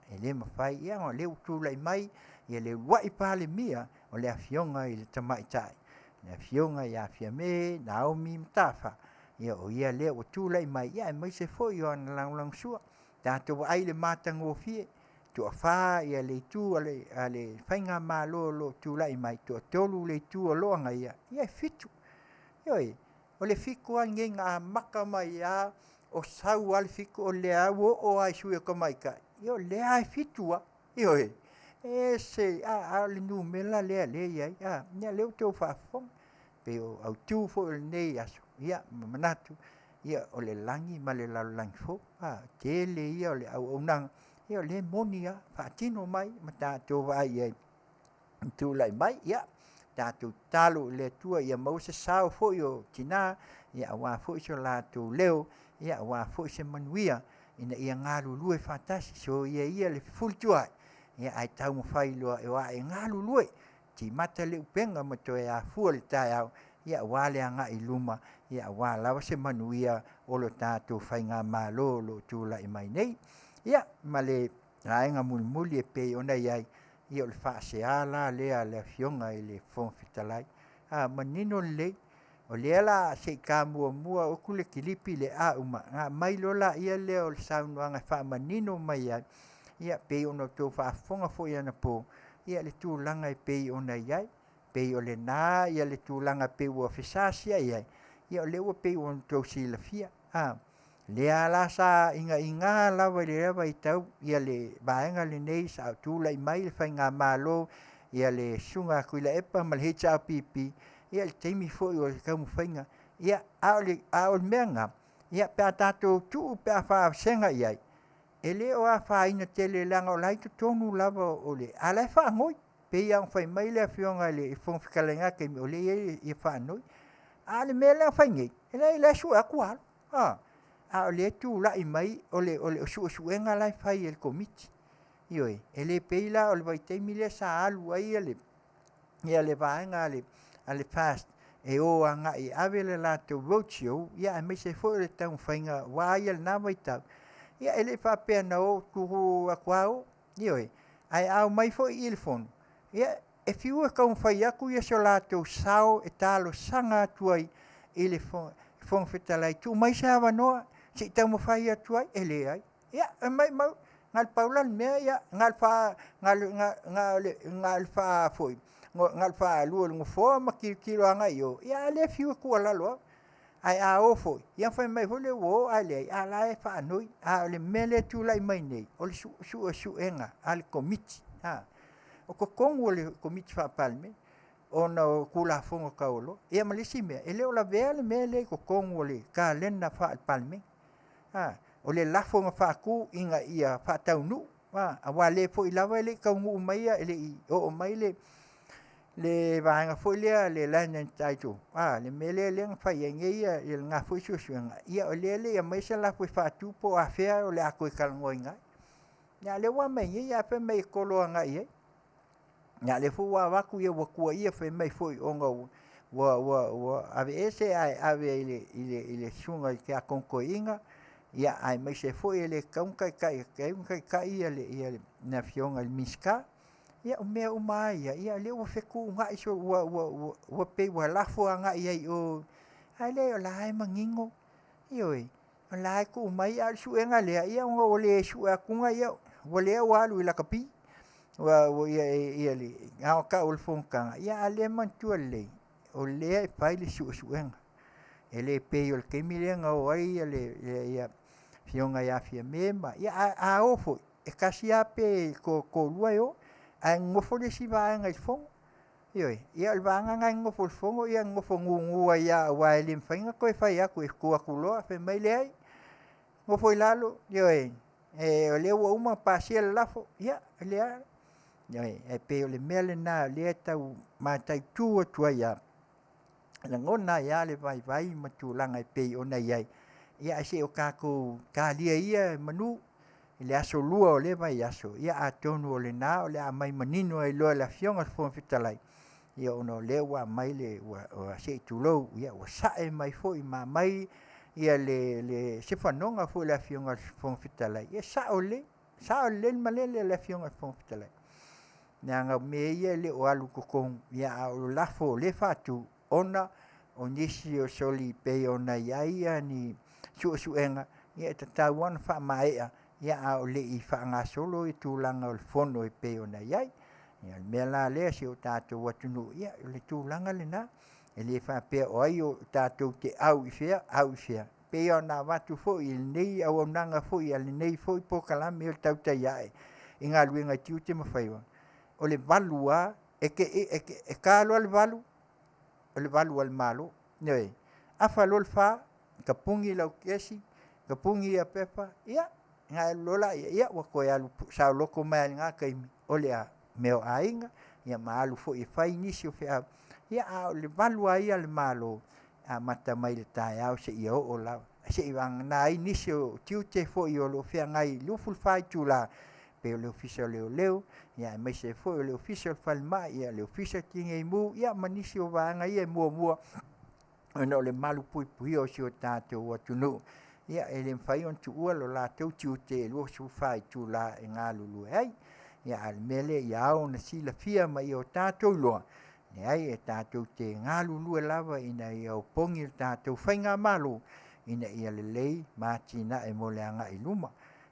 e le mafai, ia o lea ua tulai mai ia le uluai Palemia o le Afioga i le Tamaitai, le Afioga ia Fiame Naomi Mataafa, ia o ia lea ua tulai mai, ia aemaise foi o ana lagolagosua. Tatou vaai i le matagofie, toafa ia le itu a le faigamalo o lo o tulai mai, toatolu le itu o lo o agaia, ia e fitu. Ioe, o le fitu lava lenei na amata mai lava o sau lava le fitu, o lea lava ua oo lava i sui o tamaitai, ia o lea lava e fitu lava. Ioe, e ese, a o le numera lea o lea e i ai, ia lea ua outou faafofoga, pei o autu foi o lenei aso, ia ma manatu, ia o le lagi ma le lalolagi fou, tele ia o le auaunaga, ia o lea e moni lava, faatino mai ma tatou vaai i ai i tulai mai. Ia tatou tatalo i le Atua ia maua se sao foi o tina, ia aua foi so latou leo, ia aua foi se manuia ina ia galulue faatasi, soia ia le fefulituai, ia ae taumafai loa e o ae galulue, timata le upega ma toe afua le taeao, ia aua le agai i luma, ia aua lava se manuia o lo tatou faigamalo o lo o tulai mai nei. Ia ma le vaega mulimuli e pei ona i ai, ia o le faasea la lea a le Afioga i le Fofoga Fetalai, manino lelei, o lea la se i ta muamua atu le kilipi le a uma, ona aumai loa lea o le saunoaga e faamanino mai ai, ia pei ona outou faafofoga foi anapo, ia le tulaga e pei ona i ai, pei o lena ia le tulaga pei ua fesaasiai ai, ia o lea ua pei ua outou silafia. Lea la sa igaiga lava i lea vaitau ia le vaega lenei sa tulai mai le faigamalo ia le susuga ia Tuilaepa ma le HRPP ia i le taimi foi o le taumafaiga. Ia a o le mea lena, ia pe a tatou tuu pe a faavasega i ai, e le o afaina tele leaga o la e i totonu lava o le... ae o la e faanoi. E pei lava ona fai mai le afioga i le Fofoga Fetalai i lena taimi, o lea e i ai faanoi. Ae o le mea lea na fai nei, e leai o la e sue atu ua alu. A o lea e tulai mai o le suesuega la e fai e le Komiti. Ioe, e le pei la o le vaitaimi lea sa alu ai le vaega a le FAST e o agai e ave le latou road show, ia aemaise foi o le taumafaiga aua ia i lena vaitau, ia e le faapea na o tutu atu lava o. Ioe, ae a omai foi i i le Fono, ia e fiu e taumafai atu ia so latou sao e talosaga atu ai i le Fofoga Fetalai, tuu mai se avanoa se i taumafai atu ai, e leai. Ia maumau, e na o le pau la le mea ia na o le faalua o le Nofoa ma tilotilo agai i o, ia ae o lea e fiu e tuualalo atu. Ae a o foi, ia ona fai mai foi lea ua o ae leai, ae o la e faanoi. Ae o le mea lea e tulai mai nei, o le suesuega a le Komiti. O totonu o le Komiti Faa-Palemene ona o Tulafono Taualoa. Ia ma le isi mea, e le o lavea le mea lea i totonu o le kalena Faale-Palemene. O le lafo na faatu ina ia faataunuu, aua o lea foi lava e le i taunuu mai e le i oo mai le vaega foi lea le Land and Title, le mea lea na fai ai nei lena foi suesuega, ia o lea e le i aumaia se lafo e faatu po o afea o le a toe talanoaina ai. Ia ae o lea ua aumai nei ae fai mai e tolo agai i ai. Ia ae o lea foi ua avatu ua tuuaia fai mai foi ona ua aveese ae ave i le susuga i le Tiakono Toeaina, ia aemaise foi e le tatau ona taitai, e tatau ona taitai le afioga i le Minisita. Ia o mea uma lava ia, o lea ua fetuunai ua pei ua lafo agai i o, ae leai o la e manino, ioe, o la e tuu mai ae o le suega lea, ia ona ua le sue atu ia, o lea ua alu i lakapi ia le tau o le fonotaga, ia ae o lea e manatua lelei, o lea e fai le suesuega. E le pei o le taimi lea na o ai le afioga ia Fiame ma... ia a o foi, e tasi lava pe toalua e o, ae nonofo le isi vaega i le fono. Ioe, ia o le vaega na e nonofo i le fono e nonofo gugu ai lava aua e le mafai ona toe fai atu e tu atu loa fai mai leai, nofo i lalo, ioe, o lea ua uma ona pasia le lafo. Ia o lea lava. Ae pei o le mea lena o lea e tau mataitu atu ai lava, e lagona ai lava le vaivai ma tulaga e pei ona i ai, ia ae se i o tatou talia ia manu i le Aso Lua o lea vaiaso, ia atonu o lena o le a aumai manino ai loa e le afioga i le Fofoga Fetalai, ia ona o lea ua aumai le se i tulou, ua sae mai foi ma aumai ia se fanoga foi o le afioga i le Fofoga Fetalai, e sao lelei, sao lelei le malele a le afioga i le Fofoga Fetalai. Leaga o mea ia e le o alu i totonu, ia ae o lafo o lea e faatu, ona o nisi o soli e pei ona i ai ni suesuega, ia e tatau lava ona faamaea, ia a o le i faagasolo le tulaga o le Fono e pei ona i ai. Ia o le mea la lea si o tatou atunuu, ia o le tulaga lena. E le faapea o ai tatou te au i fea, au i fea, e pei ona avatu foi i lenei auaunaga foi a lenei foi polokalame o le Tautai Ae i galuega i tiute ma faiva, o le 8 lava, e ta loa le 8, o le 8 a le Malo. Ioe, afa loa le 4, tapuni lau kesi, tapuni ia pepa, ia ona e alu loa lea, ia ua toe alu saoloto mai lava i lena taimi, o le a? Mea o aiga, ia ma alu foi e fai nisi o feau, ia ae o le 8 lava ia a le Malo, e amata mai i le taeao seia oo lava, seivagana ai nisi o tiute foi o lo o feagai i le 24 itula, e pei o le Ofisa o Leoleo, ia aemaise ai foi o le Ofisa o le Falemai, ia le Ofisa o le Tineimu, ia ma nisi o vaega ia e muamua ona o le malupuipuia o si o tatou atunuu. Ia e le mafai ona tuua lo latou tiute e 24 itula e galulue ai. Ia ae o le mea lea ia ao ona silafia ma ia o tatou iloa, leai e tatou te galulue lava ina ia opogi le tatou faigamalo ina ia lelei ma atinae mo le agai i luma.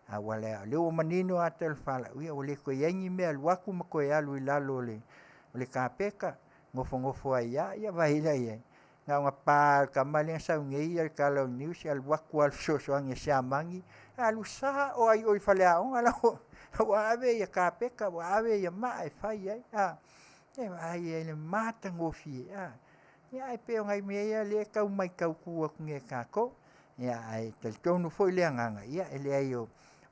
Aua o lea ua manino ata o le fala, ia ua le toe i ai ni mea e alu atu ma toe alu i lalo o le kapeta, nofonofo ai lava, ia vaai la i ai. Na ona pa le tama lea na sau nei ia le tala o le news e alu atu lava i le fesoasoani a siamagi, alu sao lava i o i le faleaoga la ua ave ia kapeta ua ave ia maa e fai ai a. E vaai ai i le matagofie a. Ia ae pei o nai mea ia lea e tau matau tu atu nei e tatou. Ia ae talitonu foi le agaga, ia e leai o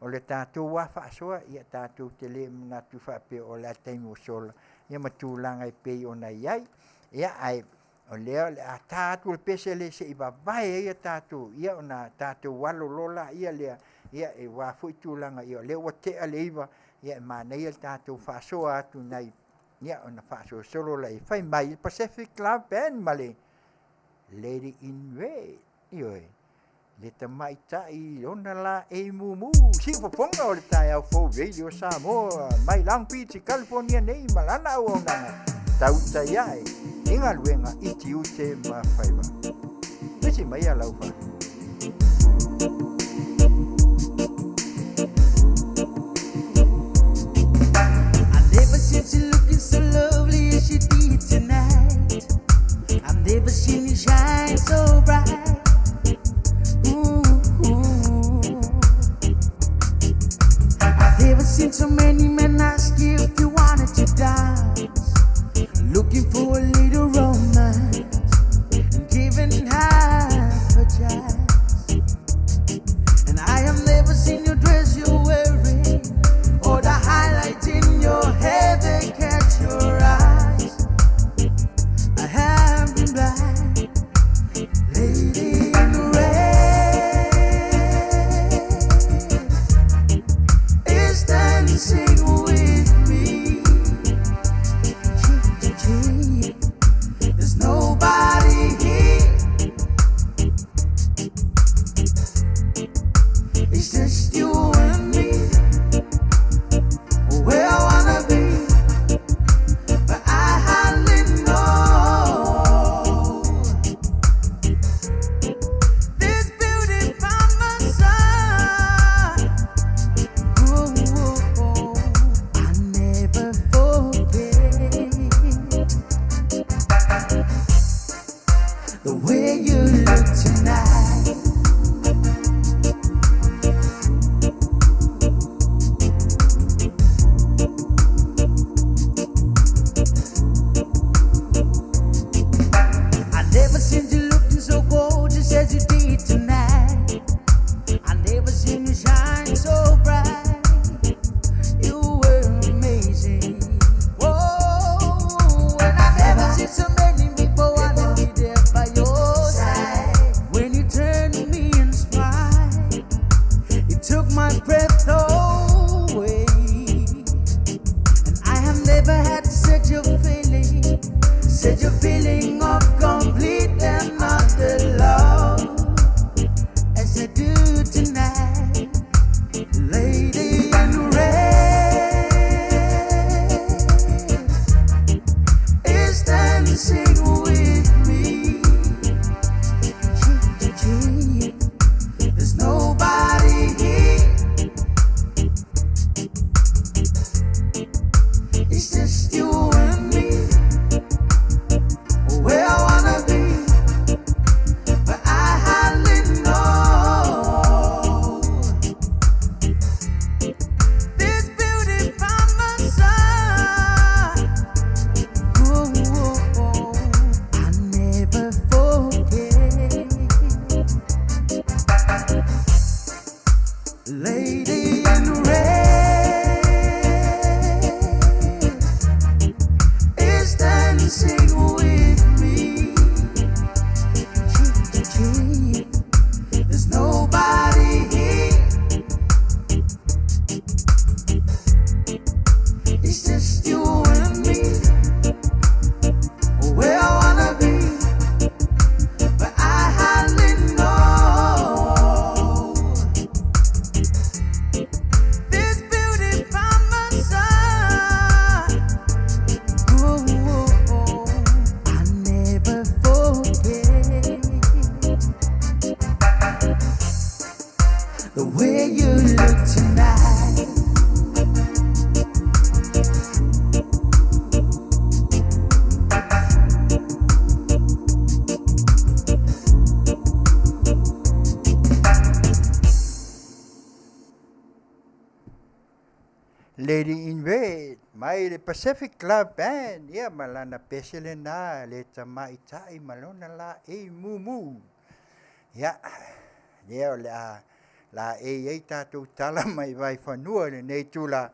le tatou lava faasoa, ia tatou te le manatu faapea o le a le taimi ua sola, ia ma tulaga e pei ona i ai. Ia ae o lea o le a ta atu le pese lea se i vavae ai a tatou, ia ona tatou alo loa lea, ia aua foi tulaga o lea ua tea le 9:00, ia e manaia le tatou faasoa atu i nai, ia ona faasolosolo lea. Fai mai le Pacific Love Band ma le Lady in Red, ioe, le tamaitai i ona laei mumu, siufofoga o le taeao fou Radio Samoa mai Long Beach i California nei ma lana auaunaga tautai ae i galuega i tiute ma faiva. Tusi mai a lau fale. I never seen you looking so lovely as you did tonight. I've never seen you shine so bright. Ooh, ooh. I've never seen so many men ask you if you wanted to dance, looking for a little romance and giving half a chance. And I have never seen your dress you're wearing or the highlight in your hair that catch your eyes. I have been blind, lady in red is dancing with me. Cheek to cheek, there's nobody here. It's just you and me. Where I wanna be, but I hardly know. This beauty by my side. Ooh, I never forget the way you look tonight. I never seen you looking so gorgeous as you did tonight. I never seen you shine so bright. You were amazing. Whoa, and I never seen so many people wanna be there by your side. When you turn Lady in Red mai le Pacific Club Band, ia ma lana pese lena le tamaitai ma lona laei mumu. Ia, lea o le a laei ai tatou tala mai Vaifanua i lenei itula,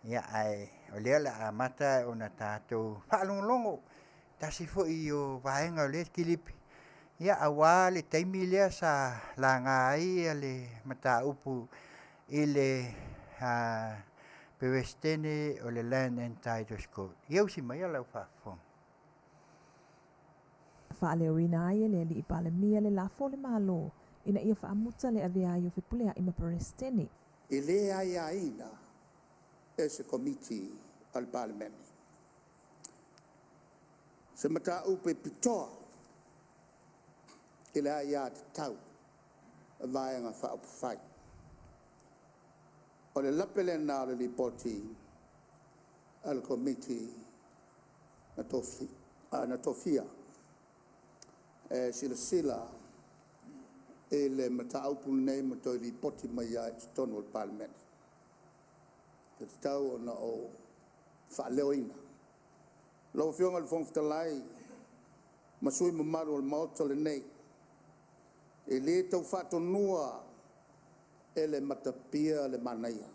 ia ae o lea o le a amata ona tatou faalogologo tasi foi o vaega o lea kilipi, ia aua le taimi lea sa laga ai le mataupu i le Peresetene o le Land and Titles Court. Ia usi maia lau faafofoga. Faaleoina ai e le Alii Palemia le lafo a le Malo ina ia faamuta le avea ai o Fepuleai ma Peresetene. E lē aiaina e se Komiti a le Palemene se mataupu e pitoa i le aiatatau a Vaega Faaupufai. O le lape lena o le Lipoti a le Komiti na tofia e silasila i le mataupu lenei ma toe lipoti mai ai i totonu o le Palemene. E tatau ona ou faaleoina. Lau Afioga i le Fofoga Fetalai ma sui usufono mamalu o le Maota lenei, e le tau faatonua e le matapia le manaia,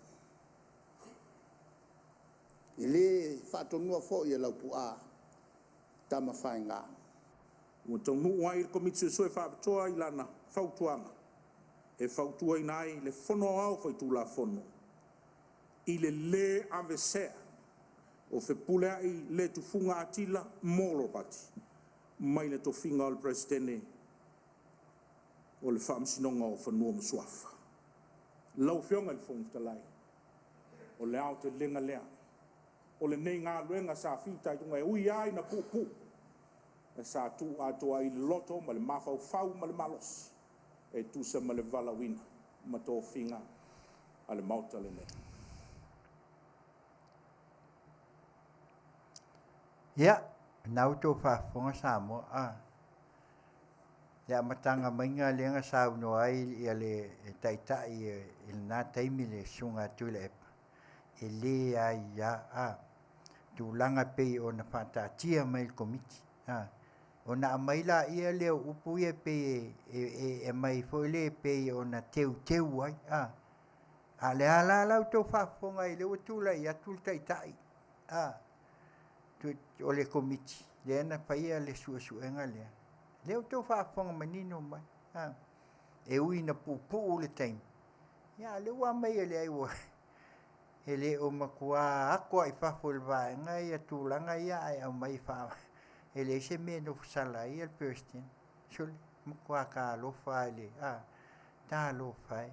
e le faatonua foi e Laupuaa Tamafaiga. Ua taunuu ai le Komisi Suesue Faapitoa i lana fautuaga e fautuaina ai le Fono Aoao Faitulafono i le lē aveesea o Fepuleai Letufuga Atila Mo Ropati mai le tofiga o le Peresetene o le Faamasinoga o Fanua ma Suafa. Lau Afioga i le Fofoga Fetalai, o le aotelega lea o lenei galuega sa fitaituga e ui lava ina puupuu, ae sa tuu atoa ai le loto ma le mafaufau ma le malosi e tusa ma le valaauina ma tofiga a le Maota lenei. Ia, na outou faafofoga Samoa, a. Le amataga maiga lea na saunoa ai ia le Taitai i lena taimi le Susuga ia Tuilaepa, e le aia a tulaga e pei ona faataatia mai e le Komiti. Ona aumai laia lea o upu ia e pei e aumai foi lea e pei ona teuteu ai. A o le a la la outou faafofoga ai o lea ua tulai atu le Taitai o le Komiti lea na faia le suesuega lea, lea ua outou faafofoga manino mai. E ui ina puupuu le taimi, a o lea ua aumai e leai ua e le o matua ato lava i fafo e le vaega ia tulaga ia ae aumai faa e leai se mea e nofosala ai le Peresetene. Sole, matua talofa lava i le a talofa e,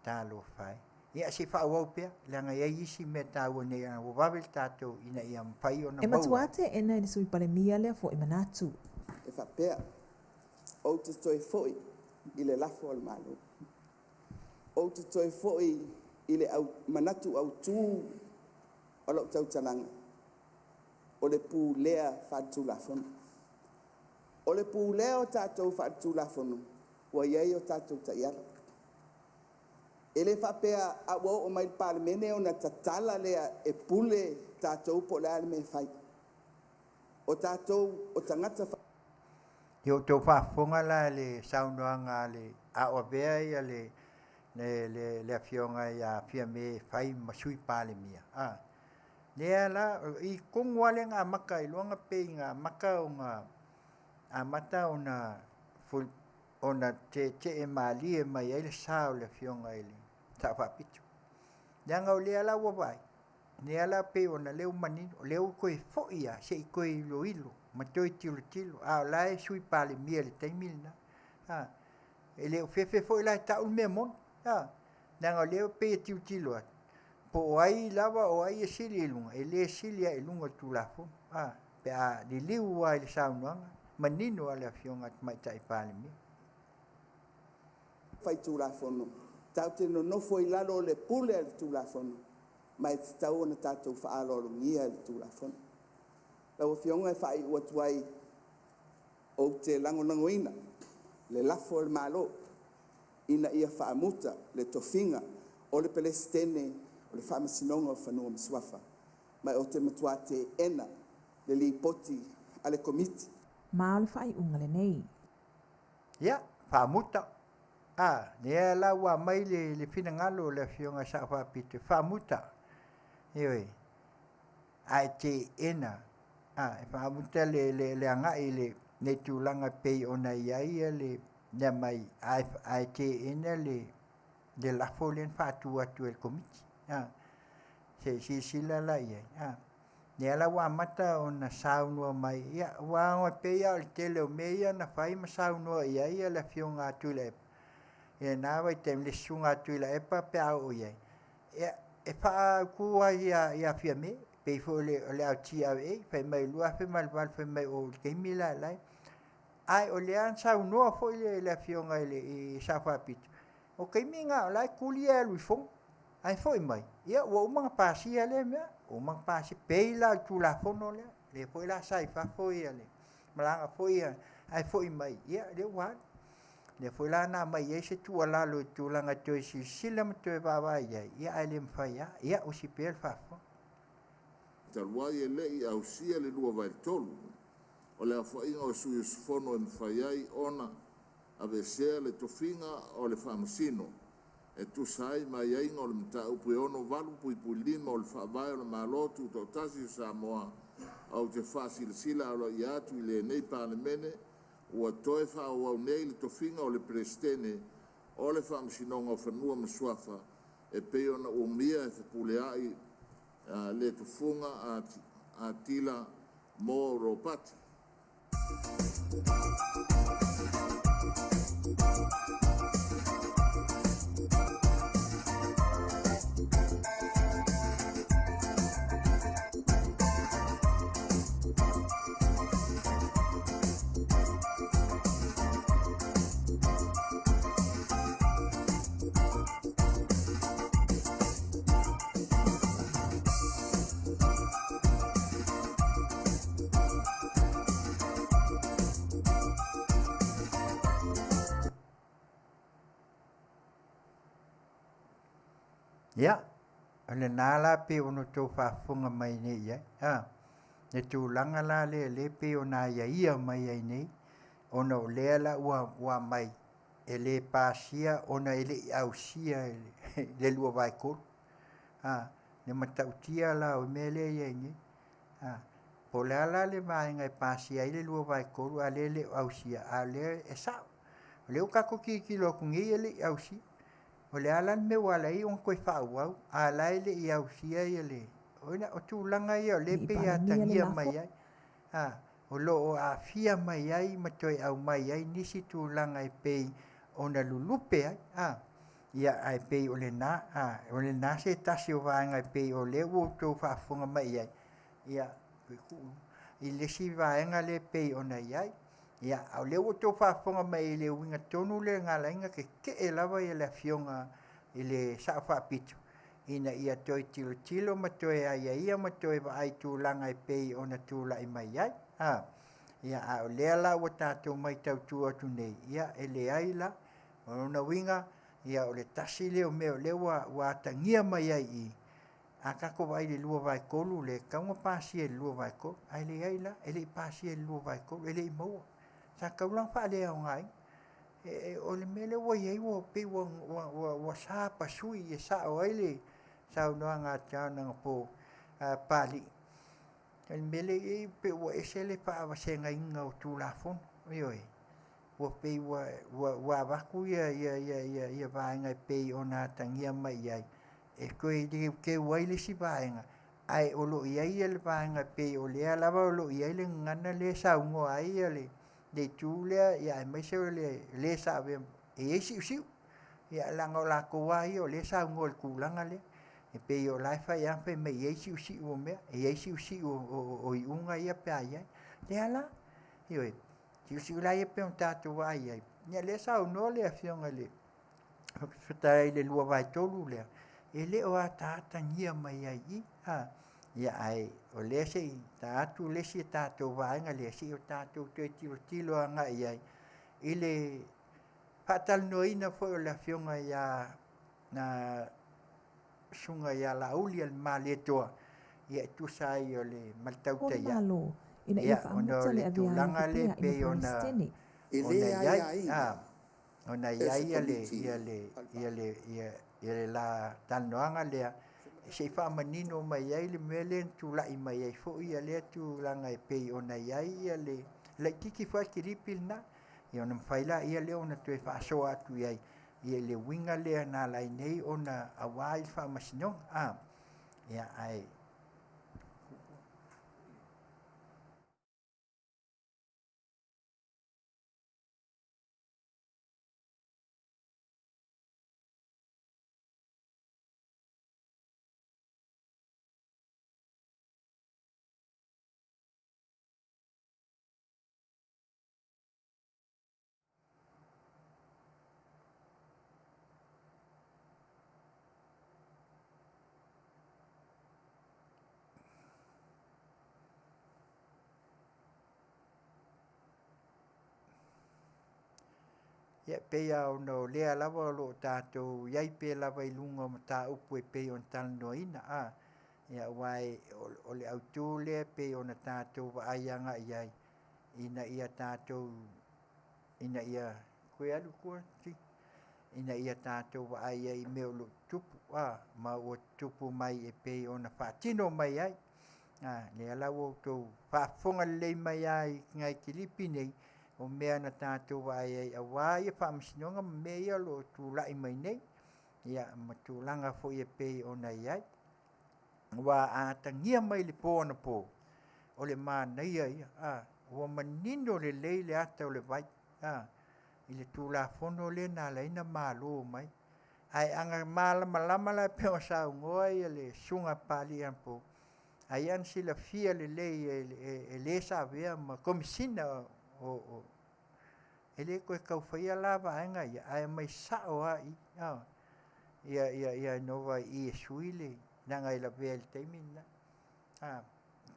talofa e. Ia se i faaauau pea, leaga e i ai isi mea taua nei ua vave le tatou ina ia mafai ona E maua. matua teena e le Sui Palemia lea foi manatu. E faapea, Ou te toe foi i le lafo a le Malo. Ou te toe foi i le au, manatu autu o lau tautalaga, o le pulea faaletulafono. O le pulea o tatou faaletulafono, ua i ai o tatou taiala. E le faapea a ua oo mai i le Palemene ona tatala lea e pule tatou po o le a le mea e fai. O tatou o tagata. Ia outou faafofoga la i le saunoaga a le a o avea ia le le le le afioga ia Fiame e fai ma Sui Palemia a lea la i tonu lava lea na amata ai loa na pei na amata ona amata ona ona teetee malie mai ai le sa o le afioga i le Sao Faapito. Leaga o lea la ua vaai, lea la pei ona lea ua manino, o lea ua toe foi lava se i toe iloilo ma toe tilotilo, a o la e Sui Palemia i le taimi lena. A, e le o fefe foi la e tau le mea moni, a, leaga o lea e pei e tilotilo atu, po o ai lava o ai e sili i luga, e le sili lava i luga o le Tulafono, a, pe a liliu lava i le saunoaga manino a le Afioga i le Tamaitai Palemia. Faitulafono, tatou te nonofo i lalo o le pule a le Tulafono, ma e tatau ona tatou faaaloalogia le Tulafono. Lau Afioga e faaiu atu ai, ou te lagolagoina le lafo a le Malo ina ia faamuta le tofiga o le Peresetene o le o le Faamasinoga o Fanua ma Suafa, ma ou te matuā teena le Lipoti a le Komiti. Ma o le faaiuga lenei. Ia, faamuta. A, lea la ua aumai le, le finagalo o le Afioga i Sao Faapito, faamuta. Ioe. Ae teena. A, e faamuta le, le, le agai i le, le tulaga pei ona i ai le, le aumai, ae, ae teena le, le lafo lea na faatu atu e le Komiti. A, se i silasila la i ai. A, lea la ua amata ona saunoa mai, ia, ua ago e pei lava o le tele o mea ia na fai ma saunoa i ai le Afioga a Tuilaepa, i lena vaitaimi, le Susuga a Tuilaepa pe a oo i ai, ia, e faaautu lava ia Fiame, pei foi o le LTRA, fai mai 2008, fai mai o le taimi la e la Ae o lea na saunoa foi le Afioga i le Sao Faapito, o taimi na o la e tuli e alu i Fono, ae foi mai, ia ua uma ona pasia lea mea, ua uma ona pasia, pei la o le Tulafono lea, lea foi la sa i fafo le malaga foi ae foi mai, ia lea ua alu. Lea foi la na aumai ai se tuualalo i tulaga e toe silasila ma toe vaavaai i ai, ia ae le mafai lava. Ia usi pea le faafofoga. Talu ai e le i ausia le 2/3 o le aofaiga o sui usufono e mafai ai ona aveesea le tofiga o le Faamasino e tusa ai ma aiaiga o le Mataupu e 68(5) o le Faavae o le Malo Tutoatasi o Samoa, ou te faasilasila aloaia atu i lenei Palemene ua toe faaauau nei le tofiga o le Peresetene o le Faamasinoga o Fanua ma Suafa e pei ona umia e fepuleai le Tufuga Atila Mo Ropati. Ia, o lena la pei ona outou faafofoga mai nei i ai, a, le tulaga la lea lea pei ona aiaia mai ai nei, ona o lea la ua, ua aumai e le pasia ona e le i ausia le 2/3. A, le matautia la o le mea lea e i ai nei. A, po o le a la le vaega e pasia ai le 2/3 a o lea e le o ausia, a o lea e sao. O lea ua tatou tilotilo atu nei e le i ausia. O le a la le mea ua ala ai ona toe faaauau, a o la e le i ausia le... O tulaga ia o lea e pei e atagia mai ai, a, o lo o aafia mai ai ma toe aumai ai nisi tulaga e pei ona lulupe ai, a, ia, ae pei o lena, a, o lena se tasi o vaega e pei o lea ua outou faafofoga mai i ai, ia, i le isi vaega lea e pei ona i ai. Ia, a o lea ua outou faafofoga mai i le uiga tonu lea na ala ai ona tetee lava le Afioga i le Sao Faapito ina ia toe tilotilo ma toe aiaia ma toe vaai tulaga e pei ona tulai mai ai. A, ia, a o lea la ua tatou matautu atu nei, ia, e leai la. O lona uiga, ia, o le tasi lea o mea o lea ua atagia mai ai i i, a tatou vaai i le 2/3 lea, e tatau ona pasia i le 2/3, ae leai la, e le i pasia i le 2/3, e le i maua. Sa tatau la ona faaleaogaina. O le mea lea ua i ai ua pei ua sapasui e sao ai le saunoaga a John anapo, Papalii. O le mea lea e i ai pei ua ese le faavasegaina o Tulafono. Ioe. Ua pei ua avatu ia vaega e pei ona atagia mai i ai, e toe teuteu ai le isi vaega, ae o lo o i ai le vaega e pei o lea lava o lo o i ai le gagana lea e saunoa ai le itu lea, ia aemaise o le sa avea, e i ai siusiu. Ia leaga o latou lava ia o lea e saunoa i le tulaga lea. E pei o la e fai lava ma fai mai e i ai siusiu o mea, e i ai siusiu o iuga ia pe a i ai. Lea la, ioe, siusiu la ia pei ona tatou vaai i ai, ia lea e saunoa le Afioga i le Fofoga Fetalai i le 2/3 lea, e le o ataatagia mai ai i i. Ia ae o lea se i ta atu le isi tatou vaega lea, se i o tatou toe tilotilo agai i ai i le faatalanoaina foi o le Afioga ia susuga ia Laauli a le Malietoa, ia e tusa ai o le ma le O le tautaia. Malo ina ia Ia ona o faamuta le le avea ai o tulaga lea fepulea'i ma pei ona Peresetene. E ona lē i ai aiaina ona e i se ai ia le Komiti ia le ia le ia ia le la talanoaga lea se i faamanino mai ai le mea lea na tula'i mai ai fo'i ia lea tulaga e pei ona i ai ia le laitiiti foi a kilipi lena ia ona mafai laia lea ona toe faasoa atu i ai ia le uiga lea na ala ai nei ona auā i le faamasinoga a ia ae. Ia pei lava ona o lea lava o lo o tatou i ai pea lava i luga o mataupu e pei ona talanoaina a ia aua o le autū lea e pei ona tatou vaai agai i ai ina ia tatou ina ia toe alu i tua ina ia tatou vaai ai i mea o lo o tutupu a ma ua tutupu mai e pei ona faatino mai ai a lea la ua outou faafofoga lelei mai lava i nai kilipi nei o mea na tatou vaai ai auā ia faamasinoga ma mea ia o lo o tula'i mai nei ia ma tulaga foi e pei ona i ai ua atagia mai le po anapo o le manaia ia a ua manino lelei le ata o le vai a i le Tulafono lea na ala ai ona malo mai. Ae a na malamalama la e pei ona saunoa ia le susuga a Papalii anapo, ai lava na silafia lelei e le sa avea ma Komesina o e le toe tau faia la vaega ia, ae aumai sao lava i i ia Nova i i e sui le leaga e lavea i le taimi lena. A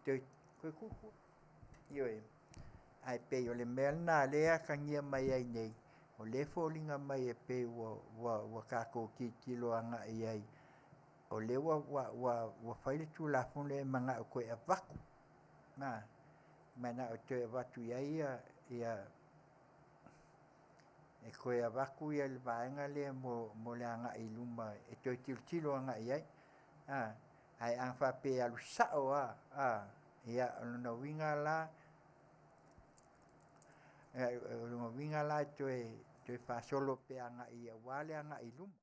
toe toe tuutuu. Ioe. Ae pei o le mea lena lea e atagia mai ai nei, o lea e foliga mai e pei ua ua ua tatou tilotilo agai i ai, o lea ua ua ua ua fai le Tulafono lea e manao toe avatu, a manao e toe avatu i ai ia ia e toe avatu ia le vaega lea mo mo le agai i luma e toe tilotilo agai i ai. A ae a faapea e alu sao lava a ia o lona uiga la o lona uiga la e toe toe faasolo pea agai aua le agai i luma.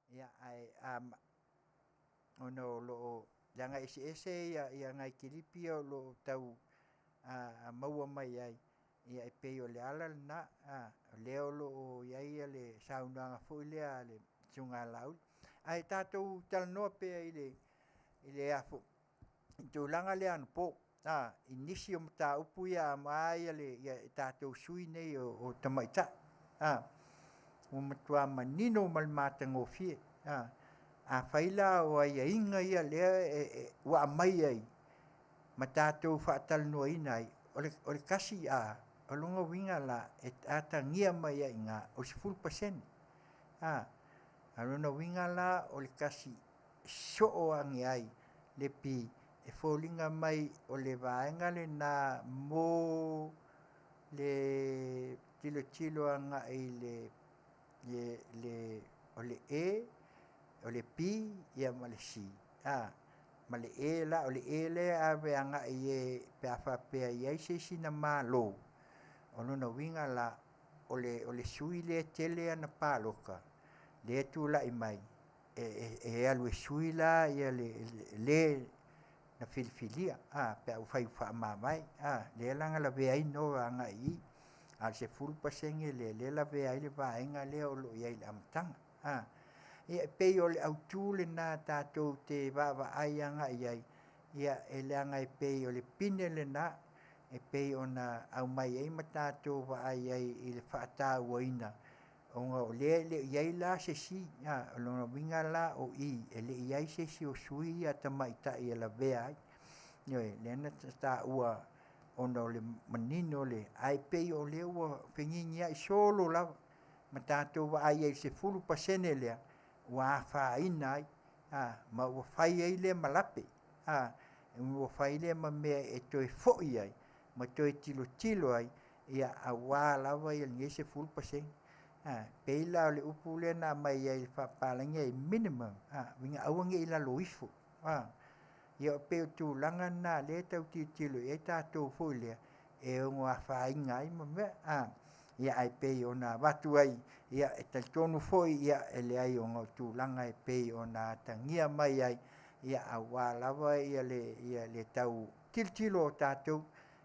Ia ae a ona o lo o leaga e eseese ia ia nai kilipi ia o lo o tau a maua mai ai ia e pei o le ala lena a o lea o lo o i ai le saunoaga foi lea a le susuga a Laauli. Ae tatou talanoa pea i le i le afo i tulaga lea anapo a i nisi o mataupu ia ma ia le ia tatou sui usufono nei o tamaitai a ua matua manino ma le matagofie a. Afai la o aiaiga ia lea e ua aumai ai ma tatou faatalanoaina ai, o le o le 1A, o lona uiga la e atagia mai ai i ina o le 10%. A o lona uiga la o le tasi soo ane ai le P e foliga mai o le vaega lena mo le tilotilo agai i le le le o le E, o le P ia ma le C a ma le E la o le E lea e ave agai i e pe a faapea e i ai se isi na malo, o lona uiga la o le o le sui lea e tele ana palota lea e tulai mai e e alu e sui la ia le le na filifilia a pe a ua fai faamavae a lea la na lavea ai Nova agai i i. A o le 10% lea lea e lavea ai le vaega lea o lo o i ai i le amataga. A. Ia e pei o le autu lena tatou te vaavaai agai i ai, ia e leaga e pei o le pine lena e pei ona aumai ai ma tatou vaai ai i le faatauaina ona o lea e le o i ai la se isi, a, o lona uiga la o i e le i i ai se isi o sui ia tamaitai e lavea ai. Ioe, lea na taua ona o le manino o le, ae pei o lea ua feginiai solo lava ma tatou vaai ai i le 10% lea ua afaina ai, a, ma ua fai ai lea ma lape, a, ua fai lea ma mea e toe foi ai ma toe tilotilo ai, ia aua lava ia lenei 10%. A, pei la o le upu lea na aumai ai i le faapapalagi e minimum, a, uiga aua ne i lalo ifo, a. Ia e pei o tulaga na lea e tau tilotilo i ai tatou foi lea e ono afaina ai ma mea, a. Ia ae pei ona avatu ai, ia e talitonu foi ia e leai ona o tulaga e pei ona atagia mai ai, ia aua lava ia le ia le tau tilotilo o tatou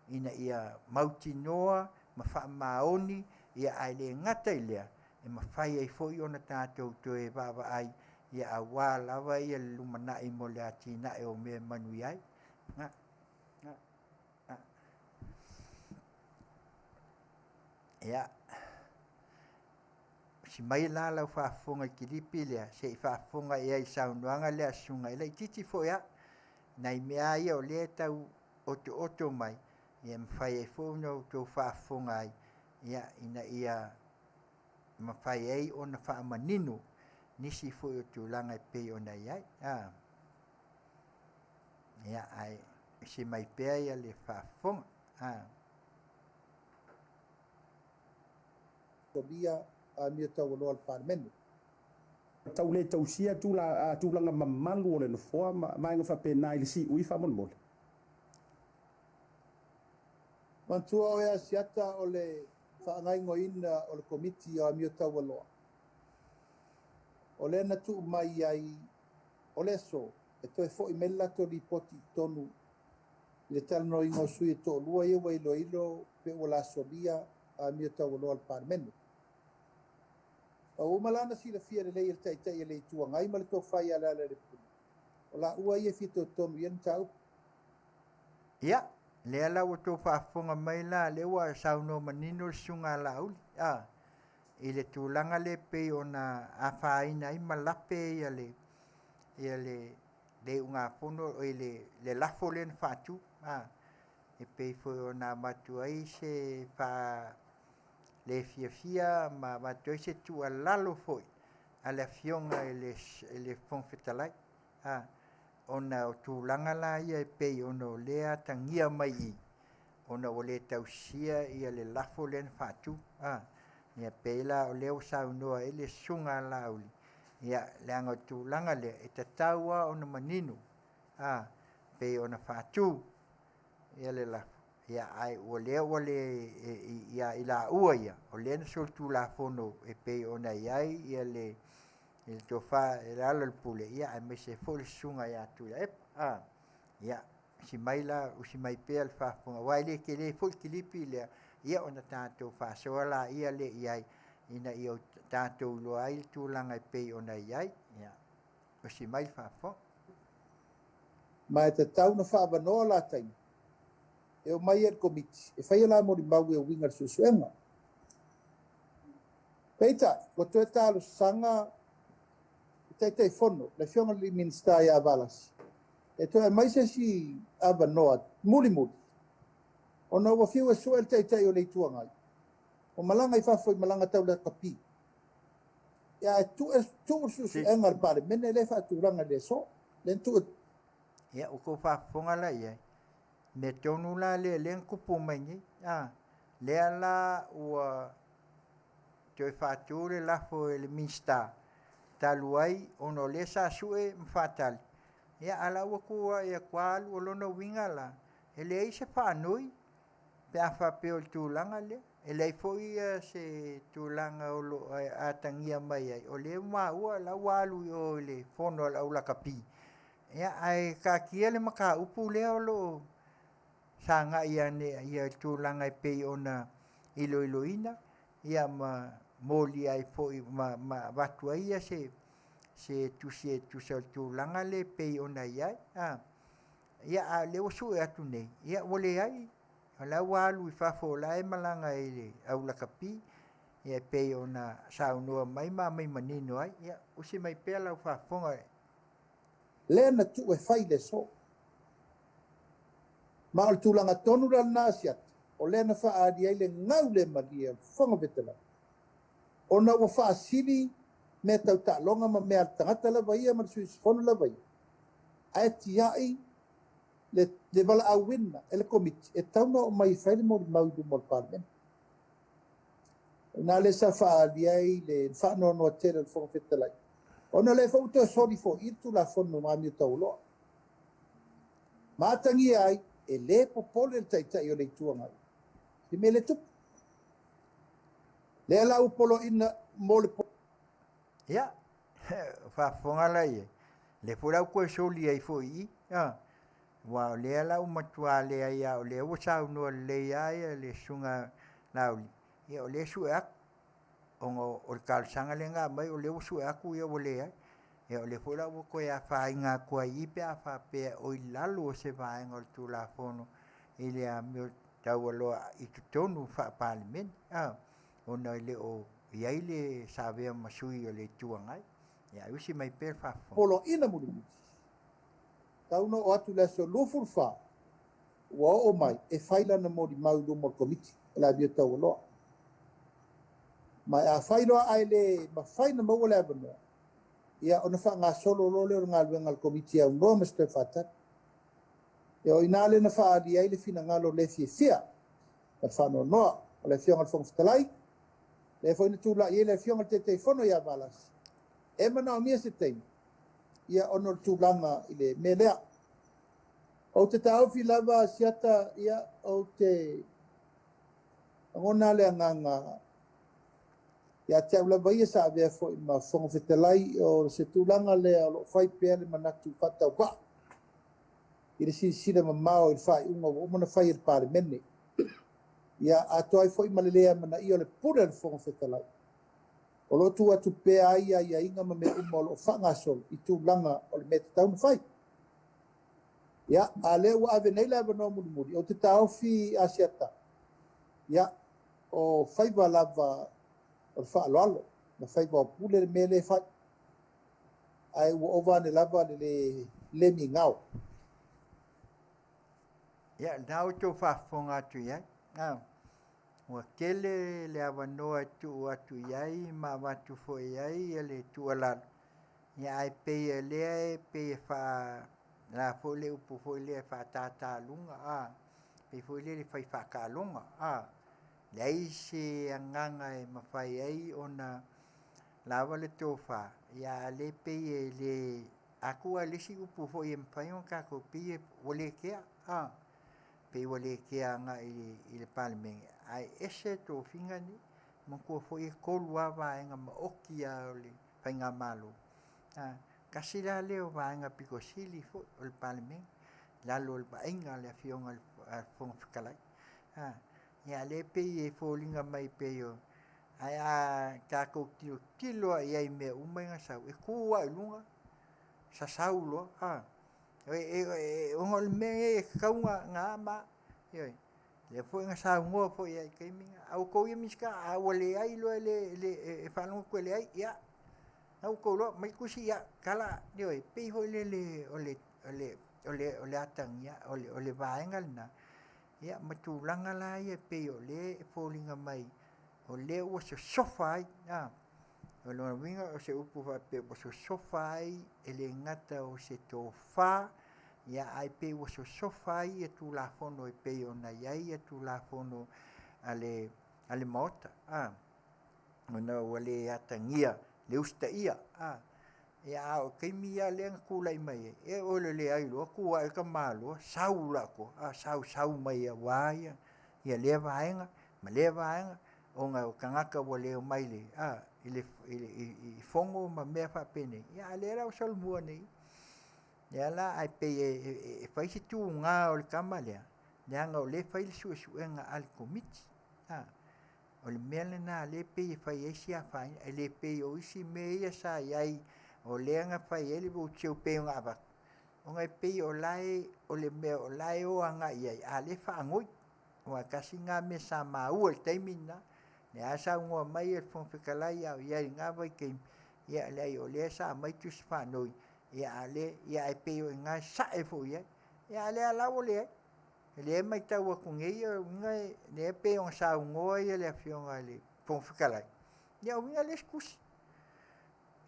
ina ia mautinoa ma faamaoni, ia ae le gata i lea, e mafai ai foi ona tatou toe vaavaai ia aua lava ia le lumanai mo le atinae o mea e manuia ai. Na, na, na. Ia, si mai la lau faafofoga i kilipi lea, se i faafofoga i ai i saunoaga lea a Susuga, e laitiiti foi lava, nai mea ia o lea e tau otooto mai, ia e mafai ai foi ona outou faafofoga ai, ia ina ia mafai ai ona faamanino nisi foi o tulaga e pei ona i ai. A. Ia, ae ese mai pea ia le faafofoga. A. Solia amio taualoa a le Palemene. Tau le tausia tulaga mamalu o le nofoa ma vaega faapena i le siui faamolemole. Manatua oe Asiata o le faagaoigoina o le Komiti o Amio Taualoa. O lea na tuu mai ai o le aso e toe foi mai le latou lipoti i totonu i le talanoaina o sui e toalua ia ua iloilo pe ua lasolia amio taualoa a le Palemene. A ua uma la ona silafia lelei e le Taitai o le Itu Agai ma le tofa ia Lealailepule, o laua ia e fitoitonu i ai le mataupu. Ia, lea la ua outou faafofoga mai la, lea ua saunoa manino le Susuga a Laauli, a, i le tulaga lea e pei ona afaina ai ma lape ia le, ia le, le iugafono, oi le, le lafo lea na faatu, a, e pei foi ona avatu ai se faa le fiafia ma avatu ai se tuualalo foi a le Afioga i le, i le Fofoga Fetalai, a, ona o tulaga la ia e pei ona o lea atagia mai i ona ua le tausia ia le lafo lea na faatu, a. Ia pei la o lea ua saunoa ai le Susuga a Laauli, ia leaga o le tulaga lea e tatau lava ona manino, a, pei ona faatu ia le lafo, ia ae ua lea ua le ia i laua ia, o lea na solitulafono e pei ona i ai ia le i le tofa i le ala o le pule, ia aemaise foi le Susuga ia Tuilaepa. A, ia, usi mai la, usi mai pea le faafofoga, aua e le tele foi le kilipi lea, ia ona tatou faasoa laia lea i ai, ina ia tatou iloa ai le tulaga e pei ona i ai. Ia, usi mai le faafofoga. Ma e tatau ona faaavanoa la taimi e omai ai le Komiti e fai a la molimau e uiga i le suesuega. Peitai, ua toe talosaga le Taitaifono, le Afioga i le Minisita ia Valasi, e toe aumai se isi avanoa mulimuli, ona ua fiu e sue le Taitai o le Itu Agai, ua malaga i fafo i malaga tau lakapi. Ia ae tuu le suesuega a le Palemene lea e faatulaga i le aso. Lea na tuu. Ia, ua tou faafofoga la i ai, mea tonu la lea lea na tupu mai nei, a, lea la ua toe faatu le lafo e le Minisita talu ai ona o lea sa sue ma faatali, ia a la ua tu ai atu lava alu. O lona uiga la, e leai se faanoi pe a faapea o le tulaga lea. E leai foi se tulaga o lo o atagia mai ai, o lea ua maua la ua alu i o i le fono a le aulakapi. Ia, ae taatia le mataupu lea o lo o sagai ane ia tulaga e pei ona iloiloina ia ma molia ai foi ma avatu ai ia se tusi e tusa o le tulaga lea e pei ona i ai. Ia a o lea ua sue atu nei, ia ua leai, o la ua alu i fafo o la e malaga i le au lakapi, ia e pei ona saunoa mai ma aumai manino ai. Ia usi mai pea lau faafofoga. Lea na tuu e fai i le aso. Ma o le tulaga tonu la lena Asiata, o lea na faaali ai le gau le malie o le Fofoga Fetalai, ona ua faasili mea tau taaloga ma mea a le tagata lava ia ma le sui usufono lava ia, ae tiai le valaauina e le Komiti e tatau ona oo mai e fai le molimau i luma o le Palemene. O i ina lea sa faaali ai le faanoanoa tele o le Fofoga Fetalai, ona o lea foi ua toe soli foia le Tulafono o Amio Taualoa. Ma atagia ai, e le popole le Taitai o le Itu Agai i mea le tupu. Lea la ua poloaiina mo le Ia, faafofoga la i ai, lea foi la ua toe soli ai foi i i, aua o lea la ua matua leai lava, o lea ua saunoa lelei lava le Susuga Laauli, ia o lea e sue atu, ona o le talosaga lea na aumai o lea ua sue atu ia ua leai. Ia o lea foi la ua toe afaina atu ai i i pe a faapea o i lalo o se vaega o le Tulafono i le amio taualoa i totonu faa-Palemene, ona e le o i ai le sa avea ma sui o le Itu Agai. Ia ae usi mai pea le faafofoga. Poloaiina mulimuli, tau na oo atu i le aso 24, ua oo mai e fai lana molimau i luma o le Komiti o le Amio Taualoa. Ma a fai loa ae le mafai ona maua le avanoa, ia ona faagasolo loa lea o le galuega a le Komiti e aunoa ma se toe faatali. Ia o i ina lea na faaali ai le finagalo le fiafia ma le faanoanoa o le Afioga i le Fofoga Fetalai, lea foi na tulai ai le Afioga i le Taitaifono ia Valasi, e manaomia se taimi, ia ona o le tulaga i le mea lea. Ou te taofi lava Asiata, ia ou te lagona le agaga ia te au lava ia sa avea foi ma Fofoga Fetalai, o se tulaga lea o lo o fai pea le manatu faatauvaa i le silasila mamao i le faaiuga ua uma ona fai e le Palemene. Ia atoa ai foi ma le le amanaia o le pule a le Fofoga Fetalai, o lo o tuu atu pea ai aiaiga ma mea uma o lo o faagasolo i tulaga o le mea tatau ona fai. Ia, a lea ua ave nei le avanoa mulimuli, ou te taofi Asiata, ia, o faiva lava o le faaaloalo ma faiva o pule le mea lea e fai. Ae ua ova ane lava le le migao. Ia, lena ua outou faafofoga atu i ai. Ua tele le avanoa e tuu atu i ai ma avatu foi i ai le tuualalo, ia ae pei o lea e pei e faa la foi le upu foi lea e faatataluga, pei foi lea e fai faataaloga, leai se agaga e mafai ai ona lava le tofa, ia a o lea e pei e le atu lava i le isi upu foi e mafai ona tatou pei ua le kea, pei ua le kea agai i le Palemene, ae ese tofiga nei. Manatua foi e 3 lava vaega maoti lava o le faigamalo, tasi la lea o vaega pito sili foi o le Palemene, i lalo o le vaaiga a le Afioga i le Fofoga Fetalai. Ia lea e pei e foliga mai pei o, ae a tatou tilotilo lava i ai i mea uma ia na sau, e tu lava i luga, sasau loa, ona o le mea lenei e tatau ona a ma a. Ioe, lea foi na saunoa foi i ai i le taimi lena, a outou ia Minisita, a ua leai loa e faalogo atu e leai, ia, na ua outou iloa, aumai tusi, ia, tala, ioe, pei foi lele o le atagia, o le vaega lena, ia ma tulaga la ia e pei o lea e foliga mai, o lea ua sosofa ai, o lona uiga o se upu faapea ua sosofa ai e le gata o se tofa, ia ae pei ua sosofa ai ia Tulafono e pei ona i ai ia Tulafono a le Maota, ona ua le atagia le usitaia, ia a o taimi lava lea na tulai mai ai, e o le leai loa tu ae le tamaloa, sau la atoa, sau sau mai aua ia lea vaega ma lea vaega, ona o tagata ua le omai i fono ma mea faapenei, ia a o lea la ua solomua nei, lea la ae pei e fai si tuga o le tama lea, leaga o lea e fai le suesuega a le Komiti. O le mea lena lea e pei e fai ai si afaina, e le pei o isi mea ia sa i ai o lea na fai ai le voucher pei ona avatu, ona e pei o la e o le mea o la e o agai i ai, a o lea e faanoi. Aua e tasi lena mea sa maua i le taimi lena, lea lava e saunoa mai le Fofoga Fetalai a o i ai i lena vaitaimi, ia leai o lea sa aumai tusi faanoi, ia a o lea, ia ae pei o i ina e sae foi i ai. Ia a o lea la ua leai. O lea e matau atu nei o lona uiga lea e pei ona saunoa le Afioga i le Fofoga Fetalai, ia o lona uiga e leai se tusi.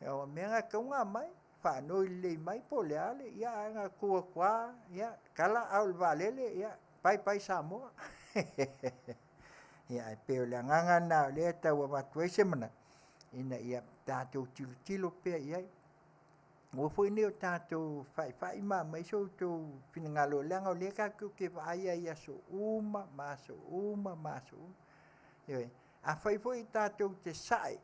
O le mea lena e tatau ona aumai, faanoi lelei mai po o le a le… ia ae na ona tuu atu lava, ia, tala a o le vaalele, ia, bye bye Samoa. Ia ae pei o le agaga lena o lea e tau avatu ai se manatu, ina ia tatou tilotilo pea i ai. Aua foi ne i o tatou faifai ma aumai so outou finagalo leaga o lea tatou te vaai lava i aso uma ma aso uma ma aso uma. Ioe. Afai foi tatou te sae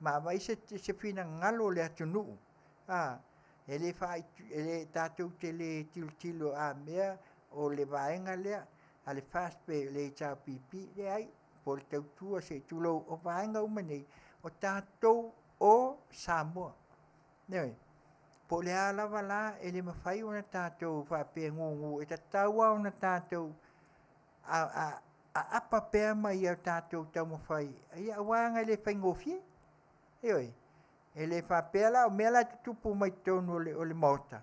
ma aumai se finagalo o le atunuu, a, e le tatou te le tilotilo a mea o le vaega lea a le FAST pe o le HRPP, leai, po o le Tautua se i tulou, o vaega uma nei, o tatou o Samoa. Ioe. Po o le a lava la, e le mafai ona tatou faapea e gugu, e tatau lava ona tatou aapa pea ma ia tatou taumafai, aua e le faigofie. Ioe. E le faapea la o mea la e tutupu mai totonu o le Maota,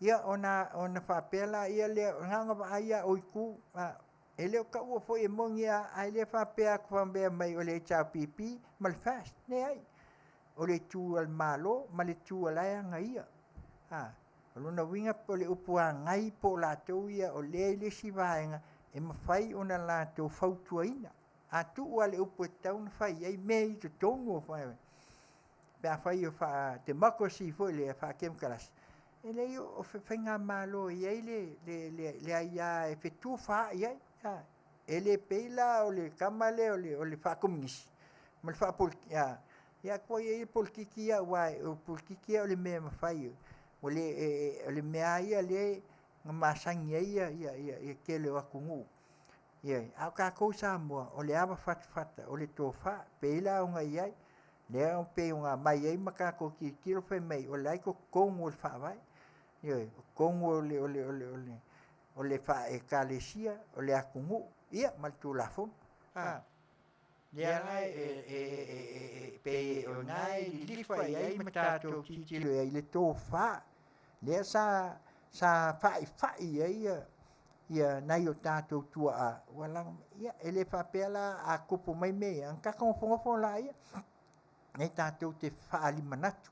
ia ona faapea lea, na ona vaai lava o itu, e le o taua foi e moni lava, ae le faapea atu faapea mai o le HRPP ma le FAST, leai. O le itu a le Malo ma le itu o la e agaia. O lona uiga po o le upu agai po o latou ia o lea e i le isi vaega e mafai ona latou fautuaina. A tuu lava le upu e tatau ona fai ai mea i totonu o pe afai o faa-democracy foi lea, faa-temokarasi, e leai o faigamalo e i ai le aia e fetufaai ai. E le pei la o le tama lea o le faakomunisi ma le faapolitiki, ia tua i ai le politiki ia, aua o le politiki ia o le mea e mafai, o le mea lava ia lea na masani ai le tele o atunuu. Ioe. A o tatou Samoa, o le avafatafata, o le tofa, e pei la ona i ai, lea e pei ona aumai ai ma tatou tilotilo fai mai o la e i totonu o le Faavae, ioe, o totonu o le Ekalesia, o le atunuu, ia ma le Tulafono. Lea la e pei o ina e lilifa i ai ma tatou tilotilo i ai i le tofa lea sa faifai ai ia nai o tatou tuaa ua laga mai. Ia, e le faapea la a tupu mai mea ia, ona tatou nofonofo laia, e tatou te faaali manatu.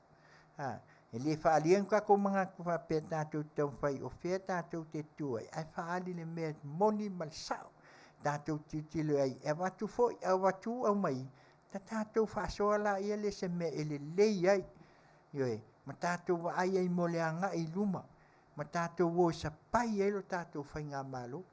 E le faaalia ni tatou manatu faapea tatou te taumafai o fea tatou te tu ai, ae faaali le mea moni ma le sao. Tatou tilotilo ai, e avatu foi, avatu aumai, ona tatou faasoa laia lea i se mea e lelei ai. Ioe, ma tatou vaai ai mo le agai i luma, ma tatou o e sapai ai lo tatou faigamalo.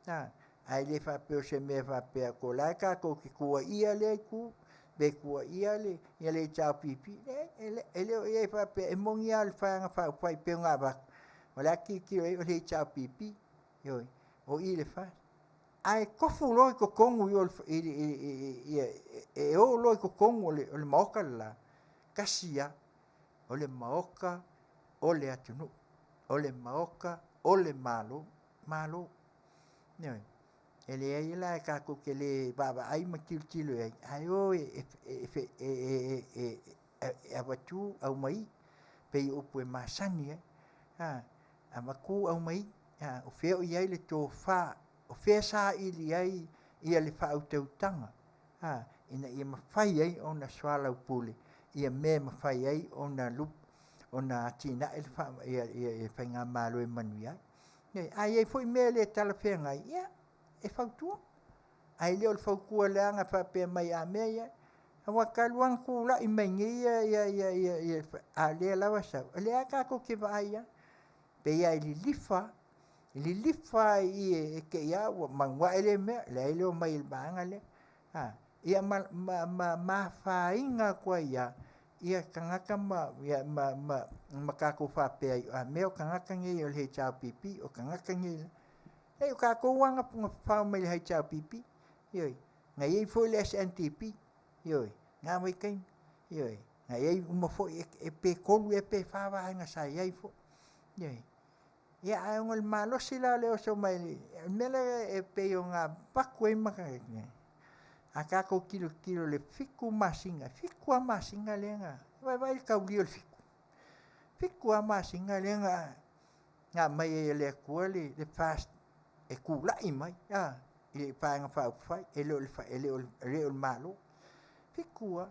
Ae le faapea o se mea faapea o la e tatou te tuuaia lea itu, pe tuuaia le HRPP. Leai, e le o i ai faapea, e moni lava o le Vaega Faaupufai pei ona avatu, o le a tilotilo i ai o le HRPP, ioe, o i i le FAST. Ae tofu loa i totonu e o loa i totonu o le Maota le la, tasi lava, o le Maota o le atunuu, o le Maota o le Malo, Malo. Ioe. E leai la e tatou te le vaavaai ma tilotilo i ai, ae o e avatu aumai, pei o upu e masani ai, avatu aumai, o fea o i ai le tofa, o fea e saili ai le faautautaga ina ia mafai ai ona soalaupule ia mea e mafai ai ona atinae le faigamalo e manuia ai. A i ai foi mea e le talafeagai, ia e fautua, ae le o le fautua leaga faapea mai a mea ia, aua talu lava ona tulai mai nei a o lea lava e sau, o lea lava tatou te vaai lava, pei lava e lilifa lava, e lilifa lava i i e te i lava ua manu ae lea mea, leai le omai a le vaega lea. Ia ma afaina atu ai lava ia tagata ma tatou faapea ai, a mea o tagata nei o le HRPP, o tagata nei. Leai, o tatou lava na fafao mai le HRPP. Ioe. Na i ai foi le SNDP, ioe, na vaitaimi, ioe, na i ai uma foi e pe 3 ea pe 4 vaega sa i ai foi, ioe. Ia ae ona o le malosi la o le oso mai, o le mea lea e pei ona avatu ai ma a tatou tilotilo i le 7 masina, e 7 lava masina lea na vaevae le taulia o le 7. 7 lava masina lea na aumai ai e le Atua le FAST e tulai mai i le Vaega Faaupufai, e le o le Malo. 7 lava,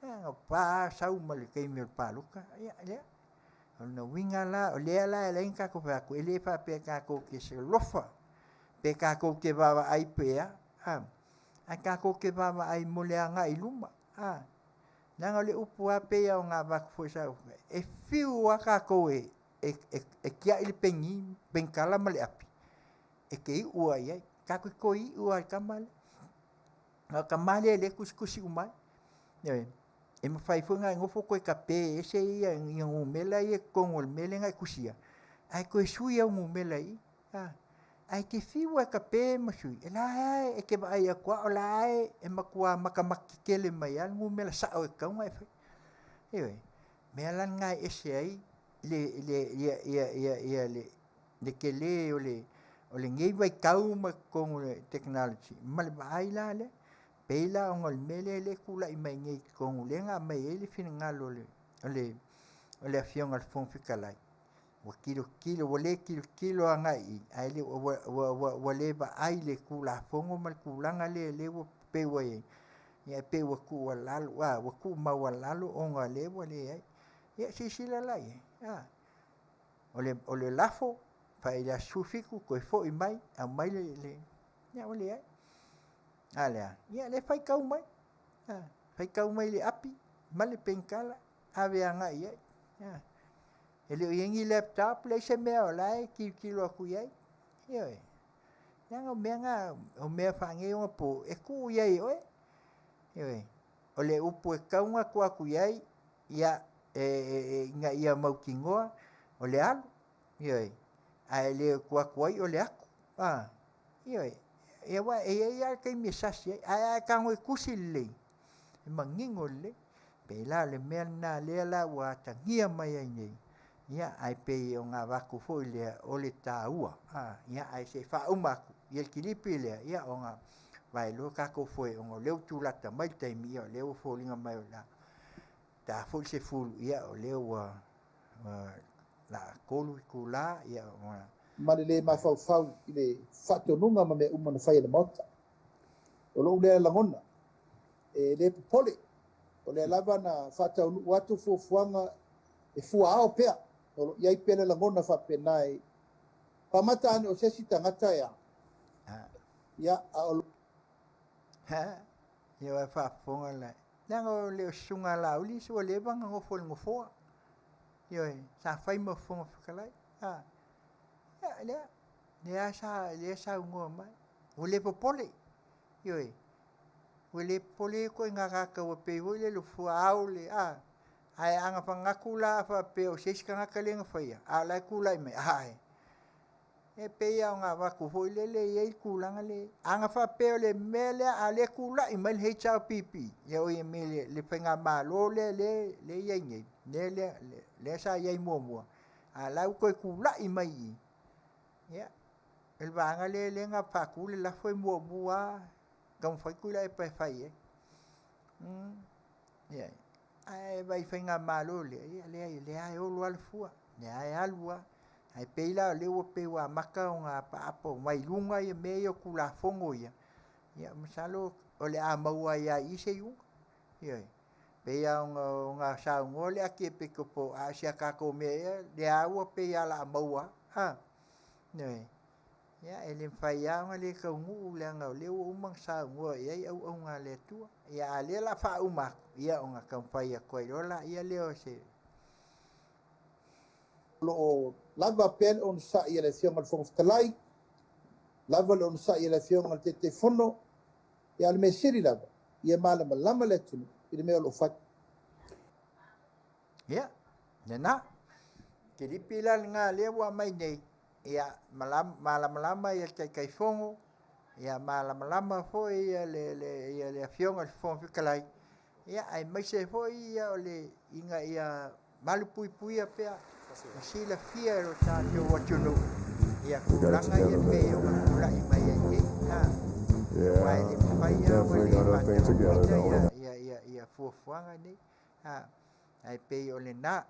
na pa sau ma le taimi o le palota, ia lea. O lona uiga la, o lea la e ala ai ona tatou fai atu, e le faapea tatou te solofa, pe tatou te vaavaai pea, ae tatou te vaavaai mo le agai i luma. Leaga o le upu lava pei lava ona avatu foi sa e fiu lava tatou e tiai le peni, penitala ma le api, e te iu lava i ai. Tatou te toe iu lava i le tama lea. A o le tama lea o lea e tusitusi uma ai. Ioe. E mafai foi ona e nofo toe tape ese ia numera ia i totonu o le mea lea na e tusia, ae toe sui au numera i i. Ae e te fiu lava e tape ma sui, o la e e te vaai atu lava o la e matua matamata tetele mai lava le numera sao e tatau ona e faia. Ioe. O le mea la lena e ese ai le tele o lenei vaitau ma totonu o le technology ma le vaai la lea. Pei la ona o le mea lea e tulai mai nei i totonu lea na aumai ai le finagalo o le Afioga i le Fofoga Fetalai, ua tilotilo, ua le tilotilo agai i i, ae le ua le vaai i le Tulafono ma le tulaga lea lea ua pei ua i ai, ia e pei ua tuualalo, ua tuumaualalo ona o lea ua leai. Ia silasila la i ai, o le lafo, fai i le aso 17, toe foi mai, aumai le, ia ua leai. A o le a? Ia lea e faitau mai, faitau mai i le api ma le penitala, ave agai i ai. E le o i ai ni laptop, leai se mea o la e tilotilo atu i ai. Ioe. Leaga o mea na, o mea faaneionapo e tuu i ai e oe. Ioe. O le upu e tatau ona tuu atu i ai, ia, ina ia mautinoa, o le alu. Ioe. Ae le tuu atu ai o le atu. Ioe. Ia aua e i ai lava le taimi e sasi ai, ae a e tago e tusi lelei, e manino lelei. Pei la o le mea lena lea la ua atagia mai ai nei, ia ae pei ona avatu foi lea o le taua. Ia ae se i faauma atu ia le kilipi lea, ia ona vae loa tatou foe ona o lea ua tulata mai le taimi, ia o lea ua foliga mai o le a ta foi le 10, ia o lea ua la 3 itula, ia ona ma le lē mafaufau i le faatonuga ma mea uma na fai e le Maota. O lou lea lagona, e lē popole, o lea lava na faataunuu atu fuafuaga e fuaao pea, o loo i ai pea le lagona faapena e faamata ane o se isi tagata e a ia a o Ia ua faafofoga la. Leaga o le susuga a Laauli ua leva ona nofo i le nofoa. Ioe, sa fai ma Fofoga Fetalai. Ia, lea, lea sa, lea saunoa mai. Ua le popole. Ioe, ua le popole ituaiga tagata ua pei foi lele o fuaao le, ae ana manatu la faapea o se isi tagata lea na faia, a o la e tulai mai, ae, e pei lava ona avatu foi lele e i ai le tulaga lea. Ana faapea o le mea lea, a o lea e tulai mai le HRPP, ia oi me le faigamalo lea lea i ai nei, lea lea sa i ai muamua, a o la ua toe tulai mai i i, ia, o le vaega lea lea na faatu le lafo e muamua lava taumafai Tuilaepa e fai ai. Ia, ae vaai i faigamalo lea, ia leai, lea e olo lava le fua, lea e alu lava. Ae pei la o lea ua pei ua amata ona apaapa mai luga ia mea ia o Tulafono ia, ia masalo o le a maua ai lava i i se iuga. Ioe. Pei lava ona saunoa le Akiepikopo, a o si a tatou mea ea, lea ua pei lava o le a maua. Ioe. Ia, e le mafai lava ona le taunuu leaga o lea ua uma ona saunoa i ai auauna a le Atua. Ia, a o lea o le a faauma atu, ia ona taumafai atu ai loa laia lea o se O loo lava pea le onosai a le Afioga i le Fofoga Fetalai, lava le onosai a le Afioga i le Taitaifono, ia o le mea sili lava, ia malamalama le atunuu i le mea o loo fai. Ia, lena. Kilipi la lena lea ua aumai nei, ia, malamalama ia le Taitaifono, Ia malamalama foi ia le le ia le Afioga i le Fofoga Fetalai, ia aemaise foi ia o le ina ia malupuipuia pea ma silafia e lo tatou atunuu ia tulaga ia pei ona tulai mai ai nei. Aua e le mafai lava ona le faataunuuina ia ia ia fuafuaga nei. Ae pei o lena,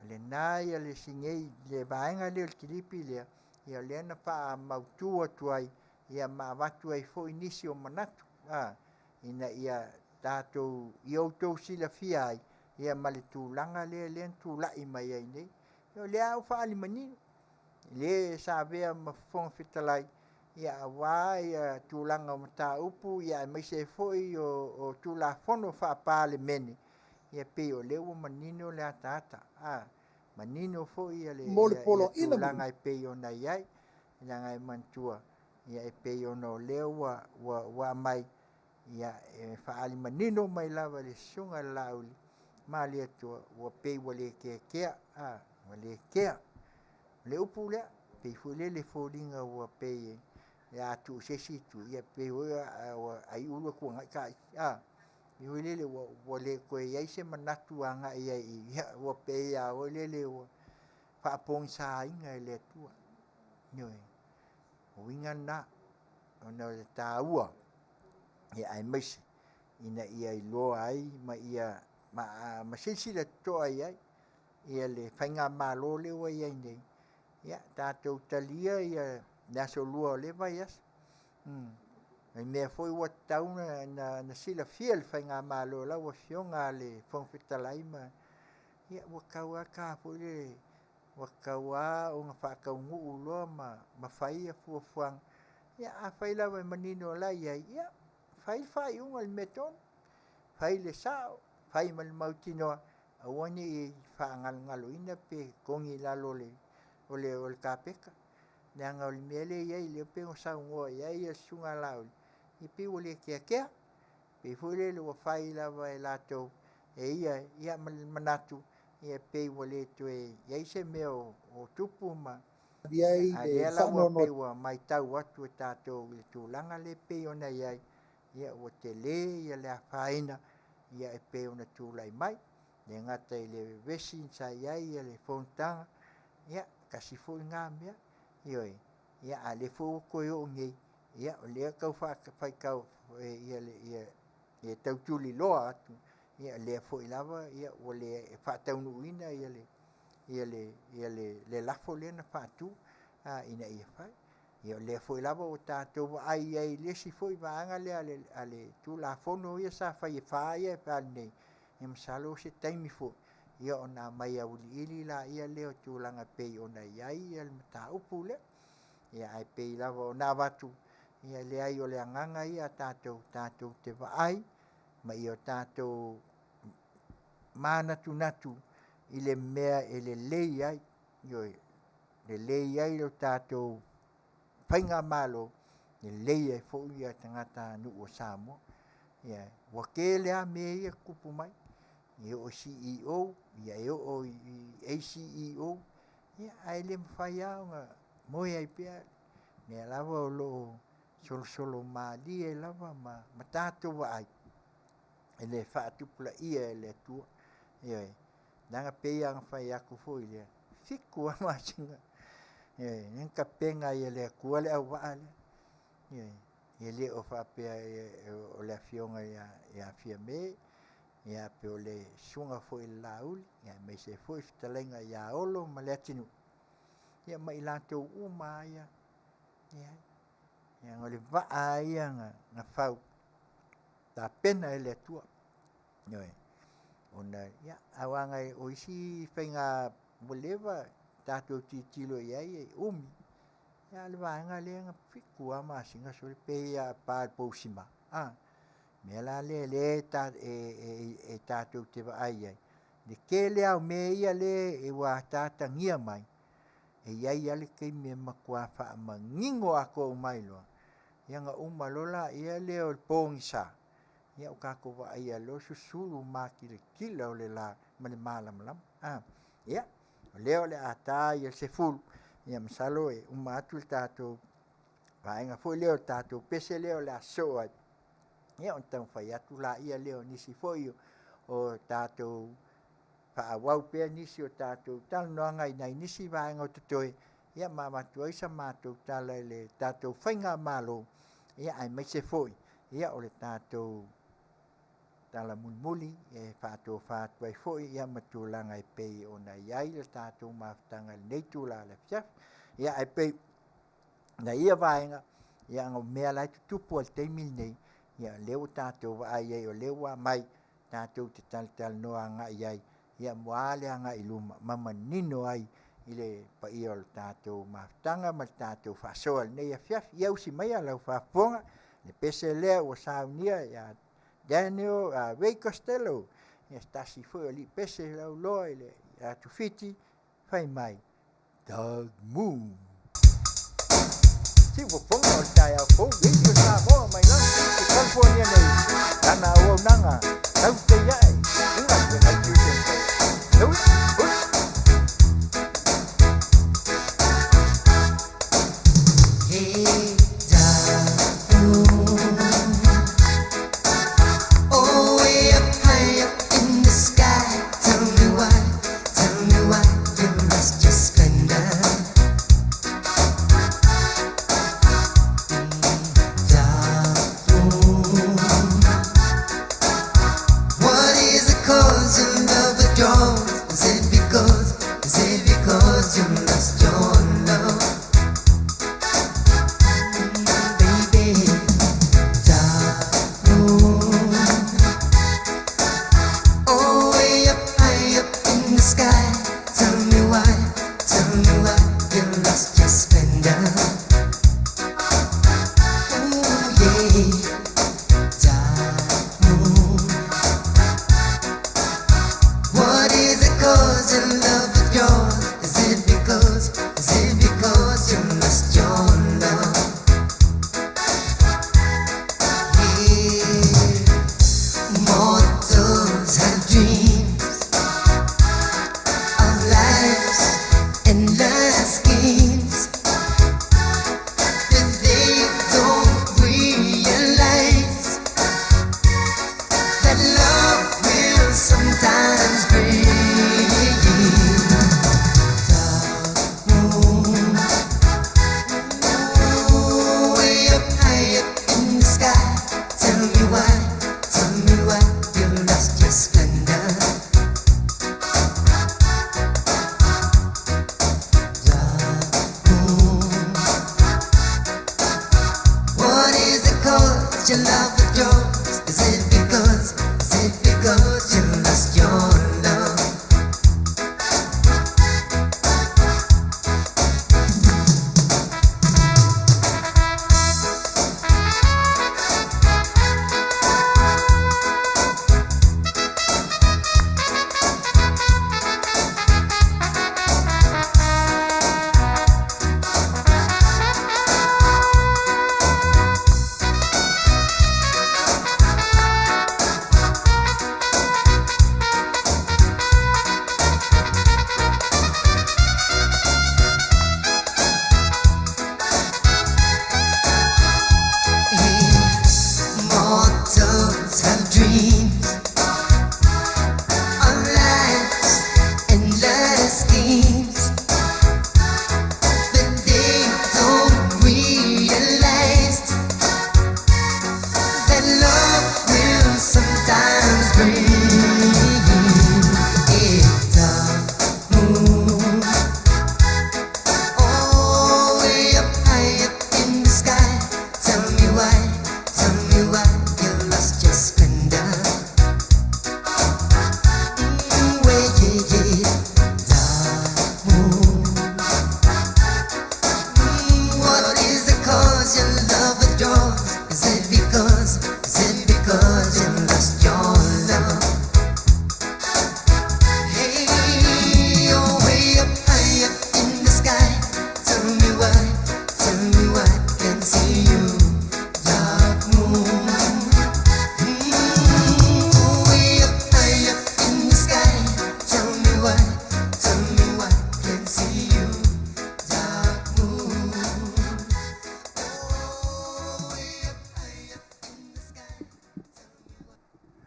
o lena ia le sinei le vaega lea o le kilipi lea, ia o lea na faamautu atu ai ia ma avatu ai foi nisi o manatu ina ia tatou ia outou silafia ai ia ma le tulaga lea lea na tulai mai ai nei. Ia o lea ua faaali manino le sa avea ma Fofoga Fetalai ia aua ia tulaga o mataupu ia aemaise ai foi o Tulafono Faa-Palemene, ia pei o lea ua manino le ataata, manino foi ia le Mo le poloaiga tulaga e pei ona i ai, leaga e manatua ia e pei ona o lea ua ua ua aumai ia e faaali manino mai lava e le Susuga i le Laauli Malietoa ua pei ua le keakea, ua le kea. O le upu lea, pei foi lele e foliga ua pei e a tuu i se isi itu, ia pei foi ua aiulu ua tuanai ta isi, pei foi lele ua le toe i ai se manatu agai i ai i i, ia ua pei lava foi lele ua faapogisaina e le Atua. Ioe. O uiga na, ona o le taua, aemaise ina ia iloa ai ma ia ma silasila totoa i ai ia le faigamalo lea ua i ai nei, ia tatou talia ia le aso Lua o lea vaiaso. O le mea foi ua tatau ona silafia e le faigamalo lau Afioga i le Fofoga Fetalai ma ia ua tatau lava ta foi lele, ua tatau lava ona faataunuu loa ma fai ia fuafuaga. Ia afai lava e manino o la e i ai, ia fai le faaiuga i le mea tonu, fai le sao, fai ma le mautinoa, aua ne i faagalogaloina pe togi i lalo o le kapeta. Leaga o le mea lea e i ai, lea pei ona saunoa i ai le Susuga ia Laauli, e pei ua le keakea, pei foi lele ua fai lava e latou e ia, ia ma le manatu e pei ua le toe i ai se mea o tupu ma a o lea la ua pei ua matau atu e tatou i le tulaga lea e pei ona i ai, ia ua tele le afaina e pei ona tulai mai. E le gata i le vevesi sa i ai le fonotaga, ia tasi foi lena mea, ioe, a o lea foi ua toe oo nei, ia o lea e tau faitau e tau tuliloa atu, ia lea foi lava ua le faataunuuina le lafo lea na faatu ina ia fai. Ia o lea foi lava ua tatou vaai i ai i le isi foi vaega lea a le Tulafono ia sa fai e fa e alu nei, ia masalo o se taimi foi ona aumai auiliili lea o tulaga e pei ona i ai le mataupu lea. Ia ae pei lava ona avatu, ia leai o le agaga ia a tatou, tatou te vaai ma ia tatou manatunatu i le mea e lelei ai, ioe, lelei ai lo tatou faigamalo, lelei ai foi tagatanuu o Samoa. Ia, ua tele lava mea ia e tutupu mai, e oo i CEO, e oo i ACEO, ia ae le mafai lava ona moe ai pea, o lea lava o lo o solosolo malie lava ma tatou vaai i le faatupulaia e le Atua. Ioe. Leaga e pei lava ona fai atu foi lea, 7 lava masina lea na tapena ai e le Atua le auvaa lea. Ioe. E le o faapea o le Afioga ia Fiame, ia po o le Susuga foi i le Laauli, aemaise foi le fetalaiga ia Olo ma Leatinuu, ia ma i latou uma lava ia. Leai. Leaga o le vaa lava ia na fau, tapena e le Atua. Ioe. Ona, ia, aua o isi faiga ua leva tatou tilotilo i ai e umi, a o le vaega lea na 7 lava masina sole, pei lava e pa i le pousima. O le mea la lea o lea e tatou te vaai ai, le tele lava o mea ia lea ua ataatagia mai, e i ai lava le taimi e matua faamanino atoa uma ai loa, ia ona uma loa lea o le pogisa, ia ua tatou vaaia loa susulu matilatila o le la ma le malamalama. Ia, o lea o le a ta le 10, ia masalo e uma atu le tatou vaega foi lea o le tatou pese lea o le a sosoo ai, ia ona taumafai atu laia lea o nisi foi o tatou faaauau pea nisi o tatou talanoaga i nai nisi vaega o totoe, ia ma avatu ai sa matou tala i le tatou faigamalo, ia aemaise foi ia o le tatou tala mulimuli e faatofa atu ai foi ia ma tulaga e pei ona i ai le tatou mafutaga i lenei itula o le afiafi. Ia ae pei na ia vaega ia o mea la e tutupu i le taimi lenei, ia lea ua tatou vaai ai o lea ua aumai tatou te talatalanoa agai i ai ia aua le agai i luma ma manino ai i le paia o le tatou mafutaga ma le tatou faasoa i lenei afiafi. Ia usi maia lau faafofoga le pese lea ua saunia ia Daniel Ray Costello, ia se tasi foi o alii pese lauloa i le atu Fiti, fai mai Doug Moon. Siufofoga o le taeao fou, Radio Samoa mai Long Beach i California nei, lana auaunaga tautei ae i galuega i tiute ma faiva. Hui, hui. Hey, dark moon. Oh, way up high up in the sky. Tell me why you lost your splendor.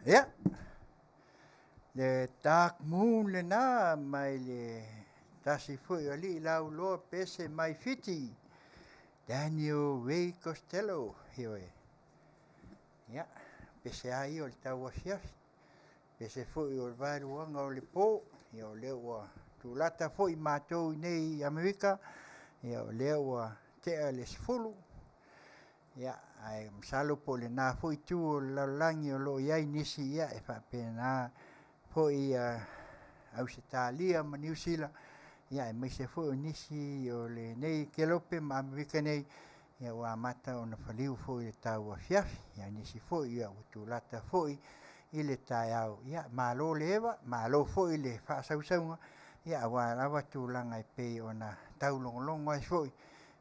Ia, le Dark Moon lenā mai le tasi foi o alii lauloa pese mai Fiti, Daniel Ray Costello. Ioe. Ia, pese lava ia o le tauafiafi, pese foi o le vaeluaga o le po, ia o lea ua tulata foi matou i nei i Amerika, ia o lea ua tea le 10, ia ae masalo po o lena foi itu o le lalolagi o lo o i ai nisi ia e faapena foi Ausetalia ma Niu Sila, ia aemaise foi o nisi o lenei Kelope ma Amerika nei, ia ua amata ona faliu foi i le tauafiafi, ia nisi foi ia ua tulata foi i le taeao. Ia malo le eva, malo foi le faasausauga, ia aua lava tulaga e pei ona taulogologo ai foi,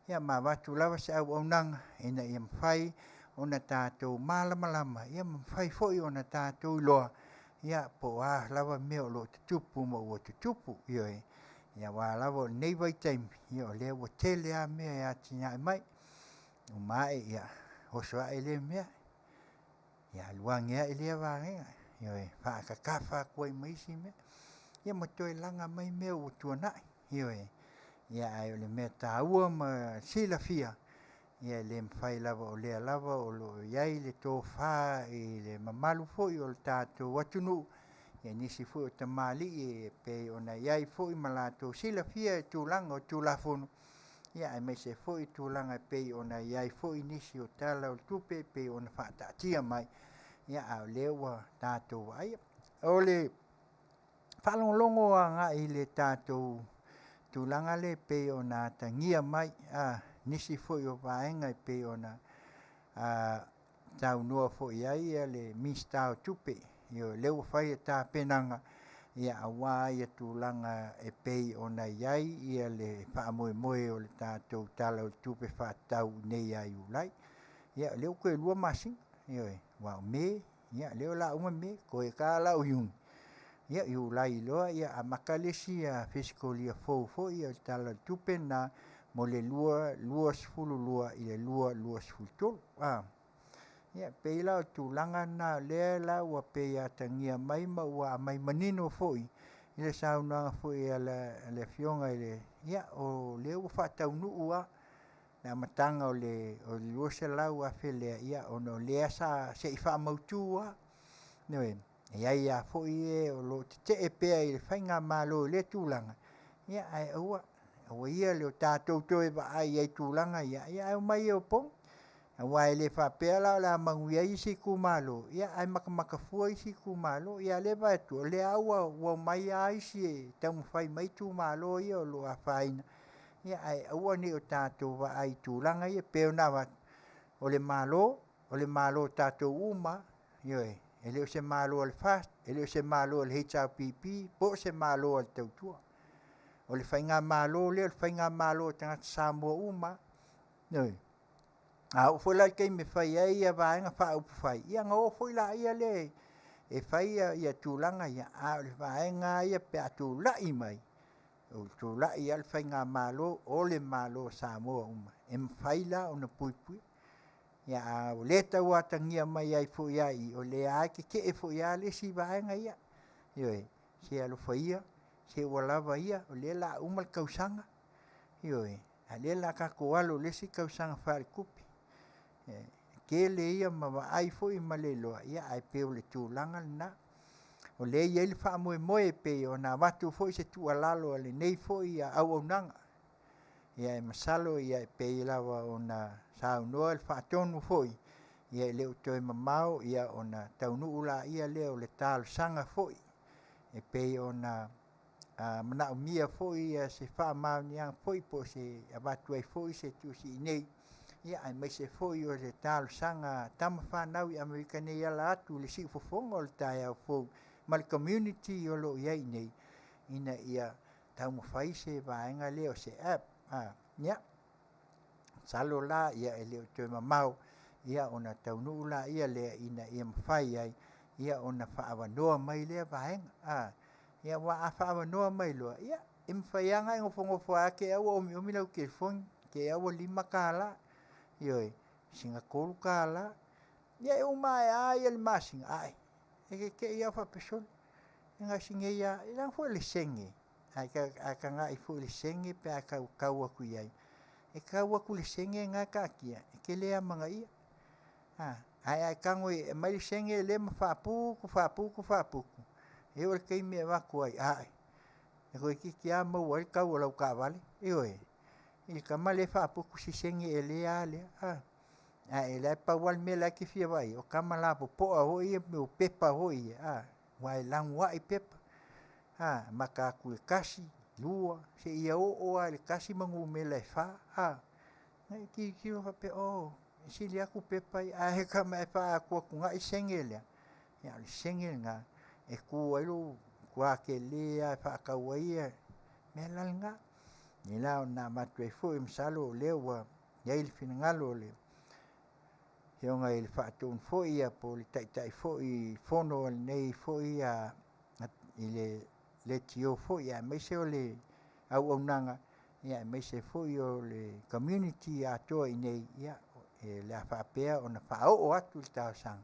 ia ma avatu lava se auaunaga ina ia mafai ona tatou malamalama, ia ma mafai foi ona tatou iloa, ia po o a lava mea o lo o tutupu ma ua tutupu. Ioe. Ia aua lava o lenei vaitaimi, ia o lea ua tele lava mea e atinae mai. Uma ae ia oso ae lea mea, ia alu ane ai lea vaega, ioe, faatatafa atu ai ma isi mea, ia ma toe laga mai mea ua tuanai. Ioe. Ia ae o le mea taua ma silafia, ia e le mafai lava o lea lava o lo o i ai le tofa i le mamalu foi o le tatou atunuu, ia nisi foi o tamalii e pei ona i ai foi ma latou silafia i tulaga o Tulafono, ia aemaise foi tulaga e pei ona i ai foi nisi o Tala o le Tupe e pei ona faataatia mai, ia a o lea ua tatou vaaia. O le faalogologo agai i le tatou tulaga lea e pei ona atagia mai nisi foi o vaega e pei ona saunoa foi i ai le Minisita o Tupe, ioe, o lea ua fai le tapenaga aua tulaga e pei ona i ai le faamoemoe o le tatou Tala o le Tupe faatatau i inei ia Iulai. Ia o lea ua toe 2 masina, ioe, aua o Me, ia o lea o le a uma Me, toe lava la o Iuni, ia Iulai loa amata le isi fiscal year fou foi ia o le Tala o le Tupe lena mo le 2022 i le 2023. Ia, e pei la o le tulaga lena o lea la ua pei e atagia mai ma ua aumai manino foi i le saunoaga foi a le Afioga i le... Ia, o lea ua faataunuu lava le amataga o le $200,000 lea, ia ona o lea sa se i faamautu lava. Ioe. E i ai lava foi e o lo o tetee pea i le faigamalo i lea tulaga, ia ae aua, aua ia le tatou toe vaai ai i tulaga ia, ae omai e opogi. Aua e le faapea la o le a manuia ai isi itumalo, ae matamata fua isi itumalo. Ia a o lea e vaai atu, o lea lava ua omai lava isi e taumafai mai itumalo ia o lo o afaina, ae aua ne i o tatou vaai i tulaga ia. E pei ona avatu, o le Malo, o le Malo o tatou uma lava. Ioe. E le o se Malo a le FAST, e le o se Malo a le HRPP, po o se Malo a le Tautua. O le faigamalo lea o le faigamalo a tagata Samoa uma lava. Ioe. A oo foi la i le taimi e fai ai Vaega Faaupufai, ia ona o foi lea e fai tulaga ia, a o le vaega lava ia pe a tulai mai, ua tulai lava le faigamalo, o le Malo o Samoa uma, e mafai la ona puipuia. A o lea e tau atagia mai ai foi lava i i, o lea lava e tetee foi lava le isi vaega ia. Ioe. Se alofa ia, se ua lava ia, o lea o le a uma le tausaga, ioe, a o lea o le a tatou alo i le isi tausaga faaletupe. O le tele ia ma vaai foi ma le iloa, ae pei o le tulaga lena. O lea e i ai le faamoemoe e pei ona avatu foi se tuualalo a lenei foi auaunaga. Ia e masalo e pei lava ona saunoa le Faatonu foi, ia e le o toe mamao ona taunuu lea o le talosaga foi e pei ona manaomia foi se faamaoniaga foi po o se avatu ai foi se tusi i inei, aemaise foi o le talosaga a tama fanau i Amerika nei e ala atu i le siufofoga o le taeao fou ma le community o lo o i ai nei, ina ia taumafai se vaega lea o se app. Ia, masalo la e le o toe mamao ona taunuu lea ina ia mafai ai ona faaavanoa mai lea vaega. Ia aua a faaavanoa mai loa, ia e mafai lava ona e nofonofo lava te i ua omiomi lau telefoni, te i lava ua $5, ioe, sina $3. Ia e uma ae lava le masina, ae E keke'i lava faapea, sole, e gaisi nei lava, leaga foi o le sege, a e tagai foi i le sege pe a e tau atu i ai, e tau atu i le sege lena e taatia, e te le amanaia. Ae a e tago e aumai le sege lea ma faaputu, faaputu, faaputu, e oo i le taimi e avatu ai, ae, e toeitiiti lava maua ai le tau o lau taavale. Ioe. I le tama lea e faaputu si sege elea lava lea, a. Ae o la e pau lava le mea la e te fia vaai i ai, o tama lapopoa foi ia po o pepa foi ia, aua e lanuai pepa, amata atu i le 1, 2, seia oo lava i le 1 ma numera e 4, a. Ona e tilotilo faapea, oh, e sili atu pepa ia, ae faatuatuanai le sege lea, a o le sege lena e tu ai lou matua tele lava e faatau ai mea la na. O lea la na avatu ai foi masalo o lea ua i ai le finagalo o le Afioga i le Faatonu foi po o le Taitai foi Fono a lenei foi i le Leitio foi aemaise o le auaunaga, aemaise foi o le community atoa i inei, o le a faapea ona faaoo atu le talosaga,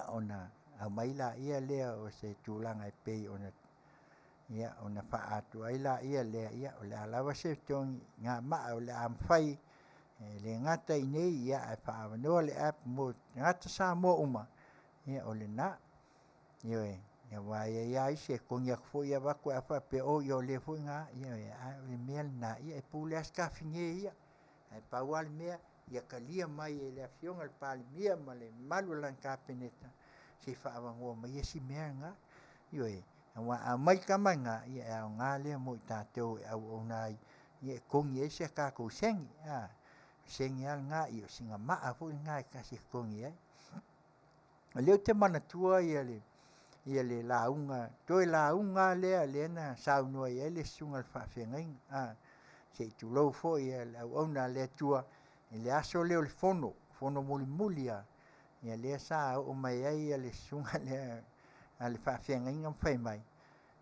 ona aumai lea o se tulaga e pei ona faaatoa ai lea, o le a lava se togigamaa o le a mafai, e le gata i inei ae faaavanoa le app mo tagata Samoa uma, ia o lena. Ioe. Aua e i ai lava isi e togi atu foi avatu ae faapea, oi o lea foi na… Ioe. A o le mea lena, ia e pule lava Sitafune ia, ae pau lava le mea ia talia mai e le Afioga i le Palemia ma le mamalu o lana Kapeneta se i faaavanoa maia si mea lena. Ioe. Aua a aumai le tama lena, ia e aoga lea mo i tatou e auauna ai e togi ai se tatou sege. O le sege lava lena, o sina maa foi lena e tasi e togi ai. O lea ou te manatua le lauga, toe lauga lava lea na saunoa i ai le susuga i le faafeagaiga, se i tulou foi le auauna a le Atua i le aso lea o le Fono, fono mulimuli lava, lea sa oo mai ai le susuga lea a le faafeagaiga ma fai mai,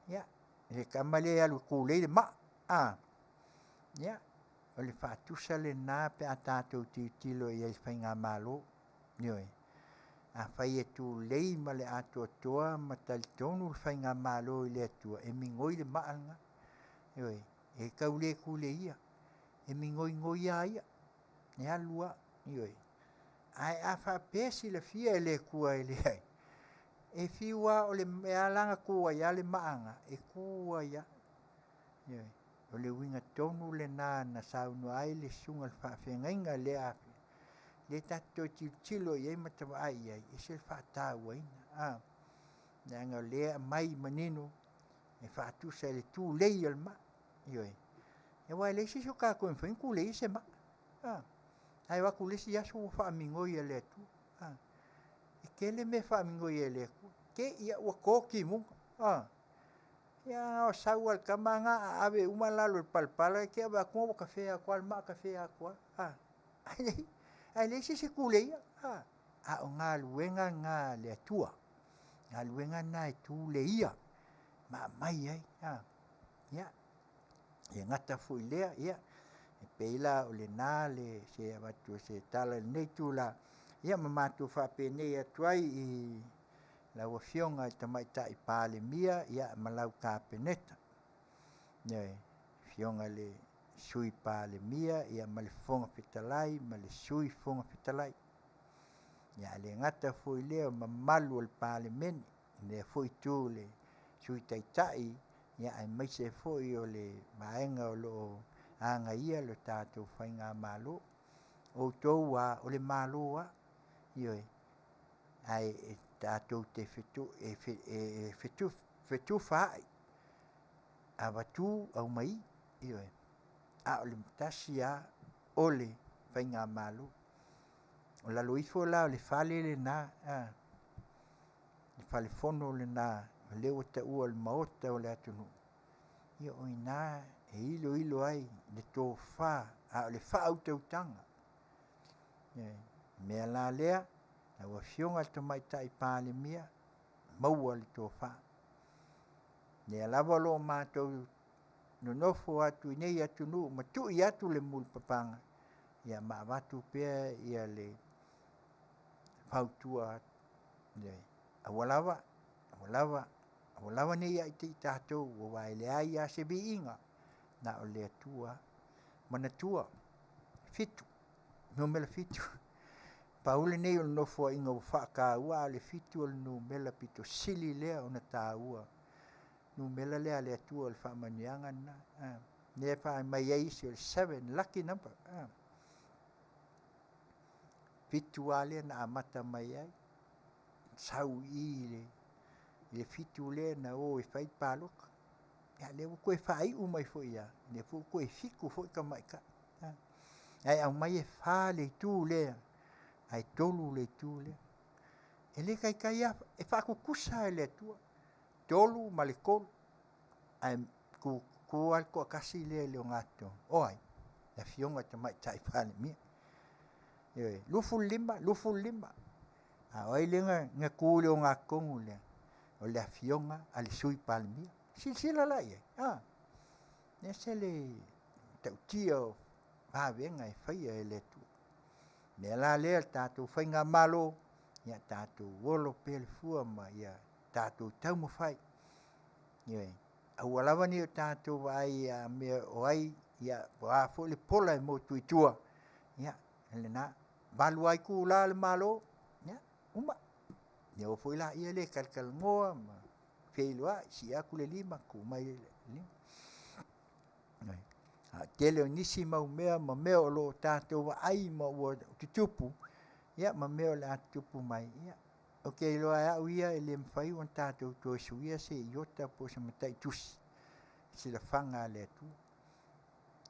ia, le tama lea e alu e tulei le maa, a. Ia, o le faatusa lena pe a tatou tilotilo i ai i faigamalo. Ioe. Afai e tulei ma le atoatoa ma talitonu le faigamalo i le Atua, e migoi le maa lena. Ioe. E tau le tuleia, e migoigoi lava ia, e alu lava. Ioe. Ae a faapea e silafia e le Atua e leai, e fiu lava e ala la ona tu ai lava le maa lena, e tu ai lava. Ioe. O le uiga tonu lena na saunoa ai le susuga i le faafeagaiga lea, lea ta te toe tilotilo i ai ma ta vaai i ai, e ese le faatauaina, leaga o lea e aumai manino e faatusa i le tulei o le maa. Ioe. Aua e leai se isi o tatou e mafai ona tuleia se maa, ae o atu i le isi aso ua faamigoi e le Atua. E tele mea e faamigoi ai e le Atua, te i lava ua to timuga. Ia sau lava o le tama lena aave uma lalo i le palapala, te i ua vaai atu ua tafea atu lava le maa tafea atu lava. Ae leai se isi e tuleia, a o galuega na a le Atua, o galuega na e tuleia ma aumai ai. Ia, e le gata foi i lea, e pei la o lena se avatu o se tala i lenei itula, ia ma matou faapenei atu ai i lau Afioga i le Tamaitai Palemia ma lau Kapeneta, le Afioga i le Sui Palemia ma le Fofoga Fetalai ma le Sui Fofoga Fetalai. Ae le gata foi i lea o le mamalu o le Palemene, i lea foi Itu i le Sui Taitai aemaise foi o le Vaega o lo o agaia le tatou faigamalo. O outou lava, o le Malo lava, ioe, ae tatou te fetufaai, avatu aumai, ioe, a o le tasi lava o le faigamalo. O lalo ifo la o le fale lena, le fale fono lena o lea ua taua o le Maota o le atunuu, ia o i ina e iloilo ai le tofa a o le faautautaga. O le mea la lea lau Afioga i le Tamaitai Palemia, maua le tofa. O lea lava o lo o matou nonofo atu i nei atunuu ma tui atu le mulipapaga ma avatu pea le fautua atu. Aua lava, aua lava, aua lava ne i a'ite i tatou, auā e leai lava se viiga na o le Atua. Manatua, fitu, numera fitu. Pau lenei o le nofoaiga ua faataua, a o le fitu o le numera pito sili lea ona taua. Numera lea a le Atua o le faamanuiaga lena. Lea e fai mai ai isi o le seven lucky number. Fitu lava lea na amata mai ai, sau i i le le fitu lea na o e fai le palota. Ia lea ua toe faaiu mai foi lava, lea foi ua toe fitu foi tamaitai. Ae aumai e fa le itu lea, ae tolu le itu lea. E le taitai lava, e faatutusa lava e le Atua, tolu ma le tolu, ae tu lava le toatasi lea i le ogatotonu. O ai? Le Afioga i le Tamaitai Palemia. Ioe, 25, 25. A o ai lea na tu i le ogatotonu lea? O le Afioga a le Sui Palemia. Silasila la i ai, a? E ese le matautia o vavega e faia e le Atua. O le mea la lea le tatou faigamalo, ia tatou olo pea le fua ma ia tatou taumafai, ioe, aua lava ne i o tatou vaai ia mea o ai, po o a foi le pola e motu i tua, ia o lena. E 8 lava itula o le Malo, ia uma. Ia o foi laia lea e talatalanoa ma feiloai, sii atu le lima, tuu mai le lima. Ae o le tele o nisi mau mea ma mea o lo o tatou vaai ma ua tutupu, ia ma mea o le a tutupu mai, ia, ou te iloa e au ia e le mafai ona tatou toe suia se iota po o se mataitusi i silafaga a le Atua.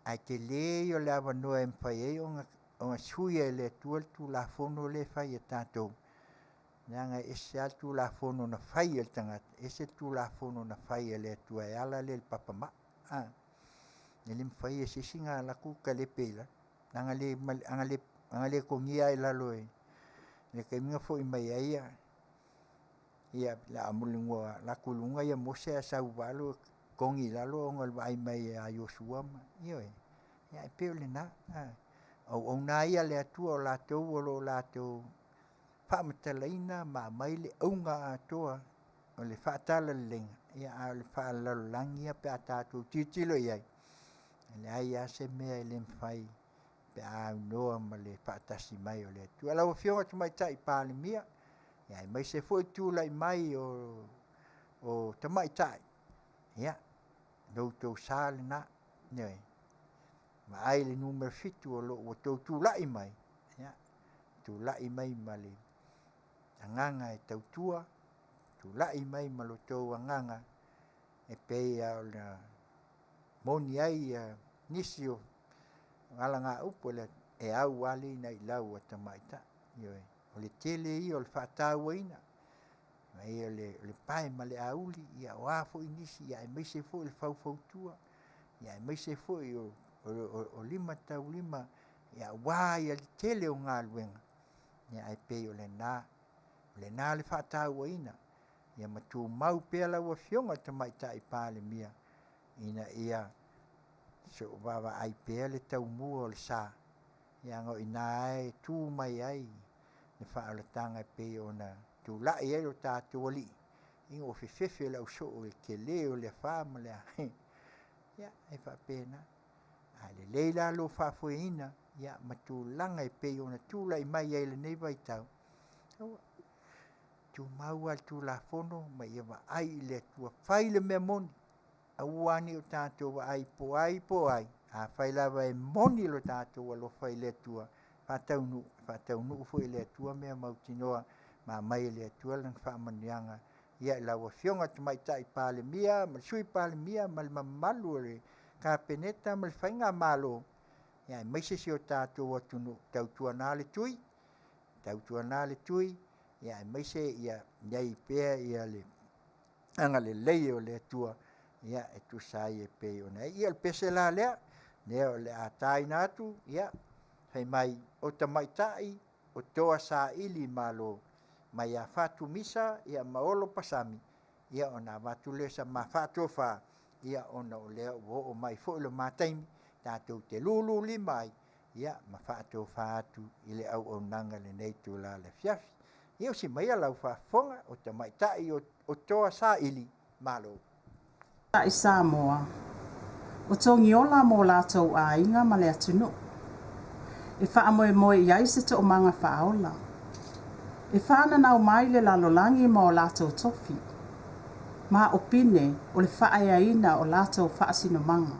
Ae tele ia o le avanoa e mafai ai ona suia e le Atua le Tulafono lea e fai e tatou, leaga e ese lava le Tulafono na fai e le tagata, ese le Tulafono na fai e le Atua e ala lea i le papamai. E le mafai e se isi ona alu atu talepe i lalo. Ana le togia lava i lalo i le taimi na foi mai ai alu atu i luga Mose ae sau i togi i lalo ona o le vaai mai ia Iosua ma, ioe, ia e pei o lena. O auauna lava ia a le Atua o latou o lo o latou faamatalaina ma aumai le auga atoa o le faatalaleleiga, a o le faalelalolagi ia pe a tatou tilotilo i ai, e leai lava se mea e le mafai pe a aunoa ma le faatasi mai o le Atua. Lau Afioga i le Tamaitai Palemia, aemaise foi le tulai mai o tamaitai, ia, lo outou sa lena, ioe. Vaai i le numera 7 o lo o ua outou tulai mai, ia, tulai mai ma le agaga e tautua, tulai mai ma lo outou agaga e pei lava ona moni ai nisi o alagaupu e au lava le inailau a tamaitai. Ioe, o le tele ia o le faatauaina, o le pae ma le auli, ia o a foi nisi, aemaise foi le faufautua, aemaise foi o limataulima aua le tele o galuega, ae pei o lena, o lena le faatauaina, ia ma tumau pea lau Afioga i le Tamaitai Palemia ina ia vaavaai pea le taumua o le sa, leaga o i ina e tu mai ai le faaolataga e pei ona tulai ai lo tatou Alii, ina ua fefefe le ausoo i le tele o le afa ma le… Ia, e faapena. A lelei la lou faafoeina ma tulaga e pei ona tulai mai ai i lenei vaitau, aua, tumau lava i le Tulafono ma ia vaai i le Atua, fai le mea moni, aua ne i o tatou vaai po o ai po o ai, afai lava e moni lo tatou alofa i le Atua, faataunuu, e faataunuu foi e le Atua mea mautinoa ma aumai e le Atua lana faamanuiaga i lau Afioga i le Tamaitai Palemia ma le Sui Palemia ma le mamalu o le Kapeneta ma le faigamalo, aemaise si o tatou atunuu. Tautuana le tui, tautuana le tui, aemaise ia i ai pea le agalelei o le Atua e tusa ai e pei ona i ai. Ia o le pese la lea, lea o le a taina atu, ia, fai mai o tamaitai o toa saili malo mai ia Fatumisa ma Olo Pasami, ia ona avatu lea o sa ma faatofa, ia ona o lea ua oo mai foi le ma taimi tatou te lululima ai ma faatofa atu i le auaunaga i lenei itula o le afiafi. Ia o si maia lau faafofoga o tamaitai o toa saili malo. I Samoa, o togiola mo latou aiga ma le atunuu. E faamoemoe i ai se toomaga faaola. E whānanau mai le lalolagi ma o latou tofi. Ma o pine o le faaeaina o latou faasinomaga.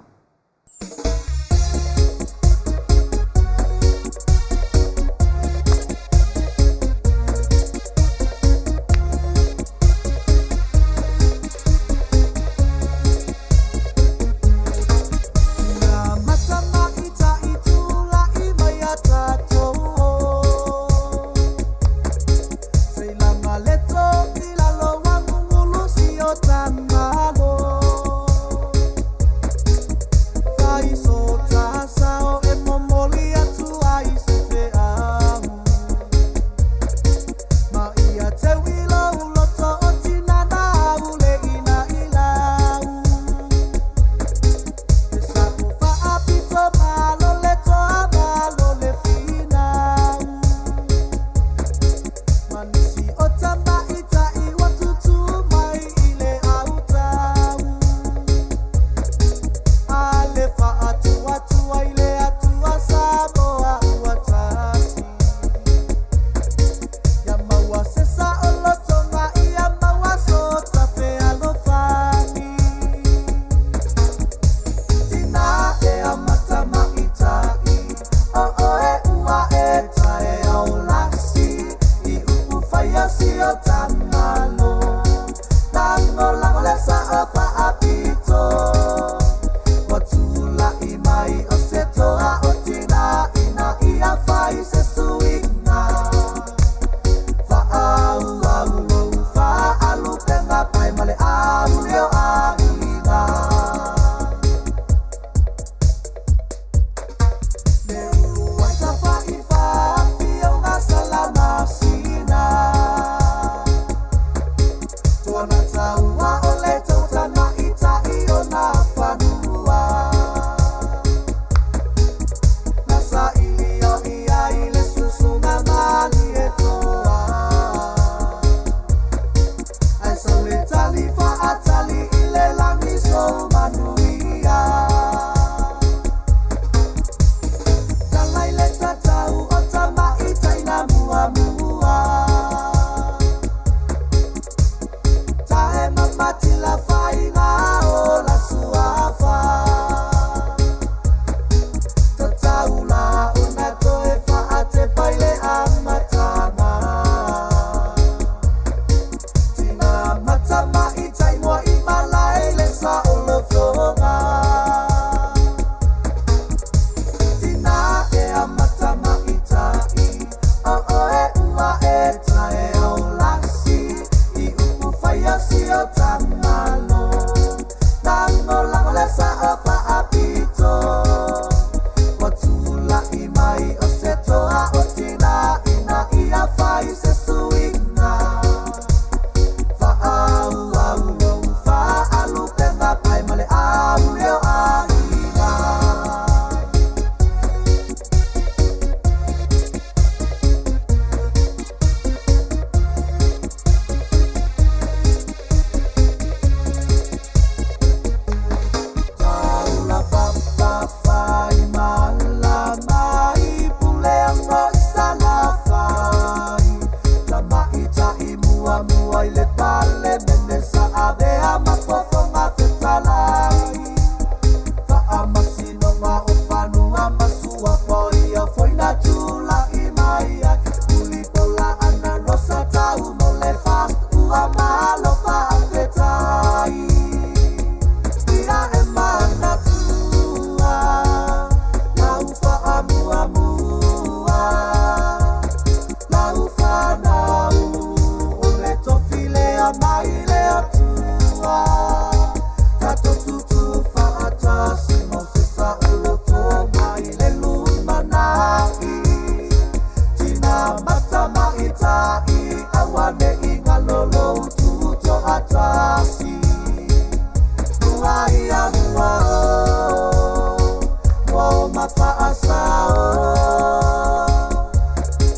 Mafaasao,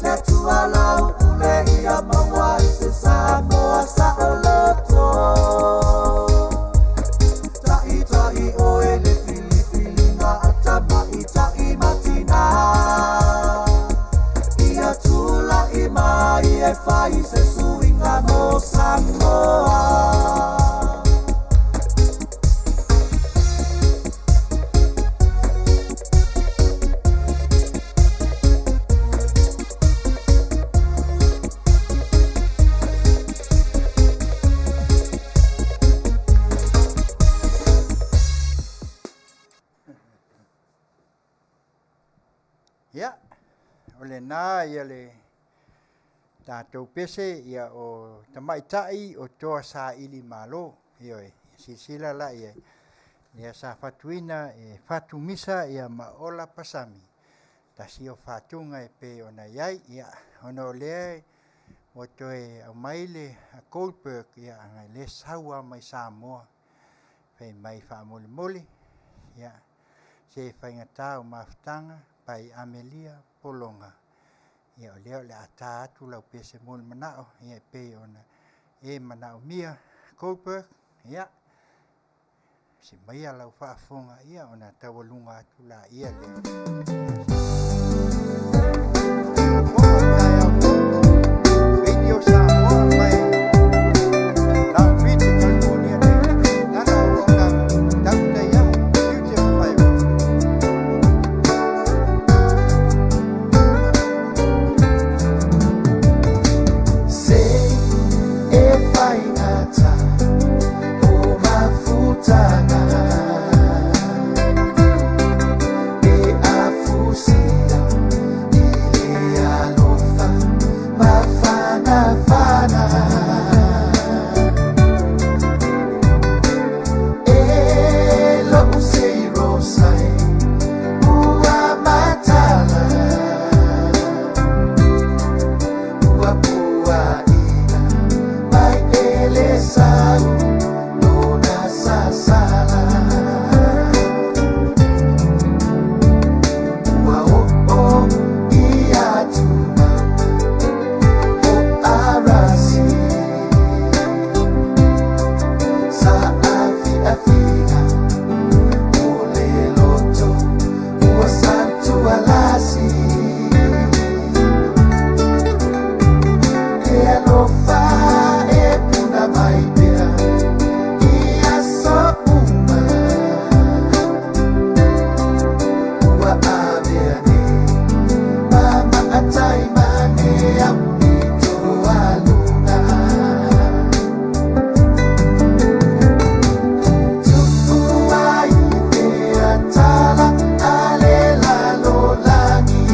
le tualau pule ia maua. Ia, o lena ia le tatou pese ia o tamaitai o toa saili malo. Ioe, silasila la i ai. Lea sa fatuina e Fatumisa ia ma Ola Pasami. Tasi o fatuga e pei ona i ai. Ia, ona o lea ua toe aumai le a Goldberg, ia, ana le sau lava mai Samoa. Fai mai faamolemole, ia, se faigata o mafutaga by Amelia Pologa. Ia o lea o le a ta atu lau pese mo le manao, ia e pei ona e manaomia Goldberg, ia, se maia lau faafofoga, ia ona taualuga atu laia lea. Radio Samoa mai Long Beach, California nei. Lana auauna tautai au, tiute ma faaiva. Se e faigata o mafutaga e afusia i le alofa mafanafana e lo'u seirosai ua matala ua puaʻina mai e le sau lona sasala ua o'o i atu o Arasi sa afiafiga o le loto ua santualasi e alofa e puna mai pea i aso uma ua avea nei ma maatai mane au i toaluga tu'u ai pea tala a le lalolagi.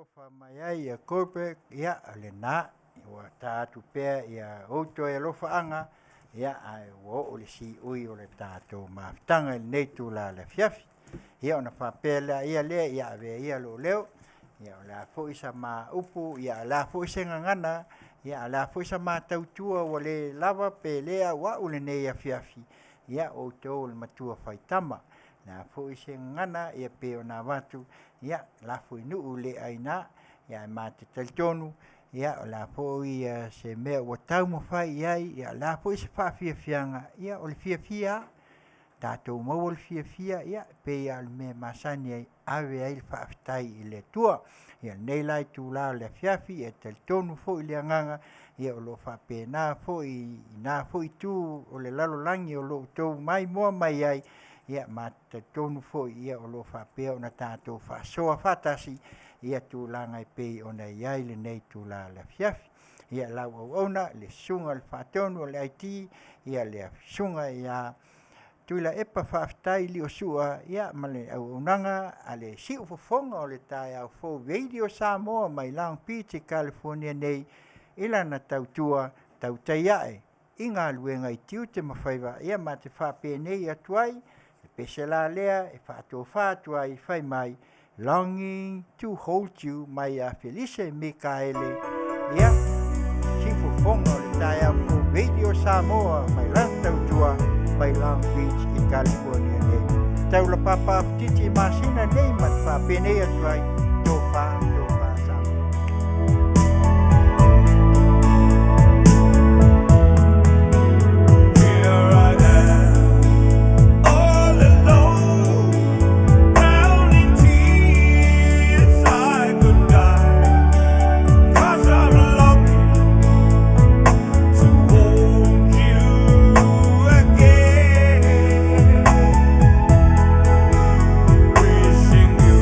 alofa mai ai ia Goldberg, ia o lena ua ta atu pea ia outou e alofaaga, ia ae ua oo le siui o le tatou mafutaga i lenei itulā o le afiafi. Ia ona faapea laia lea, ia avea ia lou leo, ia o le a foi sa ma upu, ia o le a foi se gagana, ia a o le a foi sa ma tautua ua le lava pe le auau i lenei afiafi, ia o outou o le matua faitama. O le a foi se gagana e pei ona avatu, ia lafo i nuu le aina, ae ma te talitonu ia o le a foi se mea ua taumafai i ai, ia o le a foi se faafiafiaga, ia o le fiafia lava. Tatou maua le fiafia, ia e pei lava o le mea e masani ai, e ave ai le faafetai i le Atua. Ia o lenei la itula o le afiafi, e talitonu foi le agaga o lo o faapena foi i lena foi itu o le lalolagi o lo o outou maimoa mai ai, ia ma te talitonu foi o lo o faapea ona tatou faasoa faatasi i tulaga e pei ona i ai lenei itula o le afiafi. Ia, lau auauna le Susuga i le Faatonu o le IT, le Susuga ia Tuilaepa Faafetai Liosua ma le auaunaga a le siufofoga o le taeao fou Radio Samoa mai Long Beach i California nei i lana tautua tautai ae i galuega i tiute ma faiva. Ia ma te faapenei atu ai le pese la lea e faatofa atu ai fai mai, Longing to Hold You mai ia Felise Mikaele. Ia, siufofoga o le taeao fou Radio Samoa mai lana tautua mai Long Beach i California nei. Taula papa apatiti masina nei ma te faapenei atu ai, tofa, tofa Samoa. Here I am, all alone, drowning tears. I could die, 'cause I'm longing to hold you again. Wishing you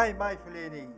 Malae mai fale nei.